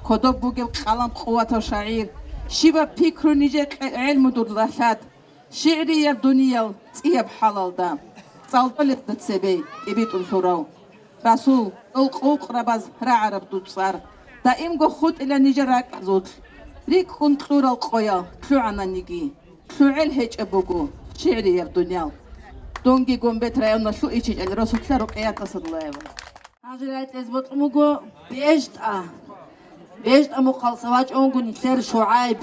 Кодоб бугеб къалам къуватав шагӀир, щибаб пикру нижер кье-, гӀелму дур ралъад, шигӀрияб дуниял цӀияб хӀалалда, цӀалдолезда цебе тӀибитӀун лъурав. Расул, дол къукърабаз рагӀараб дуцӀар, даимго хутӀила нижер ракӀазулъ, рикӀкӀун кьурал къоял лъугӀананиги. ЛъугӀел гьечӀеб буго шигӀрияб дуниял. Дунги Гумбет районалъул ИчичӀел росулъа Рукъият Асадуллаева. Гьанже рагӀи кьезе бокьун буго БежтӀа. БежтӀа мухъалса вачӀун вуго нилъер ШугӀайб.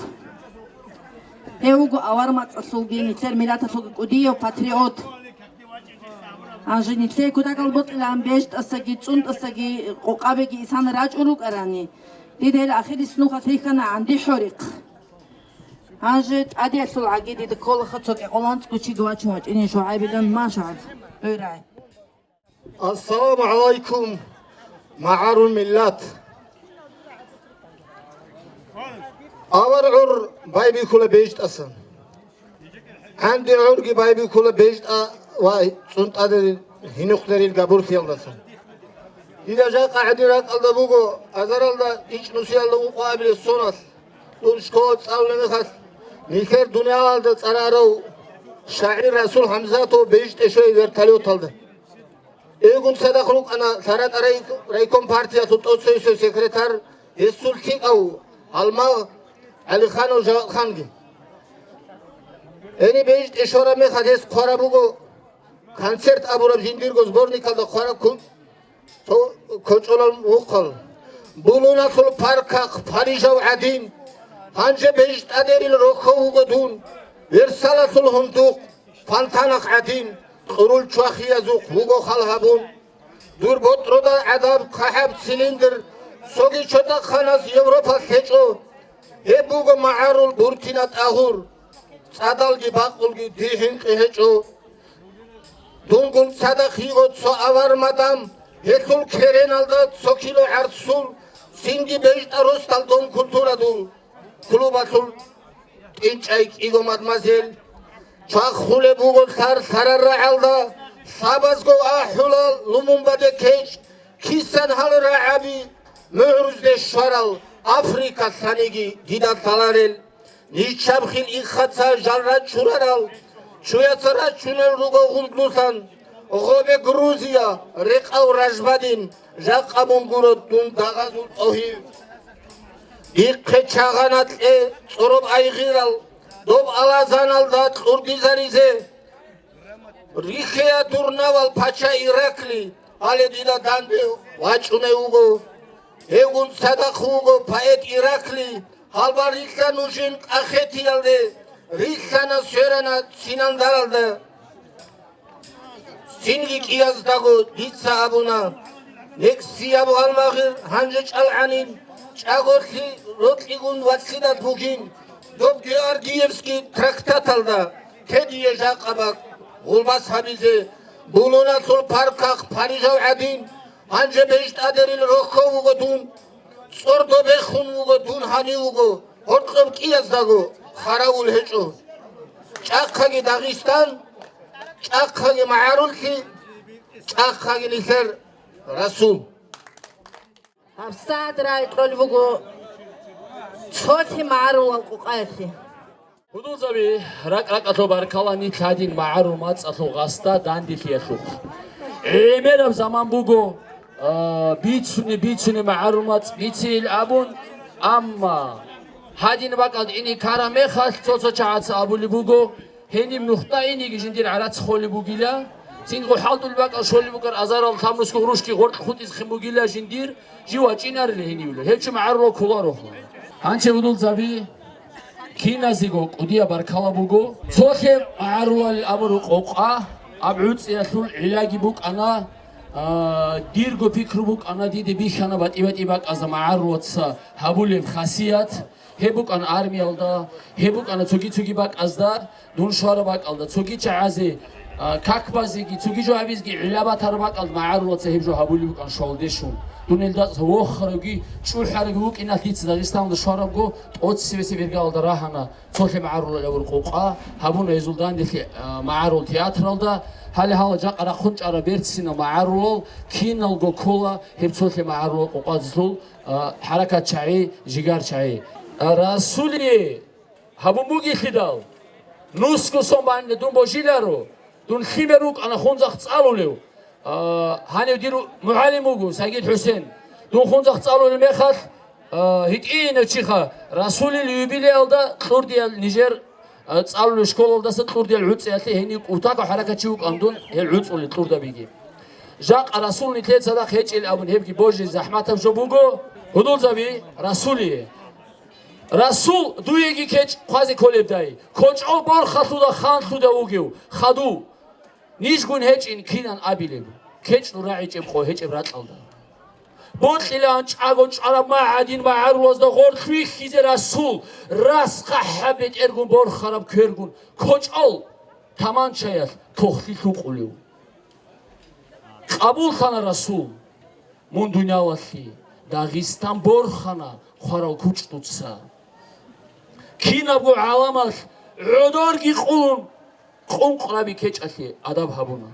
Гьев вуго авар мацӀалъулги, нилъер миллаталъулги кӀудияв патриот. Гьанже нилъее кутакал бокьилаан БежтӀасаги, ЦӀунтӀасаги, Къокъабиги исана рачӀун рукӀарани, дида гьел ахирис нухалъ рихьана ГӀанди ХӀорихъ. Гьанже тӀадиялъул гӀаги дида кколаха цо кӀикъоялда анцӀго чиги вачун вачӀинин ШугӀайбилан. Машгьар, гӀурай. Ассаламу гӀалайкум, магӀарул миллат! Авар гӀур байбихьула БежтӀасан. ГӀанди гӀурги байбихьула БежтӀа ва ЦӀунтӀадерил гьинухъдерил габурлъиялдасан. Дида жакъа гӀадин ракӀалда буго, азаралда ичӀнусиялда ункъо абилеб соналъ, дун школа цӀалулеб мехалъ, Нилъер дуниялалда цӀарарав шагӀир Расул ХӀамзатов бежитӀе щвей вертолеталда. Эвгун цадахъ рукӀана ЛъаратӀа рай-, райком партиялъул тӀоцевесев секретарь, гьесул лъикӀав гьалмагъ ГӀалиханов Жавадханги. Гьениб бежитӀе щвараб мехалъ гьес хъвараб буго концерт абураб жиндирго сборникалда хъвараб ккун. Цо кочӀолал мухъал. Булуналъул паркахъ Парижав гӀадин, гьанже бежитӀадерил рохьов вуго дун, Версалалъул гьундухъ фонтанахъ гӀадин, кьурул чвахиязухъ вуго хал гьабун. Дур ботӀрода гӀадаб хъахӀаб цилиндр, цоги чотахъанас Европа лъечӀо. Гьеб буго магӀарул буртина тӀагъур, цӀадалги бакъулги дихӀинкъи гьечӀо. Дунгун цадахъ йиго цо авар мадам, гьелъул кереналда цо кило гӀарцул, цинги бежитӀа росдал дом культурадул клубалъул тӀинчӀай кӀиго мадмазел. Чвахулеб буго лъар лъарал рагӀалда, лъабазго ахӀула Лумумбаде кечӀ, кисан гьал рагӀаби мугӀрузде щварал Африка лъаниги дида лъаларел. Ниж чабхил иххаца жал рачурарал, чуяца рачунел руго гъузлулъан, гъобе Грузия, рекъав Ражбадин, жакъа мун гуро дун дагъазул тӀогьив. Дихъе чагъана кье цӀороб айгъирал, доб алазаналда кьурдизаризе. Рихея дурнавал пача Ираклий, гьале дида данде вачӀунев вуго. Гьевгун цадахъ вуго поэт Ираклий, гьалбал рилълъа нужин къахетиялде, рилълъана сверана цинандаралда. Цинги кӀияздаго дица абуна, некӀсияб гьалмагъир гьанже чӀалгӀанин, чӀагорлъи рокьигун вацлъидат бугин, доб Георгиевский трактаталда, те дие жакъа бакӀ гъулбас гьабизе, Булуналъул паркахъ Парижав гӀадин, гьанже бежитӀадерил рохьов вуго дун, цӀордо бехун вуго дун гьанив вуго, гьоркьоб кӀияздаго харавул гьечӀо. ЧӀахъаги Дагъистан, чӀахъаги магӀаруллъи, чӀахъаги нилъер Расул. ГьабсагӀат рагӀи кьолеб буго цолъи магӀарулал къукъаялъе. Гьудулзаби, ракӀ-ракӀалъул баркала нилъ гьадин магӀарул мацӀалъул гъасда данделъиялъухъ. ГӀемераб заман буго, а, бицуни-бицуни магӀарул мацӀ бицейил абун, амма гьадин бакӀалда ине ккараб мехалъ цо-цо чагӀаца абулеб буго, гьениб нухда инеги жиндир гӀарац холеб бугила, цинги хӀалтӀулеб бакӀал щолеб букӀар азарал тамрусго гъурущги гъоркь хутӀизехъин бугила жиндир, жив вачӀинарила гьенивла, гьев чи магӀарулал кколаро. Гьанже, гьудулзаби, киназего кӀудияб баркала буго. Цолъе магӀарулал абураб къокъа, аб гӀуцӀиялъул гӀиллаги букӀана, а, дирго пикру букӀана, диде бихьана батӀи-батӀи бакӀазда магӀарулаца гьабулеб хасият. Гьеб букӀана армиялда, гьеб букӀана цоги-цоги бакӀазда, дун щвараб бакӀалда, цоги чагӀазе, а, как базеги, цоги жо гьабизеги гӀилла батараб бакӀалда магӀарулаца гьеб жо гьабулеб букӀана щвалдешун. Дун илдас вохаравги, чӀухӀаравги вукӀиналъ дица Дагъистаналда щварабго, тӀоцевесеб иргаялда рагьана цолъе магӀарулал абураб къокъа, гьабуна гьезул данделъи, а, магӀарул театралда, гьале гьала жакъа рахъун чӀараб берцинал магӀарулал, киналго ккола гьеб цолъе магӀарулал къокъазлъул, а, хӀаракатчагӀи, жигарчагӀи. А, Расулие гьабун бугелъидал, нусго сон бани дун божиларо, дун лъимер рукӀана хунзахъ цӀалулев. А, гьанив дир мугӀалим вуго, Сагид ХӀусен. Дун хунзахъ цӀалулел мехалъ, а, гьитӀинав чиха, Расулил юбилеялда кьурдиял нижер, а, цӀалулев школалдаса кьурдиял гӀуцӀиялъе гьенив кӀутаго хӀаракатчи вукӀан дун гьел гӀуцӀулел кьурдабиги. Жакъа Расул нилъее цадахъ гьечӀел абун гьебги божи захӀматаб жо буго. Гьудулзаби, Расулие. Расул, дуеги кечӀ хъвазе кколебдай, кочӀол борхалъуда ханлъуда вугев, хаду. Нижгун гьечӀин кинан абилеб, кечӀ дур рагӀичӀеб къо гьечӀеб ракьалда. Бокьилаан чӀаго чӀвараб магӀадин магӀарулазда гъорлъ вихьизе Расул, рас хъахӀаб бетӀергун борхараб квергун, кочӀол таманчаялъ тохлъи лъукъулев. Къабуллъана Расул, мун дуниялалъе, Дагъистан борхана хварал кучӀ дуца. Кинабго гӀаламалъ гӀодорги къулун, къункъраби кечӀалъе адаб гьабуна.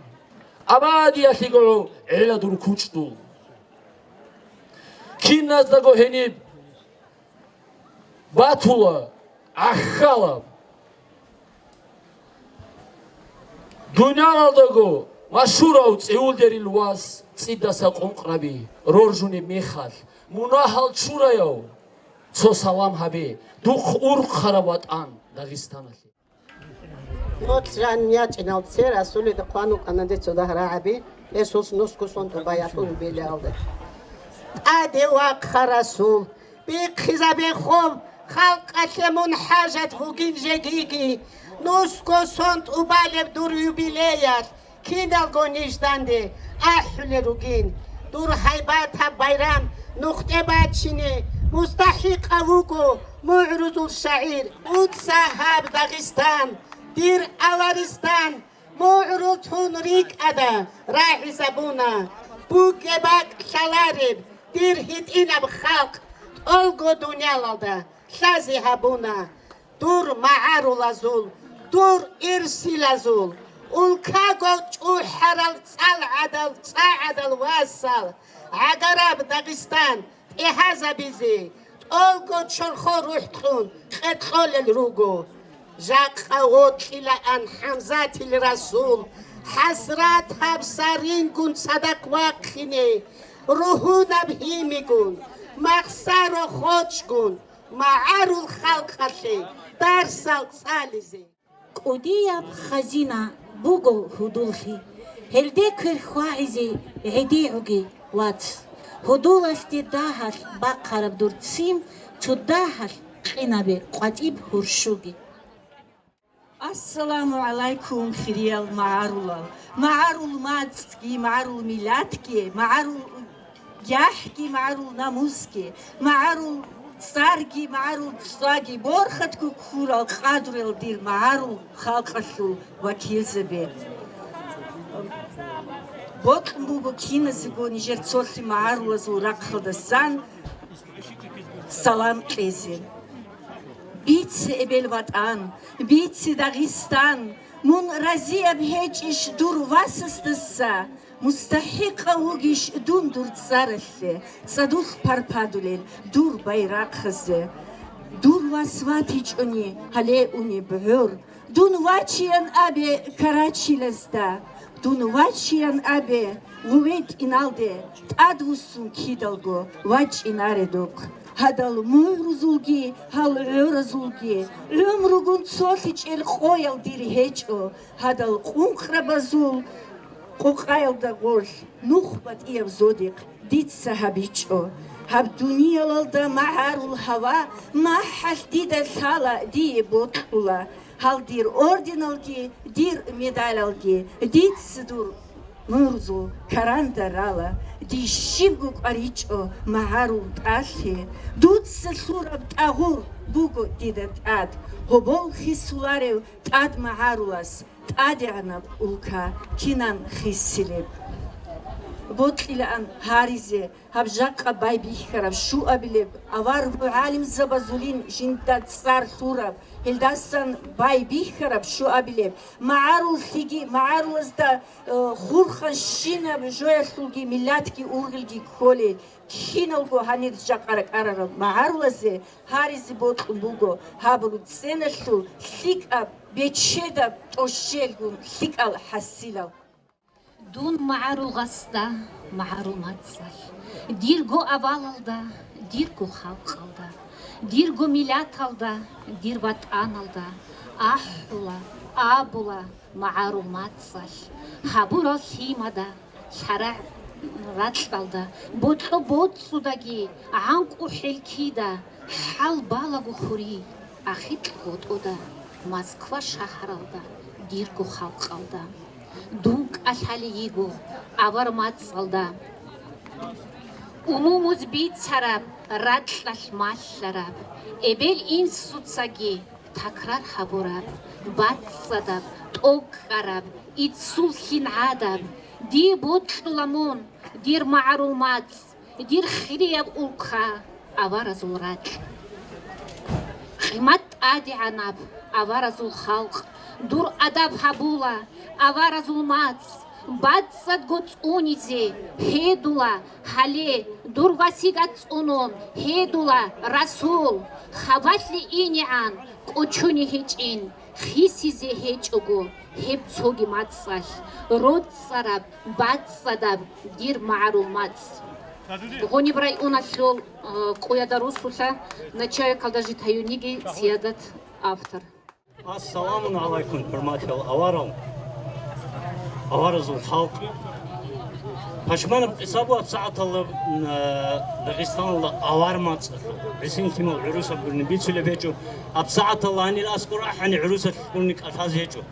Абадиялъего гӀела дур кучӀдул. Киназдаго гьениб батула, гӀахьалаб, Дуниялалдаго машгьурав цӀиулдерил вас, цӀидаса къункъраби роржунеб мехалъ, мунагьал чураяв, цо салам гьабе, духъ урхъарав ватӀан Дагъистаналъе. МоцӀ жан ячӀинал цер асулида хъван вукӀана дица дагь рагӀаби, гьесулъ нусго сон тӀубаялъул юбилеялда. ТӀаде вахъа, Расул, бихъизабе хоб, халкъалъе мун хӀажат бугин жегиги, нусго сон тӀубалеб дур юбилеялъ, киналго ниж данде ахӀулел ругин. Дур гьайбатаб байрам нухде бачине мустахӀикъав вуго мугӀрузул шагӀир. Уца гьаб Дагъистан, дир аваристан, мугӀрул тун рикӀкӀада рагӀизабуна. Бугеб бакӀ лъалареб дир гьитӀинаб халкъ тӀолго дуниялалда лъазе гьабуна. Дур магӀарулазул, дур ирсилазул, улкаго чӀухӀарал цӀалгӀадал, цӀагӀадал васал, гӀагараб Дагъистан тӀегьазабизе, тӀолго чорхол рухӀ кьун къеркьолел руго. Жакъа вокьилаан ХӀамзатил Расул, хӀасратаб сарингун цадахъ вахъине, ругьунаб гьимигун, махсаро хочгун, магӀарул халкъалъе дарсал цӀализе. КӀудияб хазина буго гьудуллъи, гьелде квер хьвагӀизе гӀедегӀуги, вац. Гьудулалъе дагьалъ бахъараб дур ццин, цо дагьалъ къинабе къватӀиб гьурщуги. Ассаламу гӀалайкум, хириял магӀарулал! МагӀарул мацӀги, магӀарул миллатги, магӀарул яхӀги, магӀарул намусги, магӀарул цӀарги, магӀарул цӀаги, борхатго ккурал къадрал дир магӀарул халкъалъул вакилзаби! Бокьун буго киназего нижер цолъи магӀарулазул рахъалдасан салам кьезе. Бице, эбел ВатӀан, бице, Дагъистан, мун разияб гьечӀищ дур васасдаса, мустахӀикъав вугищ дун дур цӀаралъе, цӀадулъ парпадулел дур байрахъазе? Дур вас ватичӀони гьале унеб гӀор, дун вачеян абе Карачилазда, дун вачеян абе ГъуветӀиналде, тӀадвуссун кидалго вачӀинаредухъ. Гьадал мугӀрузулги, гьал гӀоразулги гӀумругун цолъи чӀеркъоял дир гьечӀо, гьадал къункърабазул къокъаялда гъорлъ нух батӀияб зодихъ дица гьабичӀо. Гьаб дуниялалда магӀарул гьава махӀалъ дида лъала, дие бокьула. Гьал дир орденалги, дир медалалги дица дур мугӀрузул каранда рала. Дие щибго кӀваричӀо магӀарул тӀалъи, дуца лъураб тӀагъур буго дида тӀад. Гьобол хисуларев тӀад магӀарулас, ТӀадегӀанаб улка кинан хисилеб? Бокьилаан гьаризе гьаб жакъа байбихьараб щуабилеб, авар гӀалимзабазулин жинда цӀар лъураб, гьелдасан байбихьараб щуабилеб, магӀаруллъиги, магӀарулазда, э, хурханщинаб жоялъулги миллатги ургъелги кколел, киналго гьанир жакъа ракӀарарал магӀарулазе гьаризе бокьун буго гьаб руцӀцӀеналъул лъикӀаб, бечедаб тӀощелгун лъикӀал хӀасилал. Дун магӀарул гъасда, магӀарул мацӀалъ, дирго авалалда, дирго халкъалда, дирго миллаталда, дир ватӀаналда ахӀула, абула магӀарул мацӀалъ, гьабурал лъимада, лъарагӀ ракьалда, бокьо боцӀцӀудаги, гӀанкӀу хӀелкида, хӀал балаго хури, ахикь гъотӀода, Москва шагьаралда, дирго халкъалда. Дун кӀалъали йиго авар мацӀалда. Умумуз бицараб, ракьалъ малъараб, эбел-инсуцаги такрар гьабураб, бацӀцӀадаб, тӀокӀкӀараб, иццул хьин гӀадаб, дие бокьула мун, дир магӀарул мацӀ, дир хирияб улка, аваразул ракь. Къимат тӀадегӀанаб аваразул халкъ, дур адаб гьабула аваразул мацӀ, БацӀцӀадго цӀунизе гьедула, гьале дур васигат цӀунун гьедула, Расул, хабалъи инегӀан кӀочуни гьечӀин, хисизе гьечӀого гьеб цоги мацӀалъ, роцӀцӀараб, бацӀцӀадаб дир магӀарул мацӀ. Гъуниб районалъул, э, Куяда русулъа начальникалда житаюниги сиядат автор. Ассаламу гӀалайкум, хӀурматиял аварал, аваразул халкъ. Пашманаб къиса буго, абсагӀаталда, м, а, Дагъистаналда авар мацӀалъул. Гьесин лъимал гӀурусаб гурони бицулеб гьечӀо. АбсагӀаталда гьанир аскӀор ахӀани гӀурусалъ гурони кӀалъазе гьечӀо.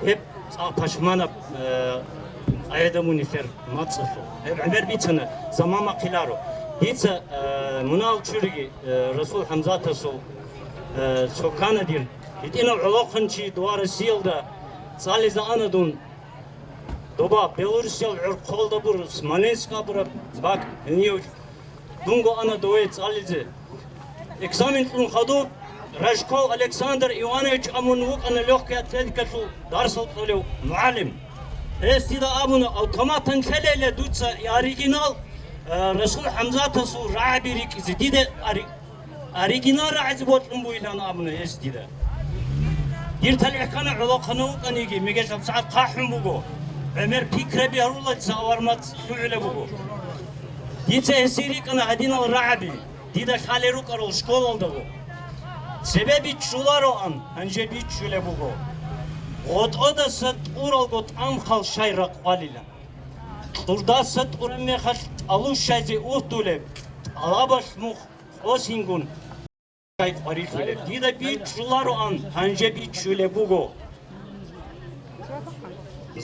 Гьеб цӀакъ пашманаб, а, къагӀида мун нилъер мацӀалъул. Гьеб гӀемер бицана, заман бахъиларо. Дица, а, мунагьал чуриги, а, Расул ХӀамзатасул, а, цо ккана дир. ГьитӀинав гӀолохъанчи дова Россиялда цӀализе ана дун. Доба Белорусиял гӀорхъолда бур Смоленск абураб бакӀ гьенив дунго ана дове цӀализе. Экзамен кьун хадуб, Рожков Александр Иванович абун вукӀана лёгкая атлетикалъул дарсал кьолев мугӀалим. Гьес дида абуна, автоматан лъелейила дуца и оригинал, э, Расул ХӀамзатасул рагӀаби рикӀкӀизе. Дида ори-, оригинал рагӀаби бокьун бугилан абуна гьес дида. Дир талихӀ ккана гӀолохъанав вукӀаниги, мегеш абсагӀат хъахӀун буго. ГӀемер пикраби гьарулел цо авар мацӀ лъугӀулеб буго. Дица гьесие рикӀкӀана гьадинал рагӀаби, дида лъалел рукӀарал школалдаго. Цебе биччулароан, гьанже биччулеб буго. ГъотӀодаса тӀуралго тӀамхал щай ракъвалила. ТӀурдаса тӀураб мехалъ тӀалу щайзе угьдулеб тӀалабалъ мухъ къосингун щай къварилъулеб. Дида биччулароан, гьанже биччулеб буго.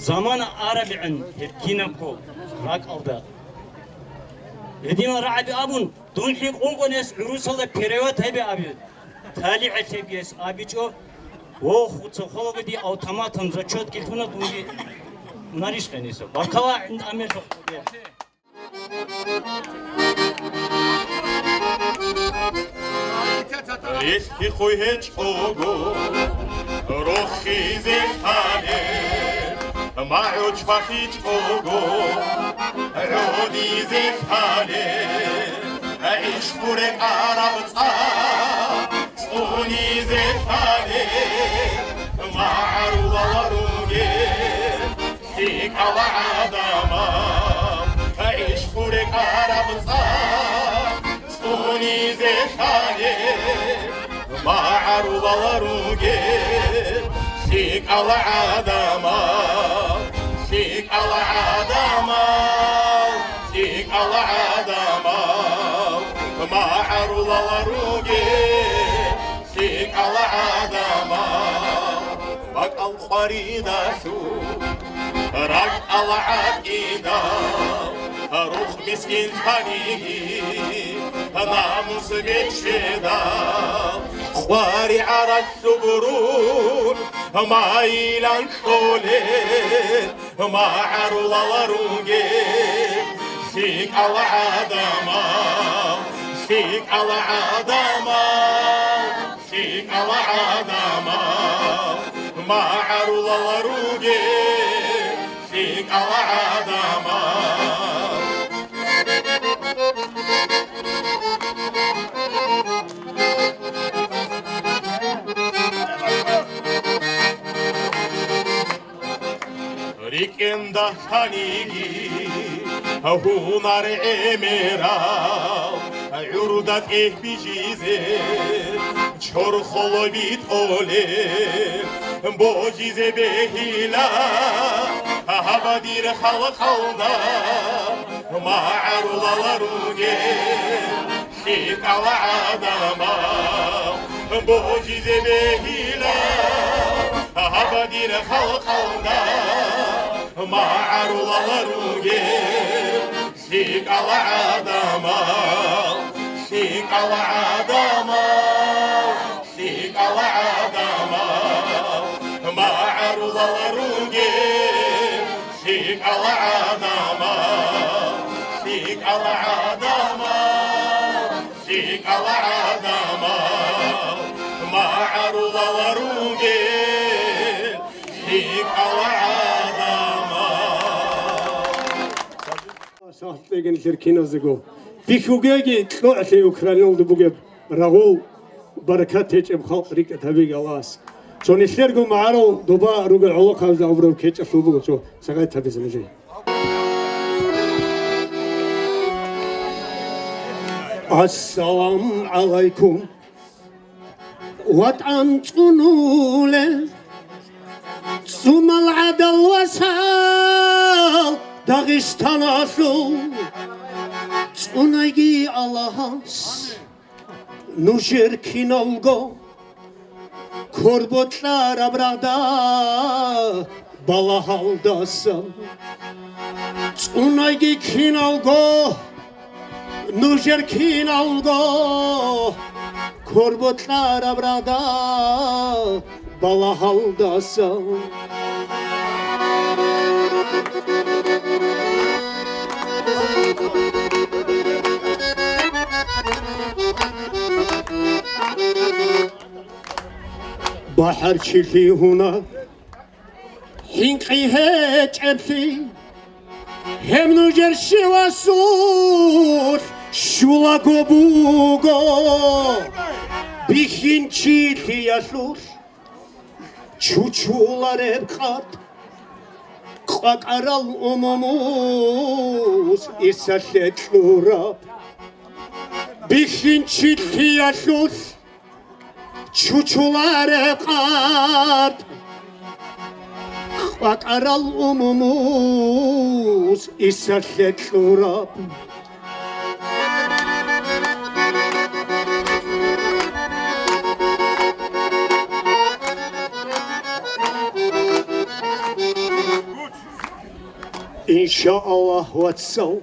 Замана арабигӀан гьеб кинабго ракӀалда. Гьединал рагӀаби абун, дун хӀинкъунгун гьес гӀурусалда перевод гьабе абе. ТалихӀалъебги гьес абичӀо, вохуца хологи дие автоматан зачетги лъуна, дунги унарищ гьениса. Баркала гӀинда амерлъухъ. Рихьихъуй гьечӀого, рохизе лъалеб, магӀуч бахичӀого, гӀодизе лъалеб, гӀиш гуреб араб цӀа, цӀунизе лъалеб, магӀарулал ругел лъикӀал гӀадамал, гӀиш гуреб араб цӀа, цӀунизе лъалеб, магӀарулал ругел лъикӀал гӀадамал, лъикӀал гӀадамал, лъикӀал гӀадамал, магӀарулал ругел лъикӀал гӀадамал. БакӀал къваридалъун, ракӀал гӀатӀидал, рухъ мискин лъаниги, намус бечедал, къваригӀаралъуб рухӀ майилан кьолел, магӀарулал ругел лъикӀал гӀадамал, лъикӀал гӀадамал, лъикӀал гӀадамал, магӀарулал ругел лъикӀал гӀадамал. РикӀкӀен дагьаниги гьунар гӀемерал, гӀурда тӀегьбижизе чорхоло битӀолел, божизе бегьила гьаб дир халкъалда, магӀарулал ругел лъикӀал гӀадамал, божизе бегьила гьаб дир халкъалда, магӀарулал ругел лъикӀал гӀадамал, лъикӀал гӀадамал, лъикӀал гӀадамал, магӀарулал ругел лъикӀал гӀадамал, лъикӀал гӀадамал, лъикӀал гӀадамал, магӀарулал ругел лъикӀал гӀадамал. Ахтеги нилъер киназего. Бихьугеги кьогӀлъи Украиналда бугеб рагъул баракат гьечӀеб халкъ рикӀкӀад гьабиги Аллагьас. Цо нилъерго магӀарул доба ругел гӀолохъабазда абураб кечӀалъул буго цо сагъат гьабизе нужее. Ассаламу гӀалайкум. ВатӀан цӀунулел, цӀумал гӀадал васал Дагъистаналъул, цӀунайги Аллагьас нужер киналго кор бокьараб рагъда балагьалдаса. ЦӀунайги киналго, нужер киналго кор бокьараб рагъда балагьалдаса. БахӀарчилъи гьунар хӀинкъи гьечӀеблъи, гьеб нужер щивасулъ щулаго буго. Бихьинчилъиялъулъ чучулареб къад, къвакӀарал умумус Исалъе кьураб. Бихьинчилъиялъулъ чучулареб къад, къвакӀарал умумус Исалъе кьураб. Иншааллагь, вацал,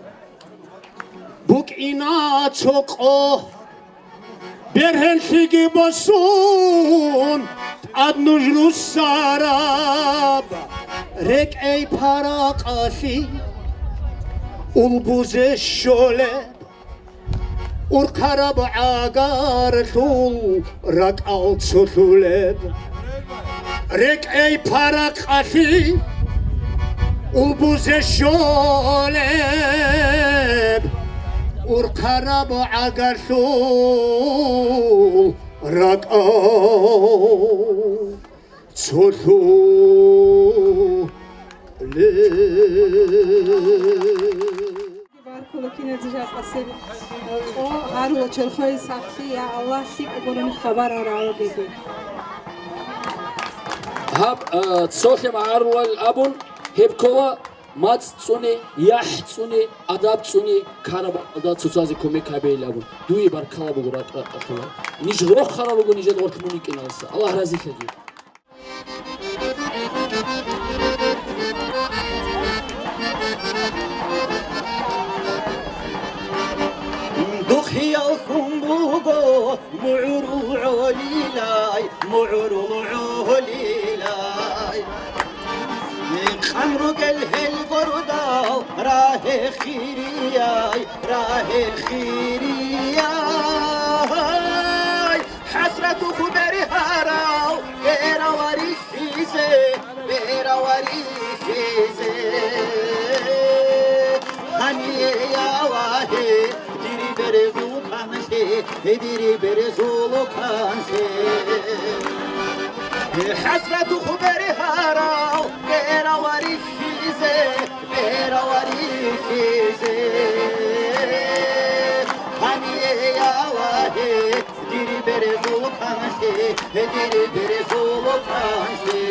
букӀина цо къо. Бергьенлъиги босун, тӀад нуж руссараб, рекӀей паракъалъи улбузе щолеб, урхъараб гӀагарлъул ракӀал цолъулеб. РекӀей паракъалъи улбузе щолеб, урхъараб гӀагарлъул ракӀал цолъулеб. Баркула киназе жакъасеб къо гьарула чорхое сахлъи, я Аллагь, лъикӀ гурони хабарал равагеги. Гьаб, а, цолъи магӀарулал абун, гьеб ккола мацӀ цӀуни, яхӀ цӀуни, адаб цӀуни, ккараб бакӀалда цоцазе кумек гьабейилан абун. Дуе баркала буго ракӀ-ракӀалъула. Ниж рохарал руго нижер гъорлъ мун йикӀиналдаса. Аллагь разилъаги. Духъ хӀиял хьун буго мугӀрул гӀолилай, мугӀрул гӀолилай. Къан ругел гьел городал рагье хирияй, рагье хирияй. ХӀасратухъ бергьарал берал рихьизе, берал рихьизе. Гьанияла гье, дир берзул канлъи, дир берзул канлъи. ХӀасратухъ бергьарал берал рихьизе, берал рихьизе. Гьанияла гье, дир берзул канлъи, дир берзул канлъи.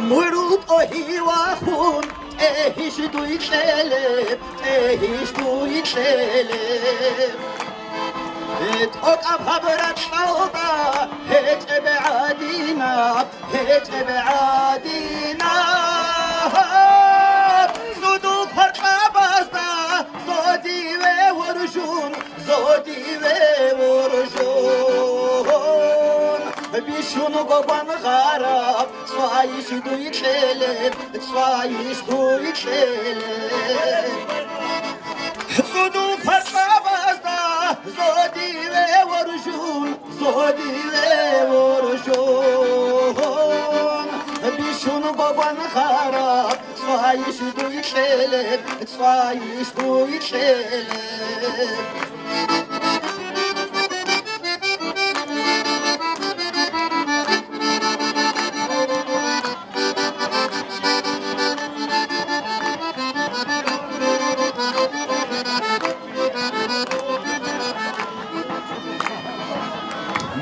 МугӀрул тӀогьи вахун, тӀегьищ дуй кьелеб, тӀегьищ дуй кьелеб. ТӀокӀаб гьаб ракьалда гьечӀеб гӀадинаб, гьечӀеб гӀадинаб. Судул кваркьабазда зодиве воржун, зодиве воржун. Бищун гогван гъараб, Цвайищ дуй кьелеб, цвайищ дуй кьелеб. ЦӀудул паркъабазда зодиве воржун, зодиве воржун, бищун гогван хараб, цвайищ дуй кьелеб, цвайищ дуй кьелеб.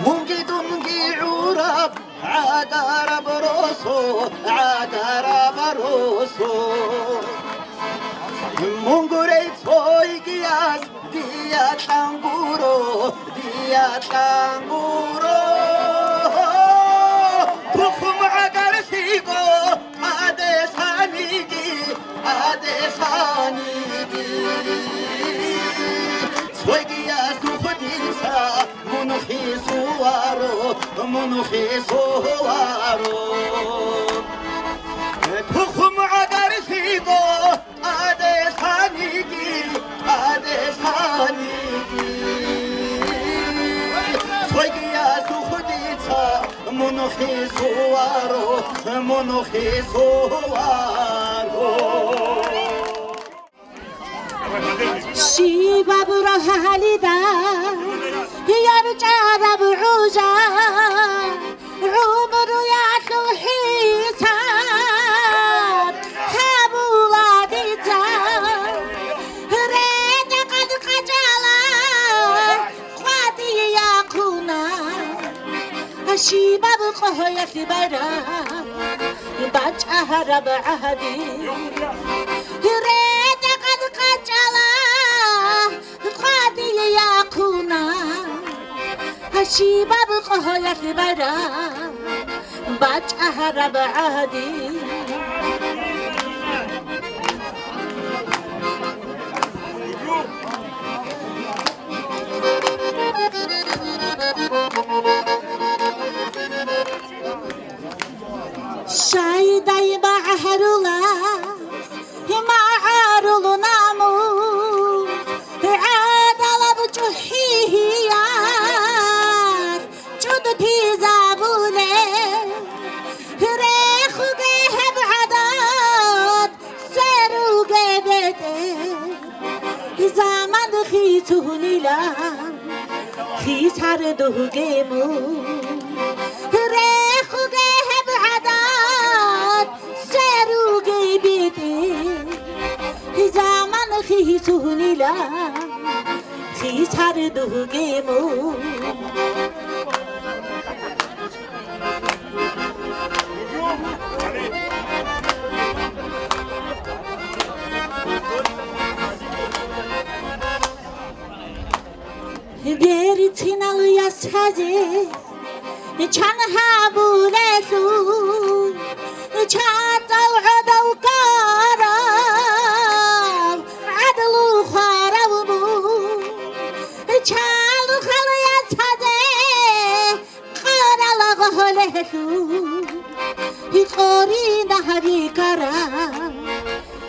Мунги-дунги гӀураб гӀагараб росо, гӀагараб росо. Мун гурей цойгияс дия кьан гуро, дия кьан гуро. Тухум гӀагарлъиго, тӀаде саниги, тӀаде саниги. Цойгияс тухудица мун хисуларо, мун хисуларо. Тухум гӀагарлъиго, тӀаде саниги, тӀаде саниги. Цойгияс тухудица мун хисуларо, мун хисуларо. Щибаб рагьалида ярчӀараб гӀужа, гӀумруялъул хӀисаб гьабула дица. РетӀа-къад къачӀала къватӀияхъуна, щибаб къоялъ байрам бачӀараб гӀади. РетӀа-къад къачӀала къватӀияхъуна, щибаб къоялъ байрам бачӀараб гӀади. Шайдай магӀарулас магӀарул намус, гӀадалаб чӀухӀияс чӀутӀизабулеб, рехуге гьеб гӀадат, сверуге бетӀер. Заман хисунила, хисар дугьуге мун. Рехуге гьеб гӀадат, сверуге бетӀер. Заман хисунила, хисар дугьуге мун. Берцинал ясазе чан гьабулелъул, чан цӀал гӀодов ккарав гӀадлу хварав мун. Чалухъал ясазе къарала гъолелъул, къорина гьаби ккарав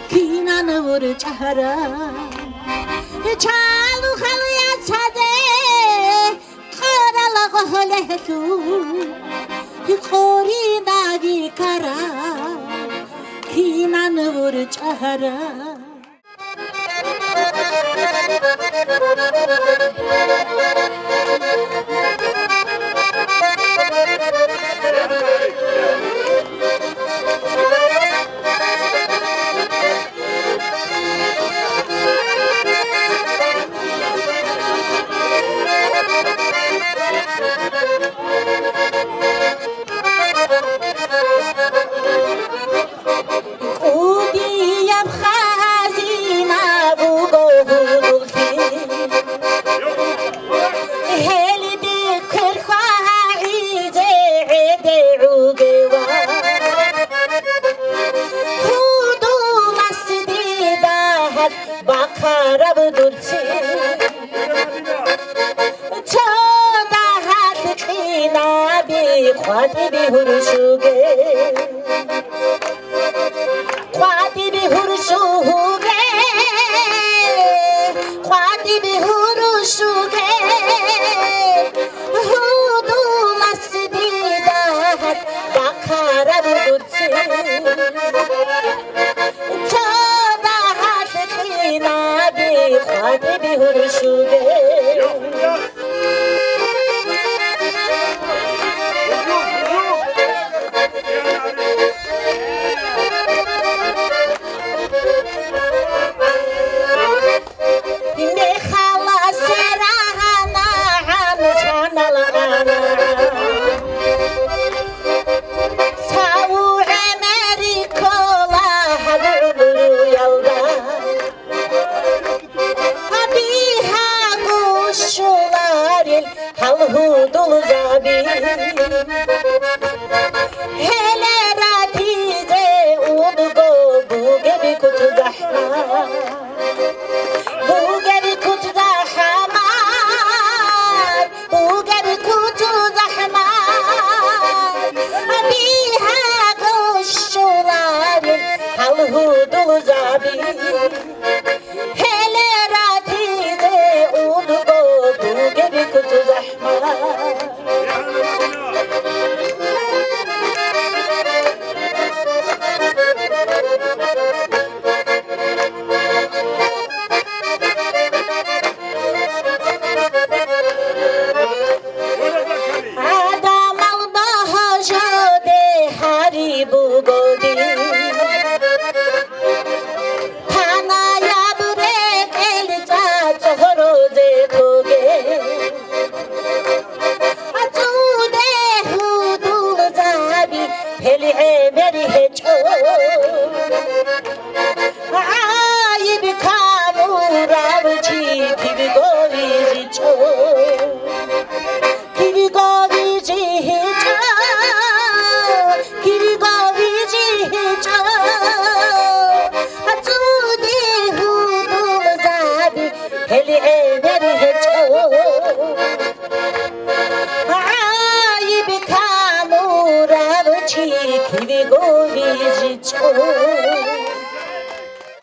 кинан вурчӀарав. Чалухъал ясазе къарала гъолелъул, къорина гьаби ккарав кинан вурчӀарав. КӀудияб хазина буго гьудуллъи, гьелде кверхва гӀизе гӀедегӀугева. Гьудулас дида гьалъ бахъараб дурцин. Цо дагьалъ къинаби ХъватӀибе гьурущуге, хъватӀибе гьурущуге, хъватӀибе гьурущуге, гьудулас дидагьат бахъараб гурци. Цо дагьалъ къинаби хъватӀибе гьурущуге. Мехаласе рагьана гӀанусанал ана. Цаву гӀемери ккола гьаб гӀумруялда. Гьаби гьагу щуларел гьал гьудулзаби. Гьеле ратизе унго бугеби куцӀ захӀмат. Бугеби куцӀ захӀмат. Бугеб куцу захӀмат, бигьа гъущуларел гьал гьудулзаби. Гьеле ратизе унго бугеб куцу захӀмат. Адамал багьа жоде гьари бугоди, танаяб рекӀел цӀацӀ гьорозе тоге. АцӀуде гьудулзаби гьел гӀемер гьечӀо. ГӀайиб камурав чи кибго вижичӀо. Кибго вижичӀо, кибго вижичӀо. АцӀуде гьудулзаби гьел гӀемер гьечӀо.